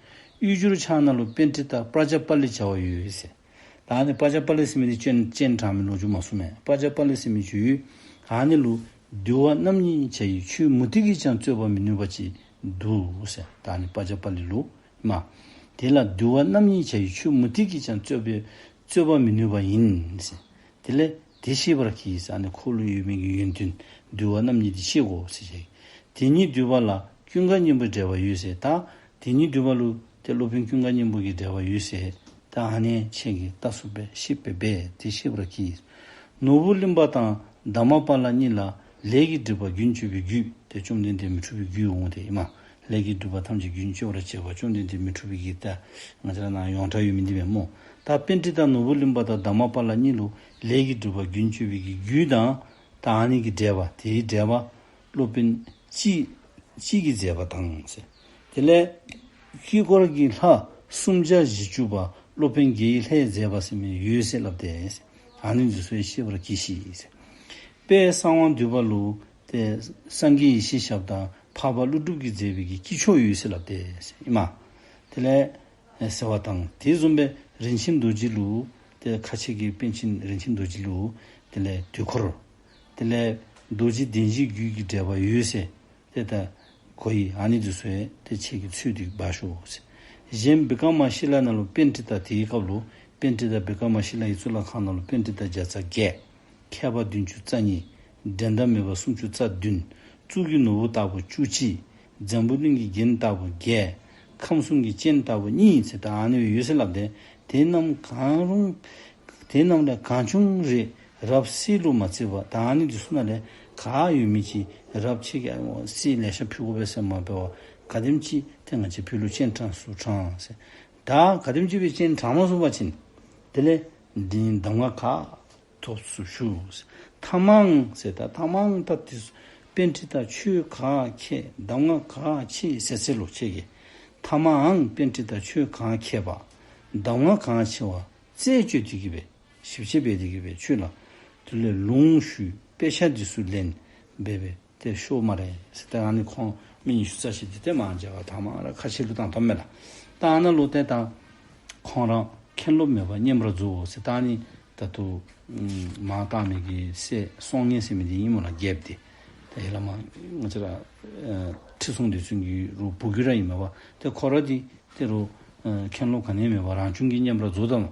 གཡུ་བྱུར་ཕྱག་ན་ལུ་པཎྜི་ཏ་པྲ་ཛཱ་པཱ་ལི་བྱ་བ་ཡོད་ཟེར། ད་ཨ་ནི་པྲ་ཛཱ་པཱ་ལི་ཟེར་མི་འདི་སྤྱན་སྤྱན་དྲངས་མི་ལོ་རྒྱུས་མ་གསུངས་མས། པྲ་ཛཱ་པཱ་ལི་ཟེར་མི་ཅིག་ཡོད། ཨ་ནི་ལུ་འདུལ་བ་རྣམ་གཉིས་བྱ་ཡི་ཆོས་མུ་སྟེགས་ཀྱིས་ཀྱང་རྩོད་པར་མི་ནུས་པ་ཅིག་འདུག་ཟེར། ད་ཨ་ནི་པྲ་ཛཱ་པཱ་ལི་ལུ་མ། དེ་ལ་འདུལ་བ་རྣམ་གཉིས་བྱ་ཡི་ཆོས་མུ་སྟེགས་ཀྱིས་ཀྱང་རྩོད་པའི་རྩོད་པར་མི་ནུས་པ་ཡིན་ཟེར། དེ་ལས་དེ་ཤེས་པར་གྱིས་ཟེར། ཨ་ནི་ཁོ་ལུ་ཡོད་མི་གི་ཡོན་ཏན་འདུལ་བ་རྣམ་གཉིས་འདི་ཤེས་དགོ་ཟེར་བཤད། དེ་ཉིད་འདུལ་བ་ལ་ཀུན་དགའ་སྙིང་པོའི་འགྲེལ་པ་ཡོད་ཟེར། ད་དེ་ཉིད་འདུལ་བ་ལུ་ཏེ་སློབ་དཔོན་ཀུན་དགའ་སྙིང་པོ་གི་འགྲེལ་པ་ཡོད་ཟེར། ད་ཨ་ནི་ཁྱེད་ཀྱིས་ལྟ་ཚུགས་པས། ཤེས་པས་པས། དེ་ཤེས་པར་གྱིས། ནོར་བུ་གླིང་པ་དང་དྷརྨ་པཱ་ལ་གཉིས་ལ་ལས་ཀྱི་སྒྲིབ་པ་རྒྱུན་གཅོད་པའི་རྒྱུད་དེ་བཅོམ་ལྡན་འདས་མི་འཁྲུགས་པའི་རྒྱུད་འོང་སྟེ་ཨིན་མས། ལས་ཀྱི་སྒྲིབ་པ་ཐམས་ཅད་རྒྱུན་གཅོད་པར་བྱེད་པ་བཅོམ་ལྡན་འདས་མི་འཁྲུགས་པའི་རྒྱུད་ད་ང་བཅས་ར་ནང་ཡོངས་གྲགས་ཡོད་མི་འདི་མས་སྨོ། ད་པཎྜི་ཏ་ནོར་བུ་གླིང་པ་དང་དྷརྨ་པཱ་ལ་གཉིས་ལུ་ལས་ཀྱི་སྒྲིབ་པ་རྒྱུན་གཅོད་པའི་གི་རྒྱུད་དང་ད་ཨ་ནི་གི་འགྲེལ་པ་དེའི་འགྲེལ་པ་སློབ་དཔོན་གཅིག་གཅིག་གིས་མཛད་པ་དང་ཟེར། དེ་ལས་དཀྱིལ་འཁོར་གྱི་ལྷ་སུམ་བརྒྱ་བཞི་བཅུ་པ་སློབ་དཔོན་བརྒྱད་ཀྱི་ལྷས་མཛད་པ་ཟེར་མི་ཡོད་ཟེར་སླབ་སྟེ། ཨ་ནི་འདི་ཚུ་ཤེས་པར་གྱིས་ཤིག་ཟེར། དཔལ་གསང་བ་འདུས་པ་ལུ་ཏེ་སངས་རྒྱས་ཡེ་ཤེས་ཞབས་དང་འཕགས་པ་ཀླུ་སྒྲུབ་ཀྱིས་མཛད་པའི་གི་དཀྱིལ་ཆོག་ཡོད་ཟེར་སླབ་སྟེ་ཨིན་མས། དེ་ལས་ཟེར་བ་དང་དེ་བཟུམ་སྦེ་རིན་ཆེན་རྡོ་རྗེ་ལུ་ཏེ་ཁ་ཆེ་གི་པཎ་ཆེན་རིན་ཆེན་རྡོ་རྗེ་ལུ་དེ་ལས་དུས་འཁོར། དེ་ལས་རྡོ་རྗེ་གདན་བཞིའི་རྒྱུད་ཀྱི་འགྲེལ་པ་ཡོད་ཟེར། ཏེ་ད་གོ་ཡི། ཨ་ནི་འདི་ཚུ་ཡང་ཏེ་ཁྱེད་ཀྱིས་འཚོལ་ཏེ་འབག་ཤོག་ཟེར། གཞན་བི་ཀྲ་མ་ཤི་ལ་ན་ལུ་པཎྜི་ཏ་དེའི་སྐབས་ལུ་པཎྜི་ཏ་བི་ཀྲ་མ་ཤི་ལ་ཡི་གཙུག་ལག་ཁང་ནང་ལུ་པཎྜི་ཏ་བརྒྱ་རྩ་བརྒྱད། མཁས་པ་བདུན་ཅུ་རྩ་གཉིས། འགྲན་ཟླ་མེད་པ་སུམ་ཅུ་རྩ་བདུན། གཙུག་གི་ནོར་བུ་ལྟ་བུ་བཅུ་གཅིག། འཛམ་བུ་གླིང་གི་རྒྱན་ལྟ་བུ་བརྒྱད། ཁམས་གསུམ་གྱི་སྤྱན་ལྟ་བུ་གཉིས་ཟེར་ད་ཨ་ནི་ཡོད་ཟེར་སླབ་སྟེ། དེ་རྣམས་གང་རུང་དེ་རྣམས་ལས་གང་བྱུང་རེ་རབ་གསལ་ལུ་མ་བརྩི་བར། ད་ཨ་ནི་འདི་ཚུ་ནང་ལས་ག་ཡོད་མི་ཅིག་རབ་ཆེ་གི་གསེར་ལེ་ཤ་ཕུལ་དགོ་པས་ཟེར་མ་འབད་བར་ག་དེམ་ཅིག་ཏེ་ང་བཅས་བོད་ལུ་སྤྱན་དྲངས་སུ་དྲངས་ཟེར། ད་ག་དེམ་ཅིག་སྦེ་སྤྱན་དྲངས་མ་ཚུགས་པ་ཅིན་དེ་ལས་འདི་གདམས་ངག་ག་ཐོབ་སུ་ཞུ། ཐ་མའང་ཟེར་ད་ཐ་མའང་ད་དེ་པཎྜི་ཏ་ཆོས་ག་མཁས་གདམས་ངག་ག་ཆེ་ཟེར་ཟེར་ལོ་ཁྱེད་ཀྱིས། ཐ་མའང་པཎྜི་ཏ་ཆོས་ག་མཁས་པ་གདམས་ངག་ག་ཆེ་བ་རྩད་གཅོད་དེ་གི་སྦེ་ཞིབ་དཔྱད་འབད་དེ་གི་སྦེ་ཆོས་ལ་དེ་ལས་ལུང་ཞུས་དཔེ་ཆ་འདི་ཚུ་ལེན་འབད་སྦེ་ཏེ་ཤོག་སྨ་རེ་ཟེར། ཏེ་ཨ་ནི་ཁོང་མི་ཉི་ཤུ་རྩ་བཞི་འདི་ཏེ་མར་མཇལ་བར་ཐ་མ་ར་ཁ་ཆེ་ལུ་བཏང་བཏངམ་མས་ལགས། ད་ཨ་ནཱ་ལུ་ཏེ་ད་ཁོང་ར་མཁན་སློབ་མེད་པར་མཉམ་པར་རྫོགས་ཟེར། ད་ཨ་ནི་ད་ལྟོ་མར་བཏང་མི་གི་སྲས་སྲོང་ངེ་ཟེར་མི་འདི་ཨིན་སྨོ་ལགས། རྒྱལཔོ་འདི་ད་ཡར་ལས་མར་ང་བཅས་ར་ཁྲི་སྲོང་ལྡེ་བཙན་གྱི་རུ་བུ་གུ་ར་ཨིན་མས་པ། ཏེ་ཁོ་ར་འདི་ཏེ་རུ་མཁན་སློབ་ག་ནི་མེད་པར་རང་བྱུང་གིས་མཉམ་པར་རྫོགས་དང་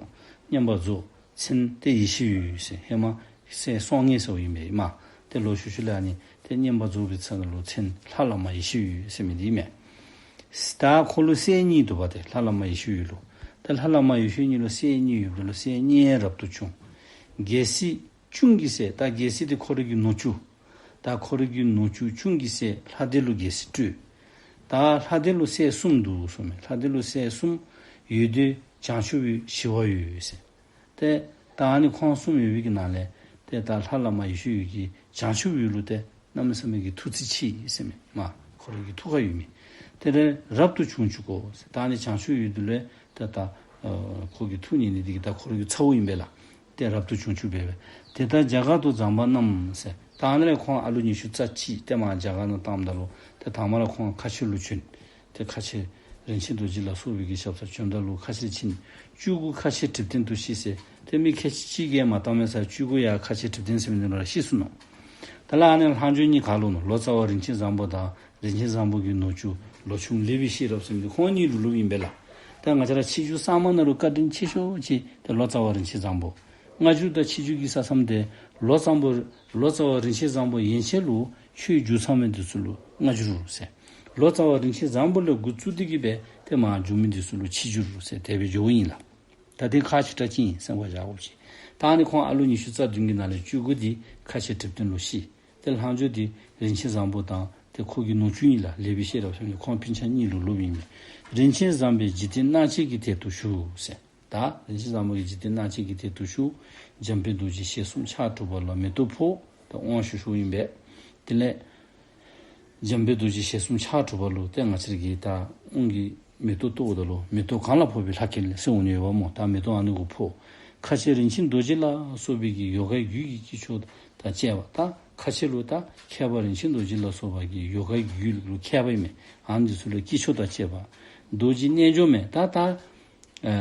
མཉམ་པར་རྫོགས། མཚན་ཏེ་ཡེ་ཤེས་འོད་ཟེར། ཧེ་མ་སྲས་སྲོང་ངེ་ཟེར་བ་ཨིན་པས་མ། ཏེ་ལོག་ཤུལ་ཤུལ་ལས་ཨ་ནི་ཏེ་བསྙེན་པར་རྫོགས་པའི་ཚེ་ན་ལུ་མཚན་ལྷ་བླ་མ་ཡེ་ཤེས་འོད་ཟེར་མི་འདི་མས། ད་ཁོ་ལུ་སྲས་གཉིས་འདུག་པ། ཏེ་ལྷ་བླ་མ་ཡེ་ཤེས་འོད་ལུ། ཏེ་ལྷ་བླ་མ་ཡེ་ཤེས་འོད་གཉིས་ལུ་སྲས་གཉིས་ཡོདཔ་ད་ལུ་སྲས་གཉིས་རབ་ཏུ་བྱུང་། རྒྱལ་སྲིད་གཅུང་གི་སྲས། ད་རྒྱལ་སྲིད་འདི་ཁོ་རའི་གི་ནུ་གཅུང་། ད་ཁོ་རའི་གི་ནུ་གཅུང་གཅུང་གི་སྲས་ལྷ་ལྡན་ལུ་རྒྱལ་སྲིད་སྤྲོད། ད་ལྷ་ལྡན་ལུ་སྲས་གསུམ་འདུག་གསུངས་མས། ལྷ་ལྡན་ལུ་སྲས་གསུམ་ཡོད་དེ་བྱང་ཆུབ་འོད་ཞི་བ་འོད་ཟེར། ཏེ་ད་ཨ་ནི་ཁོང་གསུམ་ཡོད་པའི་གི་ནང་ལས་ཏེ་ད་ལྷ་བླ་མ་ཡེ་ཤེས་འོད་ཀྱིས་བྱང་ཆུབ་འོད་ལུ་ཏེ་གནམ་མེད་ས་མེད་ཀྱི་ཐུགས་རྩིས་ཆེ་ཟེར་མས། མ་ཁོ་རའི་གི་ཐུགས་ཁར་ཡོད་མི། དེ་ལས་རབ་ཏུ་བྱུང་བཅུག་གོ་ཟེར། ད་ཨ་ནི་བྱང་ཆུབ་འོད་དེ་ལས་ཏེ་ད་ཨ་ཁོ་གི་ཐུགས་མཉེས་ནི་འདི་གིས་ད་ཁོ་རའི་གི་ཚ་བོ་ཨིན་པས་ལགས། ཏེ་རབ་ཏུ་བྱུང་བཅུག་སྦེ་སྦེ། དེ་ལྟར་རྒྱ་གར་དུ་བརྫངས་པ་རྣམས་ཟེར། ད་ཨ་ནི་ལས་ཁོང་ཨ་ལུ་ཉི་ཤུ་རྩ་གཅིག་ཏེ་མར་རྒྱ་གར་ནང་བཏངམ་ད་ལུ་ཏེ་དང་པ་ར་ཁོང་ཁ་ཆེ་ལུ་བྱོན། ཏེ་ཁ་ཆེ་རིན་ཆེན་རྡོ་རྗེ་ལ་སོགས་པའི་གི་ཞབས་སར་བྱོནམ་ད་ལུ་ཁ་ཆེར་ཕྱིན། བཅུ་དགུ་ཁ་ཆེ་གྲིབ་སྟེང་དུ་ཤི་ཟེར། ཏེ་མི་ཁལ་གཅིག་གིས་མ་བཏང་མི་ས་བཅུ་དགུ་ཡང་ཁ་ཆེ་གྲིབ་སྟེང་ཟེར་མི་འདི་ནང་ར་ཤི་སོ་ནུག། དེ་ལས་ཨ་ནི་ལྷག་འཕྲོ་གཉིས་ག་ལུ་ནུག། ལོ་ཙཱ་བ་རིན་ཆེན་བཟང་པོ་དང་རིན་ཆེན་བཟང་པོ་གི་ནུ་གཅུང་ལོ་ཆུང་ལེགས་པའི་ཤེས་རབ་ཟེར་མི་འདི་ཁོང་གཉིས་ལུ་ལུ་ཨིན་པས་ལགས། ད་ང་བཅས་ར་ཕྱི་རྒྱུད་གསར་མ་ནང་ལུ་བཀའ་དྲིན་ཆེ་ཤོས་ཅིག་ཏེ་ལོ་ཙཱ་བ་རིན་ཆེན་བཟང་པོ། སྔ་འགྱུར་དང་ཕྱི་འགྱུར་གྱི་ས་མཚམས་དེ་ལོ་ཙཱ་བ་ལོ་ཙཱ་བ་རིན་ཆེན་བཟང་པོ་ཡན་ཆད་ལུ་ཆོས་བསྒྱུར་ཚར་མི་འདི་ཚུ་ལུ་སྔ་འགྱུར་ཟེར། ལོ་ཙཱ་བ་རིན་ཆེན་བཟང་པོ་ལས་འགོ་བཙུགས་ཏེ་གི་སྦེ་ཏེ་མར་འགྱུར་མི་འདི་ཚུ་ལུ་ཕྱི་འགྱུར་ཟེར་དེ་སྦེ་འགྱོཝ་ཨིན་ལགས། ད་དེ་ཁག་ཆེ་དྲགས་ཅིག་ཨིན་གསན་པར་བྱ་དགོཔ་ཅིག། ད་ཨ་ནི་ཁོང་ཨ་ལུ་ཉི་ཤུ་རྩ་བདུན་གྱི་ནང་ལས་བཅུ་དགུ་འདི་ཁ་ཆེ་གྲིབ་སྟེང་ལུ་ཤི། ཏེ་ལྷག་འཕྲོ་འདི་རིན་ཆེན་བཟང་པོ་དང་ཏེ་ཁོ་གི་ནུ་གཅུང་ཨིན་ལགས། ལེགས་པའི་ཤེས་རབ་ཟེར་མི་ཁོང་སྤུན་ཆ་གཉིས་ལུ་ལུ་ཨིན་མས། རིན་ཆེན་བཟང་པོས་འཇིག་རྟེན་སྣང་བྱེད་ཀྱི་དེད་དུ་ཞུགས་ཟེར། ད་རིན་ཆེན་བཟང་པོ་གིས་འཇིག་རྟེན་སྣང་བྱེད་ཀྱི་དེད་དུ་ཞུགས། འཇམ་དཔལ་རྡོ་རྗེ་ཞལ་གསུམ་ཕྱག་དྲུག་པ་ལ་མེ་ཏོག་ཕོག། ད་དབང་ཞུ་ཞུཝ་ཨིན་པས། དེ་ལས་འཇམ་དཔལ་རྡོ་རྗེ་ཞལ་གསུམ་ཕྱག་དྲུག་པ་ལུ་ཏེ་ང་བཅས་ར་གིས་ད་དབང་གི་མེ་ཏོག་གཏོརཝ་ད་ལུ་མེ་ཏོག་གང་ལ་ཕོག་པའི་ལྷ་སྐལ་ཟེར་འོང་ནི་ཡོདཔ་སྨོ། ད་མེ་ཏོག་ཨ་ནི་གུ་ཕོག། ཁ་ཆེ་རིན་ཆེན་རྡོ་རྗེ་ལ་སོགས་པའི་གི་ཡོ་གའི་རྒྱུད་ཀྱི་དཀྱིལ་ཆོག་དང་བཅས་པ། ད་ཁ་ཆེ་ལུ་ད་མཁས་པ་རིན་ཆེན་རྡོ་རྗེ་ལ་སོགས་པ་གི་ཡོ་གའི་རྒྱུད་ལུ་མཁས་པ་ཨིན་མས། ཨ་ནི་འདི་ཚུ་ལུ་དཀྱིལ་ཆོག་དང་བཅས་པ། རྡོ་རྗེ་རྣལ་འབྱོར་མས། ད་ད་ཨ་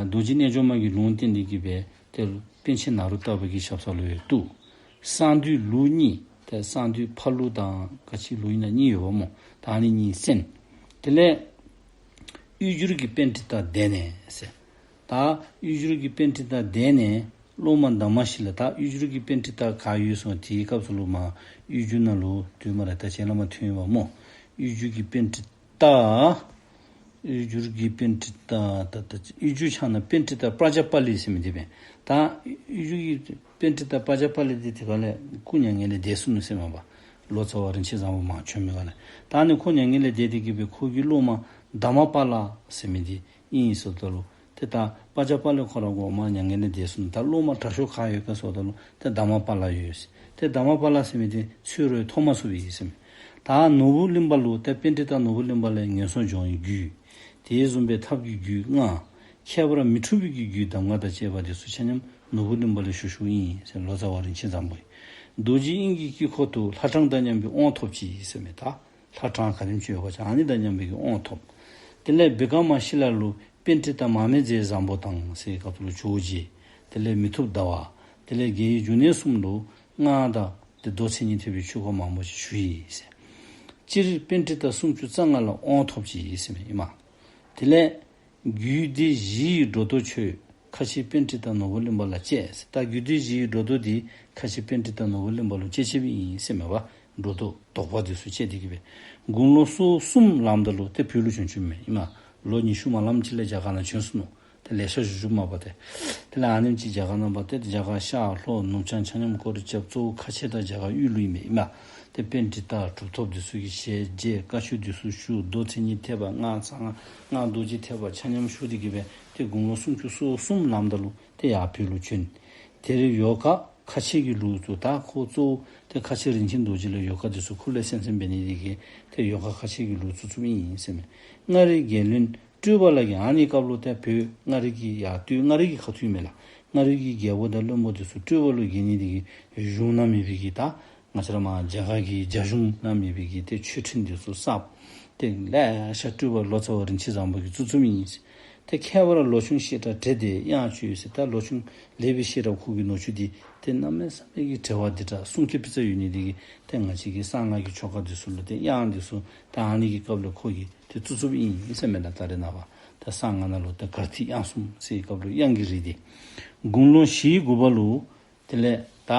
རྡོ་རྗེ་རྣལ་འབྱོར་མ་གིས་ལུང་བསྟན་ཏེ་གི་སྦེ་ཏེ་པཎ་ཆེན་ནཱ་རོ་ཏ་པ་གི་ཞབས་ས་ལུ་ཡང་གཏུགས། གསང་འདུས་ལུགས་གཉིས། ཏེ་གསང་འདུས་ཕ་ལུགས་དང་ག་ཅི་ལུགས་ཨིན་ན་གཉིས་ཡོདཔ་སྨོ། ད་ཨ་ནི་གཉིས་གསན། དེ་ལས་གཡུ་བྱུར་གྱི་པཎྜི་ཏ་སྡེ་ནས་ཟེར། ད་གཡུ་བྱུར་གྱི་པཎྜི་ཏ་སྡེ་ནས་སློབ་མ་དྷརྨ་ཤཱི་ལ། ད་གཡུ་བྱུར་གྱི་པཎྜི་ཏ་ག་ཡོད་ཟེར་དེའི་སྐབས་སུ་ལུ་མར་གཡུ་བྱུར་ནང་ལུ་དུས་མ་ར་ད་ཅི་ལས་མར་ཐོན་ཡོདཔ་སྨོ། གཡུ་བྱུར་གྱི་པཎྜི་ཏ། གཡུ་བྱུར་གྱི་པཎྜི་ཏ་ད་ད་གཡུ་བྱུར་ཕྱག་ན་པཎྜི་ཏ་པྲ་ཛཱ་པཱ་ལི་ཟེར་མི་འདི་མས། ད་གཡུ་བྱུར་གྱི་པཎྜི་ཏ་པྲ་ཛཱ་པཱ་ལི་འདི་དེ་ཁ་ལས་སྐུ་མྱ་ངན་ལས་འདས་སོ་ནུག་ཟེར་མས་པ། ལོ་ཙཱ་བ་རིན་ཆེན་བཟང་པོ་མར་བྱོན་མི་ཁ་ལས། ད་ཨ་ནི་ཁོ་མྱ་ངན་ལས་འདས་ཏེ་གི་སྦེ་ཁོ་གི་སློབ་མ་དྷརྨ་པཱ་ལ་ཟེར་མི་འདི་ཨིན་ཟེརཝ་ད་ལུ་ཏེ་ད་པྲ་ཛཱ་པཱ་ལི་ཁོ་ར་གོ་མར་མྱ་ངན་ལས་འདས་སོ་ནུག། ད་སློབ་མ་དྲག་ཤོས་ག་ཡོད་ག་ཟེརཝ་ད་ལུ་ཏེ་དྷརྨ་པཱ་ལ་ཡོད་ཟེར། ཏེ་དྷརྨ་པཱ་ལ་ཟེར་མི་འདི་ཚུར་རོལ་ཐོབ་མ་ཚུགས་པའི་ཨིན་ཟེར་མས། ད་ནོར་བུ་གླིང་པ་ལུ་ཏེ་པཎྜི་ཏ་ནོར་བུ་གླིང་པ་ལས་ངན་སོང་སྦྱོང་བའི་རྒྱུད། དེ་བཟུམ་སྦེ་ཐབས་ཀྱི་རྒྱུད་ལྔ། ཁྱད་པར་མི་འཁྲུགས་པའི་གི་རྒྱུད་གདམས་ངག་དང་བཅས་པ་འདི་ཚུ་ཆ་མཉམ་ནོར་བུ་གླིང་པ་ལས་ཞུ་ཞུཝ་ཨིན་ཟེར། ལོ་ཙཱ་བ་རིན་ཆེན་བཟང་པོ་ཨིན། རྡོ་རྗེ་དབྱིངས་ཀྱི་དཀྱིལ་འཁོར་དུ་ལྷ་གྲངས་དང་མཉམ་པའི་དབང་ཐོབ་ཅིང་ཟེར་མས། ད་ལྷ་གྲངས་ག་དེམ་ཅིག་ཡོད་པ་ཅིན་ཨ་ནི་དང་མཉམ་པའི་གི་དབང་ཐོབ། དེ་ལས་བི་ཀྲ་མ་ཤི་ལ་ལུ་པཎྜི་ཏ་མར་མེ་མཛད་བཟང་པོ་དང་ཟེར་སྐབས་སུ་ལུ་ཇོ་བོ་རྗེ། དེ་ལས་མི་ཐུབ་ཟླ་བ། དེ་ལས་རྒྱལ་བའི་འབྱུང་གནས་གསུམ་ལུ་སྔགས་དང་ཏེ་མདོ་མཚན་ཉིད་ཐེག་པའི་ཆོས་སྐོར་མང་པོ་ཞིག་ཞུ་ཡི་ཟེར། སྤྱིར་པཎྜི་ཏ་སུམ་ཅུ་རྩ་ལྔ་ལ་དབང་ཐོབ་ཅིང་ཟེར་མས་ཨིན་མས། དེ་ལས་རྒྱུད་སྡེ་བཞི་ཡི་སྒྲོ་འདོགས་ཆོད། ཁ་ཆེ་པཎྜི་ཏ་ནོར་བུ་གླིང་པ་ལ་བཅད་ཟེར། ད་རྒྱུད་སྡེ་བཞི་ཡི་སྒྲོ་འདོགས་འདི་ཁ་ཆེ་པཎྜི་ཏ་ནོར་བུ་གླིང་པ་ལུ་བཅད་བཅདཔ་ཨིན་ཟེར་མས་པ། སྒྲོ་འདོགས་དོགས་པ་འདི་ཚུ་བཅད་དེ་གི་སྦེ། དགུང་ལོ་སོ་གསུམ་ལངམ་ད་ལུ་ཏེ་བོད་ལུ་བྱོན་བྱོནམ་མས་ཨིན་མས། ལོ་ཉི་ཤུ་མ་ལངམ་ཅིག་ལས་རྒྱ་གར་ནང་བྱོན་སོ་ནུག། ཏེ་ལེ་ཤ་བཞུགས་བཞུགསཔ་མས་པ་ཏེ། དེ་ལས་ཨ་ནེམ་ཅིག་རྒྱ་གར་ནང་འབད་དེ་རྒྱ་གར་ཤར་ལྷོ་ནུབ་བྱང་ཆ་མཉམ་སྐོར་ར་རྐྱབ། གཙོ་བོ་ཁ་ཆེ་དང་རྒྱ་གར་དབུས་ལུ་ཨིན་མས་ཨིན་མས། ཏེ་པཎྜི་ཏ་གྲུབ་ཐོབ་འདི་ཚུ་གི་ཞལ་མཇལ། བཀའ་ཆོས་འདི་ཚུ་ཞུ། མདོ་མཚན་ཉིད་ཐེག་པ་སྔགས་གསང་སྔགས་རྡོ་རྗེ་ཐེག་པ་ཆ་མཉམ་ཞུ་སྟེ་གི་སྦེ་ཏེ་དགུང་ལོ་སུམ་ཅུ་སོ་གསུམ་ལངམ་ད་ལུ་ཏེ་ཡར་བོད་ལུ་བྱོན། དེར་ཡོ་ག་ཁ་ཆེ་གི་ལུགས་བཙུགས། ད་ཁོ་གཙོ་བོ་ཏེ་ཁ་ཆེ་རིན་ཆེན་རྡོ་རྗེ་ལུ་ཡོ་ག་འདི་ཚུ་ཁུར་ལས་གསན་གསནམ་འབད་ནི་དེ་གིས་ཏེ་ཡོ་ག་ཁ་ཆེ་གི་ལུགས་བཙུགས་བཙུགསཔ་ཨིན་ཟེར་མས། མངའ་རིས་རྒྱལ་བློན་སྤྲུལ་པ་ལ་གི་ཨ་ནི་སྐབས་ལུ་ཏེ་བོད་མངའ་རིས་ཀྱི་ཡར་སྟོད་མངའ་རིས་ཀྱི་ཁ་ཐུག་ཨིན་མས་ལགས། མངའ་རིས་ཀྱི་རྒྱལ་པོ་དང་བློན་པོ་འདི་ཚུ་སྤྲུལ་པ་ལུ་བརྒྱན་ནི་དེ་གིས་གཞུང་ནང་མེད་པའི་གི་ད་ང་བཅས་ར་མར་རྒྱ་གར་གྱི་རྒྱ་གཞུང་ནང་མེད་པའི་གི་ཏེ་མཆོད་སྤྲིན་འདི་ཚུ་གསརཔ། ཏེ་ལེ་ཤ་སྤྲུལ་པ་ལོ་ཙཱ་བ་རིན་ཆེན་བཟང་པོ་གིས་བཙུགས་བཙུགསཔ་ཨིན། ཏེ་ཁྱད་པར་ལོ་ཆུང་བཤད་གྲྭ་བྲེ་དེ་དབྱངས་བཅུག་ཟེར། ད་ལོ་ཆུང་ལེགས་པའི་ཤེས་རབ་ཁོ་གི་ནུ་གཅུང་འདི་ཏེ་གནམ་མེད་ས་མེད་ཀྱི་བྲེ་བ་འདི་དྲག་གསུང་སྐད་ཕུན་ཚོགས་ཡོད་ནི་འདི་གིས་ཏེ་ང་བཅས་ཀྱི་གསང་སྔགས་ཀྱི་ཆོ་ག་འདི་ཚུ་ལུ་ཏེ་དབྱངས་འདི་ཚུ་ད་ཨ་ནི་གི་སྐབས་ལུ་ཁོ་གིས་ཏེ་བཙུགས་བཙུགསཔ་ཨིན་ཟེར་མས་ལགས། ད་རེས་ནངས་པ་ད་གསང་སྔགས་ནང་ལུ་ད་གར་ཐིག་དབྱངས་གསུམ་ཟེར་བའི་སྐབས་ལུ་དབྱངས་ཀྱི་རིགས་འདི། དགུང་ལོ་བཞི་བཅུ་དགུ་པ་ལུ་དེ་ལས་ད་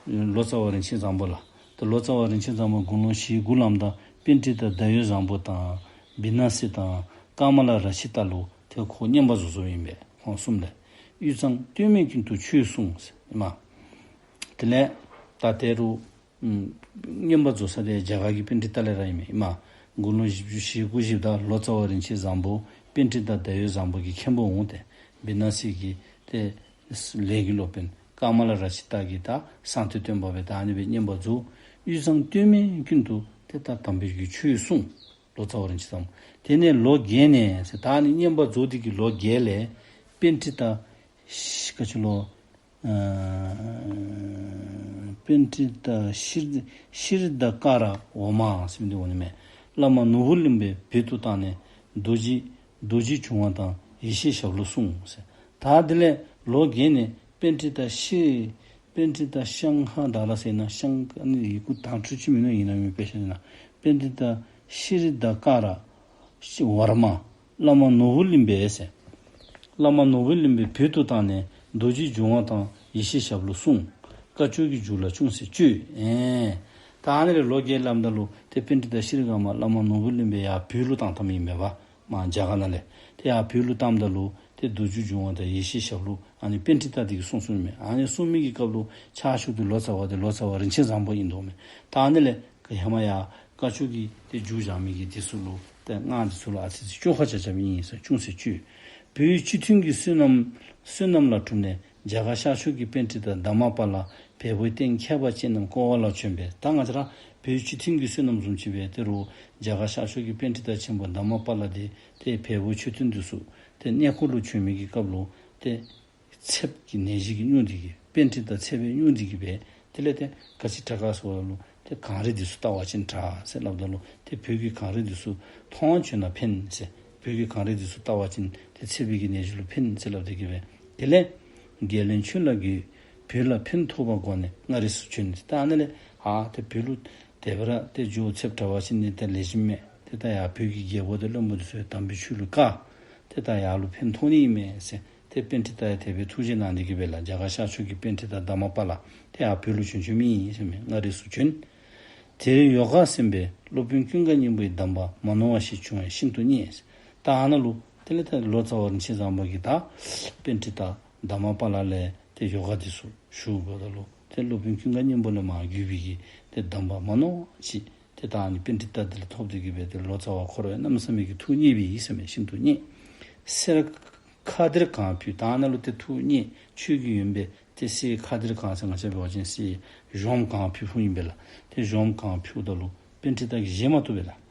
ལོ་ཙཱ་བ་རིན་ཆེན་བཟང་པོ་ལགས། ཏེ་ལོ་ཙཱ་བ་རིན་ཆེན་བཟང་པོ་དགུང་ལོ་བཞི་དགུ་ལངམ་ད་པཎྜི་ཏ་ད་ཡོད་བཟང་པོ་དང་བི་ན་སི་དང་ཀ་མ་ལ་ར་ཅི་ཏ་ལུ་ཏེ་ཁོ་བསྙེན་པར་རྫོགས་རྫོགསཔ་ཨིན་པས། ཁོང་གསུམ་ལས་དབུས་གཙང་སྟོད་སྨད་ཀུན་ཏུ་ཆོས་གསུངས་ཟེར་ཨིན་མས། དེ་ལས་ད་དེ་རུ་ཨམ་བསྙེན་པར་རྫོགས་ས་དེ་རྒྱ་གར་གྱི་པཎྜི་ཏ་ལས་ར་ཨིན་མས། ཨིན་མས། དགུང་ལོ་བཞི་བཅུ་ཞེ་དགུ་བཞེསཔ་ད་ལོ་ཙཱ་བ་རིན་ཆེན་བཟང་པོ་པཎྜི་ཏ་ད་ཡོད་བཟང་པོ་གི་མཁན་པོ་འོང་སྟེ་བི་ན་སི་གི་ཏེ་ལས་ཀྱི་སློབ་དཔོན་ཀ་མ་ལ་ར་ཅི་ཏ་གིས་ད་གསང་སྟེ་སྟོན་པ་སྦེ་ད་ཨ་ནི་སྦེ་བསྙེན་པར་རྫོགས། དབུས་གཙང་སྟོད་སྨད་ཀུན་ཏུ་ཏེ་ད་དམ་པའི་གི་ཆོས་གསུངས། ལོ་ཙཱ་བ་རིན་ཆེན་བཟང་པོ། དེ་ནས་ལོ་བརྒྱད་ནས་ཟེར་ད་ཨ་ནི་བསྙེན་པར་རྫོགས་དེ་གི་ལོ་བརྒྱད་ལས་པཎྜི་ཏ་ཤི་ཁ་ཆུ་ལོ་ཨ་པཎྜི་ཏ་ཤྲི་ཤྲཱི་དྷ་ཀ་ར་ཝརྨ་ཟེར་མི་འདི་འོང་ནི་མས། བླ་མ་ནོར་བུ་གླིང་པས་བོད་དུ་བཏང་ནས་རྡོ་རྗེ་རྡོ་རྗེ་འབྱུང་བ་དང་ཡེ་ཤེས་ཞབས་ལུ་གསུངས་ཟེར། ད་དེ་ལས་ལོ་བརྒྱད་ནས་པཎྜི་ཏ་ཤྲི་པཎྜི་ཏ་ཤངས་ཧ་ད་ལ་ཟེར་ན་ཤངས་ཨ་ནི་ཡི་གུ་དྭངས་འཕྲོས་ཅིག་མིན་ནུག། ཨིན་ན་མིན་དཔེ་ཆ་ནང་པཎྜི་ཏ་ཤྲཱི་དྷ་ཀ་ར་ཤྲཱི་ཝརྨ་བླ་མ་ནོར་བུ་གླིང་པས་ཟེར། བླ་མ་ནོར་བུ་གླིང་པས་བོད་དུ་བཏང་ནས་རྡོ་རྗེ་འབྱུང་བ་དང་ཡེ་ཤེས་ཞབས་ལུ་གསུངས། སྐ་ཅོག་གི་མཇུག་ལ་ཅུང་ཟད་བཅོས། ཨེ་ད་ཨ་ནི་ལས་ལོ་བརྒྱད་ལངམ་ད་ལུ་ཏེ་པཎྜི་ཏ་ཤྲི་ཝརྨ་བླ་མ་ནོར་བུ་གླིང་པས་ཡར་བོད་ལུ་བཏང་བཏངམ་ཨིན་མས་པ། མར་རྒྱ་གར་ནང་ལས་ཏེ་ཡར་བོད་ལུ་བཏངམ་ད་ལུ་ཏེ་རྡོ་རྗེ་འབྱུང་བ་དང་ཡེ་ཤེས་ཞབས་ལུ་ཨ་ནི་པཎྜི་ཏ་དེ་གིས་གསུངས་གསུངསམ་མས། ཨ་ནི་གསུངས་མི་གི་སྐབས་ལུ་ཕྱག་ཞུ་སྟེ་ལོ་ཙཱ་བ་དེ་ལོ་ཙཱ་བ་རིན་ཆེན་བཟང་པོ་ཨིན་དོ་མས། ད་ཨ་ནི་ལས་ཧེ་མ་ཡར་སྐ་ཅོག་གི་ཏེ་མཇུག་བཞག་མི་གི་དེ་ཚུ་ལུ་ཏེ་སྔགས་དེ་ཚུ་ལུ་ཨ་ཙི་ཙི་བཅོ་ཁ་རྐྱབ་རྐྱབ་ཨིན་ཟེར། ཅུང་ཟད་བཅོས། བོད་སྤྱི་མཐུན་གྱི་བསོད་ནམས་བསོད་ནམས་ལ་གྲུབ་ནས་རྒྱ་གར་ཤར་ཕྱོགས་ཀྱི་པཎྜི་ཏ་དྷརྨ་པཱ་ལ་བལ་པོའི་སྟེང་མཁས་པ་ཅན་རྣམས་བསྐོར་བ་ལ་བྱོན་པས། ད་ང་བཅས་ར་བོད་སྤྱི་མཐུན་གྱི་བསོད་ནམས་བཟུམ་ཅིག་སྦེ་ཏེ་རུང་རྒྱ་གར་ཤར་ཕྱོགས་ཀྱི་པཎྜི་ཏ་ཆེན་པོ་དྷརྨ་པཱ་ལ་དེ་ཏེ་བལ་པོའི་མཆོད་རྟེན་དེ་ཚུ་ཏེ་གནས་སྐོར་ལུ་བྱོན་མི་གི་སྐབས་ལུ་ཏེ་ཚདཔ་གི་ནད་གཞི་གིས་སྨྱོ་སྟེ་གིས་པཎྜི་ཏ་ཚད་པས་སྨྱོ་སྟེ་གིས་སྦེ་དེ་ལས་ཏེ་ག་ཅི་དྲག་ག་ཟེར་བ་ལུ་ཏེ་གངས་རི་འདི་ཚུ་བལྟ་བ་ཅིན་དྲག་ཟེར་སླབ་ད་ལུ་ཏེ་བོད་ཀྱི་གངས་རི་འདི་ཚུ་མཐོང་བ་བྱོན་ན་ཕན་ཟེར། བོད་ཀྱི་གངས་རི་འདི་ཚུ་བལྟ་བ་ཅིན་ཏེ་ཚད་པའི་གི་ནད་གཞི་ལུ་ཕན་ཟེར་སླབ་སྟེ་གིས་སྦེ། དེ་ལས་རྒྱལ་བློན་ཆོས་ལ་དགོས། བོད་ལ་ཕན་ཐོགས་པ་དགོས་ནས་མངའ་རིས་སུ་བྱོན། ད་ཨ་ནི་ལས་ཨ་ཏེ་བོད་ལུ་དེ་སྦེ་ར་ཏེ་འགྱོ་ཚདཔ་དྲག་པ་ཅིན་ནི་ཏེ་ལེགས་ཤོམ་མས། ཏེ་ད་ཡར་བོད་ཀྱི་རྒྱལ་པོ་དང་བློན་པོ་འདི་ཚུ་ཡང་དམ་པའི་ཆོས་ལུ་དགའ། ཏེ་ད་ཡར་ལུ་ཕན་ཐོགས་ནི་ཨིན་མས་ཟེར། ཏེ་པཎྜི་ཏ་ཡང་དེ་སྦེ་ཐུགས་རྗེ་གནང་སྟེ་གིས་སྦེ་ལགས་རྒྱ་གར་ཤར་ཕྱོགས་ཀྱི་པཎྜི་ཏ་དྷརྨ་པཱ་ལ་ཏེ་ཡར་བོད་ལུ་བྱོན་བྱོནམ་ཨིན་ཟེར་མས། མངའ་རིས་སུ་བྱོན། དེར་ཡོ་ག་གསན་པས་སློབ་དཔོན་ཀུན་དགའ་སྙིང་པོའི་གདམས་པ་མ་ནོར་བ་ཞིག་བྱུང་བས་ཤིན་ཏུ་མཉེས། ད་ཨ་ནཱ་ལུ་དེ་ལས་ད་ལོ་ཙཱ་བ་རིན་ཆེན་བཟང་པོ་གིས་ད་པཎྜི་ཏ་དྷརྨ་པཱ་ལ་ལས་ཏེ་ཡོ་ག་འདི་ཚུ་ཞུཝ་ད་ལུ་ཏེ་སློབ་དཔོན་ཀུན་དགའ་སྙིང་པོ་ལས་མར་བརྒྱུད་པའི་གི་ཏེ་གདམས་པ་མ་ནོར་ཅིག་ཏེ་ད་ཨ་ནི་པཎྜི་ཏ་དེ་ལས་ཐོབ་སྟེ་གིས་སྦེ་ཏེ་ལོ་ཙཱ་བ་ཁོ་ར་ཡང་གནམ་མེད་ས་མེད་ཀྱི་ཐུགས་མཉེས་པའི་ཨིན་ཟེར་མས། ཤིན་ཏུ་མཉེས། གསེར་ཁ་ཏེར་གང་ཕུལ། ད་ཨ་ནཱ་ལུ་ཏེ་ཐུགས་མཉེས་ཆོས་ཀྱི་ཡོན་པས་ཏེ་གསེར་ཁ་ཏེར་གང་ཟེར་ང་བཅས་འབད་བ་ཅིན་གསེར་གཞོངམ་གང་ཕུལ་ཕུལཝ་ཨིན་པས་ལགས། ཏེ་གཞོངམ་གང་ཕུལཝ་ད་ལུ་པཎྜི་ཏ་གིས་བཞེས་མ་བཏུབ་པས་ལགས།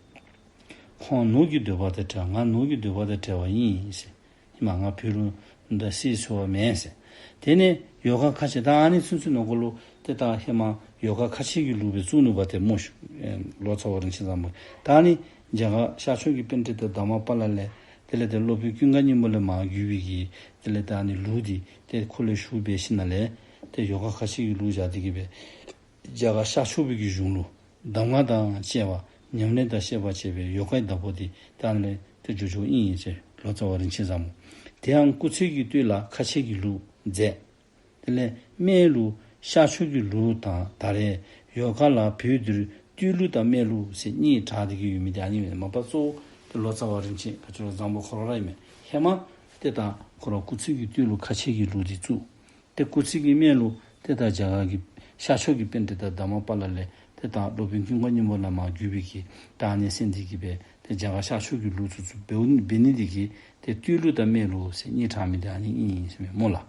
ཁོང་ནོར་གྱི་འདོད་པ་དང་བྲལ་བ། ང་ནོར་གྱི་འདོད་པ་དང་བྲལ་བ་ཨིན་ཟེར། ཧེ་མ་ང་བོད་ལུ་ད་གསེར་འཚོལ་བ་མེན་ཟེར། དེ་ནས་ཡོ་ག་ཁ་ཆེ་ད་ཨ་ནི་ཚུན་ཚོད་ནང་འཁོད་ལུ་ཏེ་ད་ཧེ་མ་ཡོ་ག་ཁ་ཆེ་གི་ལུགས་སྦེ་བཙུགས་ནུག་པ་ཏེ་སྨོ་ཤིག། ཨེ་ལོ་ཙཱ་བ་རིན་ཆེན་བཟང་པོ་ད་ཨ་ནི་རྒྱ་གར་ཤར་ཕྱོགས་ཀྱི་པཎྜི་ཏ་དྷརྨ་པཱ་ལ་ལས་དེ་ལས་ཏེ་སློབ་དཔོན་ཀུན་དགའ་སྙིང་པོ་ལས་མར་བརྒྱུད་པའི་གི་དེ་ལས་ད་ཨ་ནི་ལུགས་འདི་ཏེ་ཁོ་ལས་ཞུ་སྦེ་ཞིནམ་ལས་ཏེ་ཡོ་ག་ཁ་ཆེ་གི་ལུགས་བཞག་སྟེ་གིས་སྦེ་རྒྱ་གར་ཤར་ཕྱོགས་པའི་གི་གཞུང་ལུགས་གདམས་ངག་དང་བཅས་པ་ཉམས་ལེན་དང་བཤད་པ་བྱས་པའི་ཡོ་གའི་བདག་པོ་དེ་ད་ཨ་ནི་ལས་ཏེ་འགྱོ་འགྱོཝ་ཨིན་ཟེར་ལོ་ཙཱ་བ་རིན་ཆེན་བཟང་པོ། དེའང་སྐུ་ཚེ་གི་སྟོད་ལ་ཁ་ཆེ་གི་ལུགས་མཛད། དེ་ལས་སྨད་ལུགས་ཤར་ཕྱོགས་ཀྱི་ལུགས་དང་ད་རེས་ཡོ་ག་ལ་བོད་འདིར་སྟོད་ལུགས་དང་སྨད་ལུགས་ཟེར་གཉིས་གྲགས་ཏེ་གིས་ཡོད་མི་དེ་ཨ་ནི་ཨིན་མས། མ་པ་གཙོ་བོ་ཏེ་ལོ་ཙཱ་བ་རིན་ཆེན་ཁ་ཆེ་ལུ་བཟང་པོ་ཁོ་ར་ར་ཨིན་མས། ཧེ་མ་ཏེ་ད་ཁོ་ར་སྐུ་ཚེ་གི་སྟོད་ལུ་ཁ་ཆེ་གི་ལུགས་འདི་བཙུགས། ཏེ་སྐུ་ཚེ་གི་སྨད་ལུ་ཏེ་ད་རྒྱ་གར་གྱི་ཤར་ཕྱོགས་ཀྱི་པཎྜི་ཏ་དྷརྨ་པཱ་ལ་ལས་ཏེ་ད་སློབ་དཔོན་ཀུན་དགའ་སྙིང་པོ་ལས་མར་བརྒྱུད་པའི་གི་ད་ཨ་ནི་གསན་ཏེ་གིས་སྦེ་ཏེ་རྒྱ་གར་ཤར་ཕྱོགས་ཀྱི་ལུགས་ཚུ་ཚུ་འབདཝ་འབད་ནི་འདི་གིས་ཏེ་སྟོད་ལུགས་དང་སྨད་ལུགས་ཟེར་གཉིས་གྲགས་མི་འདི་ཨ་ནི་ཨིན་ཟེར་མས་སྨོ་ལགས།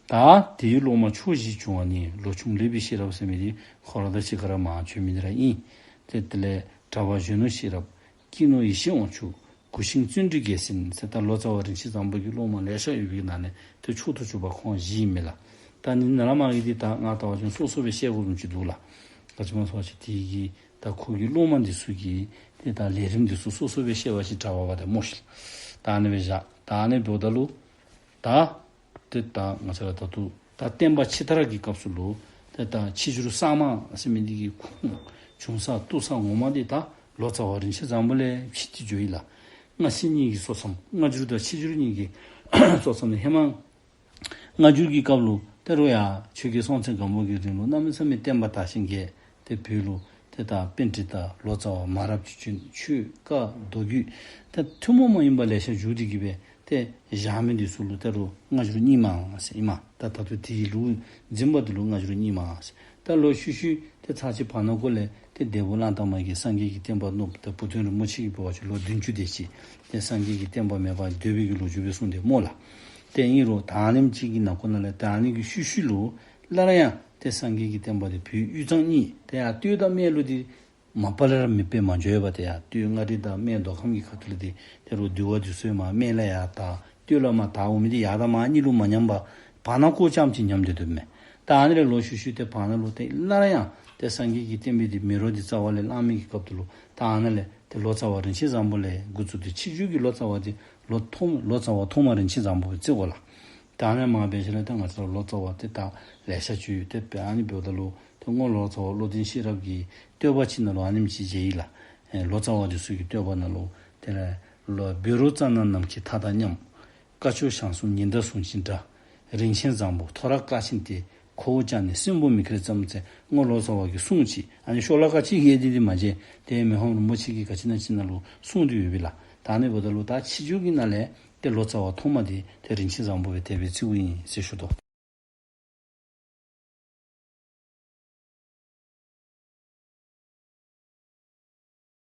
ད་དེའི་སློབ་མ་ཕྱོགས་བཞིར་བྱུང་བ་ནི་ལོ་ཆུང་ལེགས་པའི་ཤེས་རབ་ཟེར་མི་འདི་ཁོ་ར་དང་གཅིག་ཁར་མར་བྱོན་མི་འདི་ར་ཨིན། ཏེ་དེ་ལས་གྲགས་པ་གཞོན་ནུ་ཤེས་རབ། སྐྱིད་ནོར་ཡེ་ཤེས་དབང་ཕྱུག། གུ་ཤྲི་བརྩོན་འགྲུས་རྒྱལ་མཚན་ཟེར་ད་ལོ་ཙཱ་བ་རིན་ཆེན་བཟང་པོ་གི་སློབ་མ་ལེ་ཤ་ཡོད་པའི་ནང་ནས་ཏེ་མཆོག་ཏུ་གྱུར་པ་ཁོང་བཞི་ཨིན་མས་ལགས། ད་ནི་ནཱ་ལས་མར་གྱི་འདི་ད་ང་ལྟ་བ་ཅིན་སོ་སོ་སྦེ་བཤད་དགོཔ་བཟུམ་ཅིག་འདུག་ལགས། ག་ཅི་སྨོ་ཟེར་བ་ཅིན་དེ་གི་ད་ཁོ་གི་སློབ་མ་འདི་ཚུ་གི་ཏེ་ད་ལས་རིམ་འདི་ཚུ་སོ་སོ་སྦེ་བཤད་པ་ཅིན་དྲག་པ་འབད་དེ་སྨོ་ཤིག། ད་ཨ་ནི་སྦེ་བཞག། ད་ཨ་ནི་འབདཝ་ད་ལུ་ད་ཏེ་ད་ང་བཅས་ར་ད་ལྟོ་ད་བསྟན་པ་ཕྱི་དར་གྱི་སྐབས་སུ་ལུ་ཏེ་ད་ཕྱི་འགྱུར་གསར་མ་ཟེར་མི་འདི་གི་ཁུངས་བྱུང་ས་བཏུབ་ས་ངོ་མ་འདི་ད་ལོ་ཙཱ་བ་རིན་ཆེན་བཟང་པོ་ལས་ཕྱེ་སྟེ་འགྱོཝ་ཨིན་ལགས། སྔ་ཕྱི་གཉིས་ཀྱི་སོ་མཚམས་སྔ་འགྱུར་དང་ཕྱི་འགྱུར་གཉིས་ཀྱི་སོ་མཚམས་ནི་ཧེ་མ་སྔ་འགྱུར་གྱི་སྐབས་ལུ་ཏེ་རུང་ཡང་ཆོས་རྒྱལ་སྲོང་བཙན་སྒམ་པོ་གི་རིང་ལུ་གནམ་མེད་ས་མེད་བསྟན་པ་དར་ཞིང་རྒྱས། ཏེ་བོད་ལུ་ཏེ་ད་པཎྜི་ཏ་ལོ་ཙཱ་བ་མ་རབས་ཅིག་བྱོན། ཆོས་བཀའ་མདོ་རྒྱུད་ཏེ་ཐུན་མོང་མ་ཡིན་པ་ལེ་ཤ་བསྒྱུར་ཏེ་གི་སྦེ་ཏེ་བཞག་མི་འདི་ཚུ་ལུ་ད་རུང་སྔ་འགྱུར་རྙིང་མ་ཟེར་ཨིན་མས། ད་ད་ལྟོ་དེའི་ལུགས་འཛིན་པ་འདི་ལུ་སྔ་འགྱུར་རྙིང་མ་ཟེར། ད་ལོག་ཤུལ་ཤུལ་ཏེ་ཚར་གཅིག་བར་ན་ཁོ་ལས་ཏེ་འདས་པོ་གླང་དར་མ་གིས་སངས་རྒྱས་ཀྱི་བསྟན་པ་བསྣུབས། ད་བུ་སྟོན་རིན་པོ་ཆེ་གིས་འབད་བ་ཅིན་ལོ་བདུན་ཅུ་དེ་ཅིག་ཏེ་སངས་རྒྱས་ཀྱི་བསྟན་པ་མེད་པར་སྡོད་པའི་གི་ལོ་རྒྱུས་སྦེ་གསུངས་ཏེ་སྨོ་ལགས། ཏེ་ཨིན་རུང་ད་ཨ་ནེམ་ཅིག་གི་ནང་འཁོད་ནང་ལས་ད་ཨ་ནི་གི་ཤུལ་ཤུལ་ལུ་སླར་ཡང་ཏེ་སངས་རྒྱས་ཀྱི་བསྟན་པ་འདི་བོད་དབུས་གཙང་གཉིས་ཏེ་ཡར་སྟོད་དང་སྨད་ལུ་འདི་མ་པ་ལས་ར་མེདཔ་སྦེ་མ་འགྱོ་བས། ཏེ་ཡར་སྟོད་མངའ་རིས་དང་སྨད་མདོ་ཁམས་ཀྱི་ཁ་ཐུག་ལས་ཏེ་ད་རུང་འདུལ་བ་འདི་ཚུ་མར་སྨད་ལས་ཡར་དར། སྟོད་ལས་མར་དར་འོང་མི་འདི་ཡར་དང་མར་གཉིས་ལུ་མ་ཉམས་པར་བར་ན་ཁོ་རྐྱངམ་ཅིག་ཉམས་ཏེ་སྡོདཔ་མས། ད་ཨ་ནི་ལས་ལོག་ཤུལ་ཤུལ་ཏེ་བར་ན་ལུ་ཏེ་སླར་ཡང་ཏེ་སངས་རྒྱས་ཀྱི་བསྟན་པའི་འདི་མེ་རོ་འདི་རྩ་བ་ལས་བསླངས་མི་གི་སྐབས་སུ་ལུ་ད་ཨ་ནཱ་ལས་ཏེ་ལོ་ཙཱ་བ་རིན་ཆེན་བཟང་པོ་ལས་འགོ་བཙུགས་ཏེ་ཕྱི་འགྱུར་གྱི་ལོ་ཙཱ་བ་འདི་ལོ་ཐོག་ལོ་ཙཱ་བ་ཐོག་མ་རིན་ཆེན་བཟང་པོ་སྦེ་བརྩི་དགོ་ལགས། ད་ཨ་ནི་མར་འབད་ཞིནམ་ལས་ད་ང་བཅས་ར་ལོ་ཙཱ་བ་ཏེ་ད་ལེ་ཤ་ཅིག་ཡོད། ཏེ་ཨ་ནི་འབདཝ་ད་ལུ་ཏེ་སྔོན་ལོ་ཙཱ་བ་བློ་ལྡན་ཤེས་རབ་ཀྱི་བསྟོད་པ་ཅིག་ནང་ལུ་ཨ་ནེམ་ཅིག་མཇལ་ཡི་ལགས། ཨེ་ལོ་ཙཱ་བ་འདི་ཚུ་གི་བསྟོད་པ་ནང་ལུ་དེ་ལས་ལོ་བཻ་རོ་ཙ་ན་ནམ་མཁའི་མཐའ་དང་མཉམ། སྐ་ཅོག་ཞང་གསུམ་ཉི་ཟླ་ཟུང་བཞིན་འདྲ། རིན་ཆེན་བཟང་པོ་ཐོ་རངས་སྐར་ཆེན་ཏེ། ཁོ་བོ་ཀྱང་ནི་སྲིན་པོ་མི་ཁྱེར་ཙམ་ཟེར་སྔོན་ལོ་ཙཱ་བ་གི་གསུང་ཅིག། ཨ་ནི་ཤོ་ལོ་ཀ་ཅིག་ཡོད། དེ་འདི་མ་མཇལ། ཏེ་མི་ཕམ་རིན་པོ་ཆེ་གིས་ག་ཅི་ན་ཅིག་ནང་ལུ་གསུངས་ཏེ་ཡོད་པས་ལགས། ད་ཨ་ནི་འབདཝ་ད་ལུ་ད་ཕྱི་འགྱུར་གྱི་ནང་ལས་ཏེ་ལོ་ཙཱ་བ་ཐོག་མ་འདི་ཏེ་རིན་ཆེན་བཟང་པོ་སྦེ་དེ་སྦེ་བརྩིཝ་ཨིན་ཟེར་ཞུ་དོ།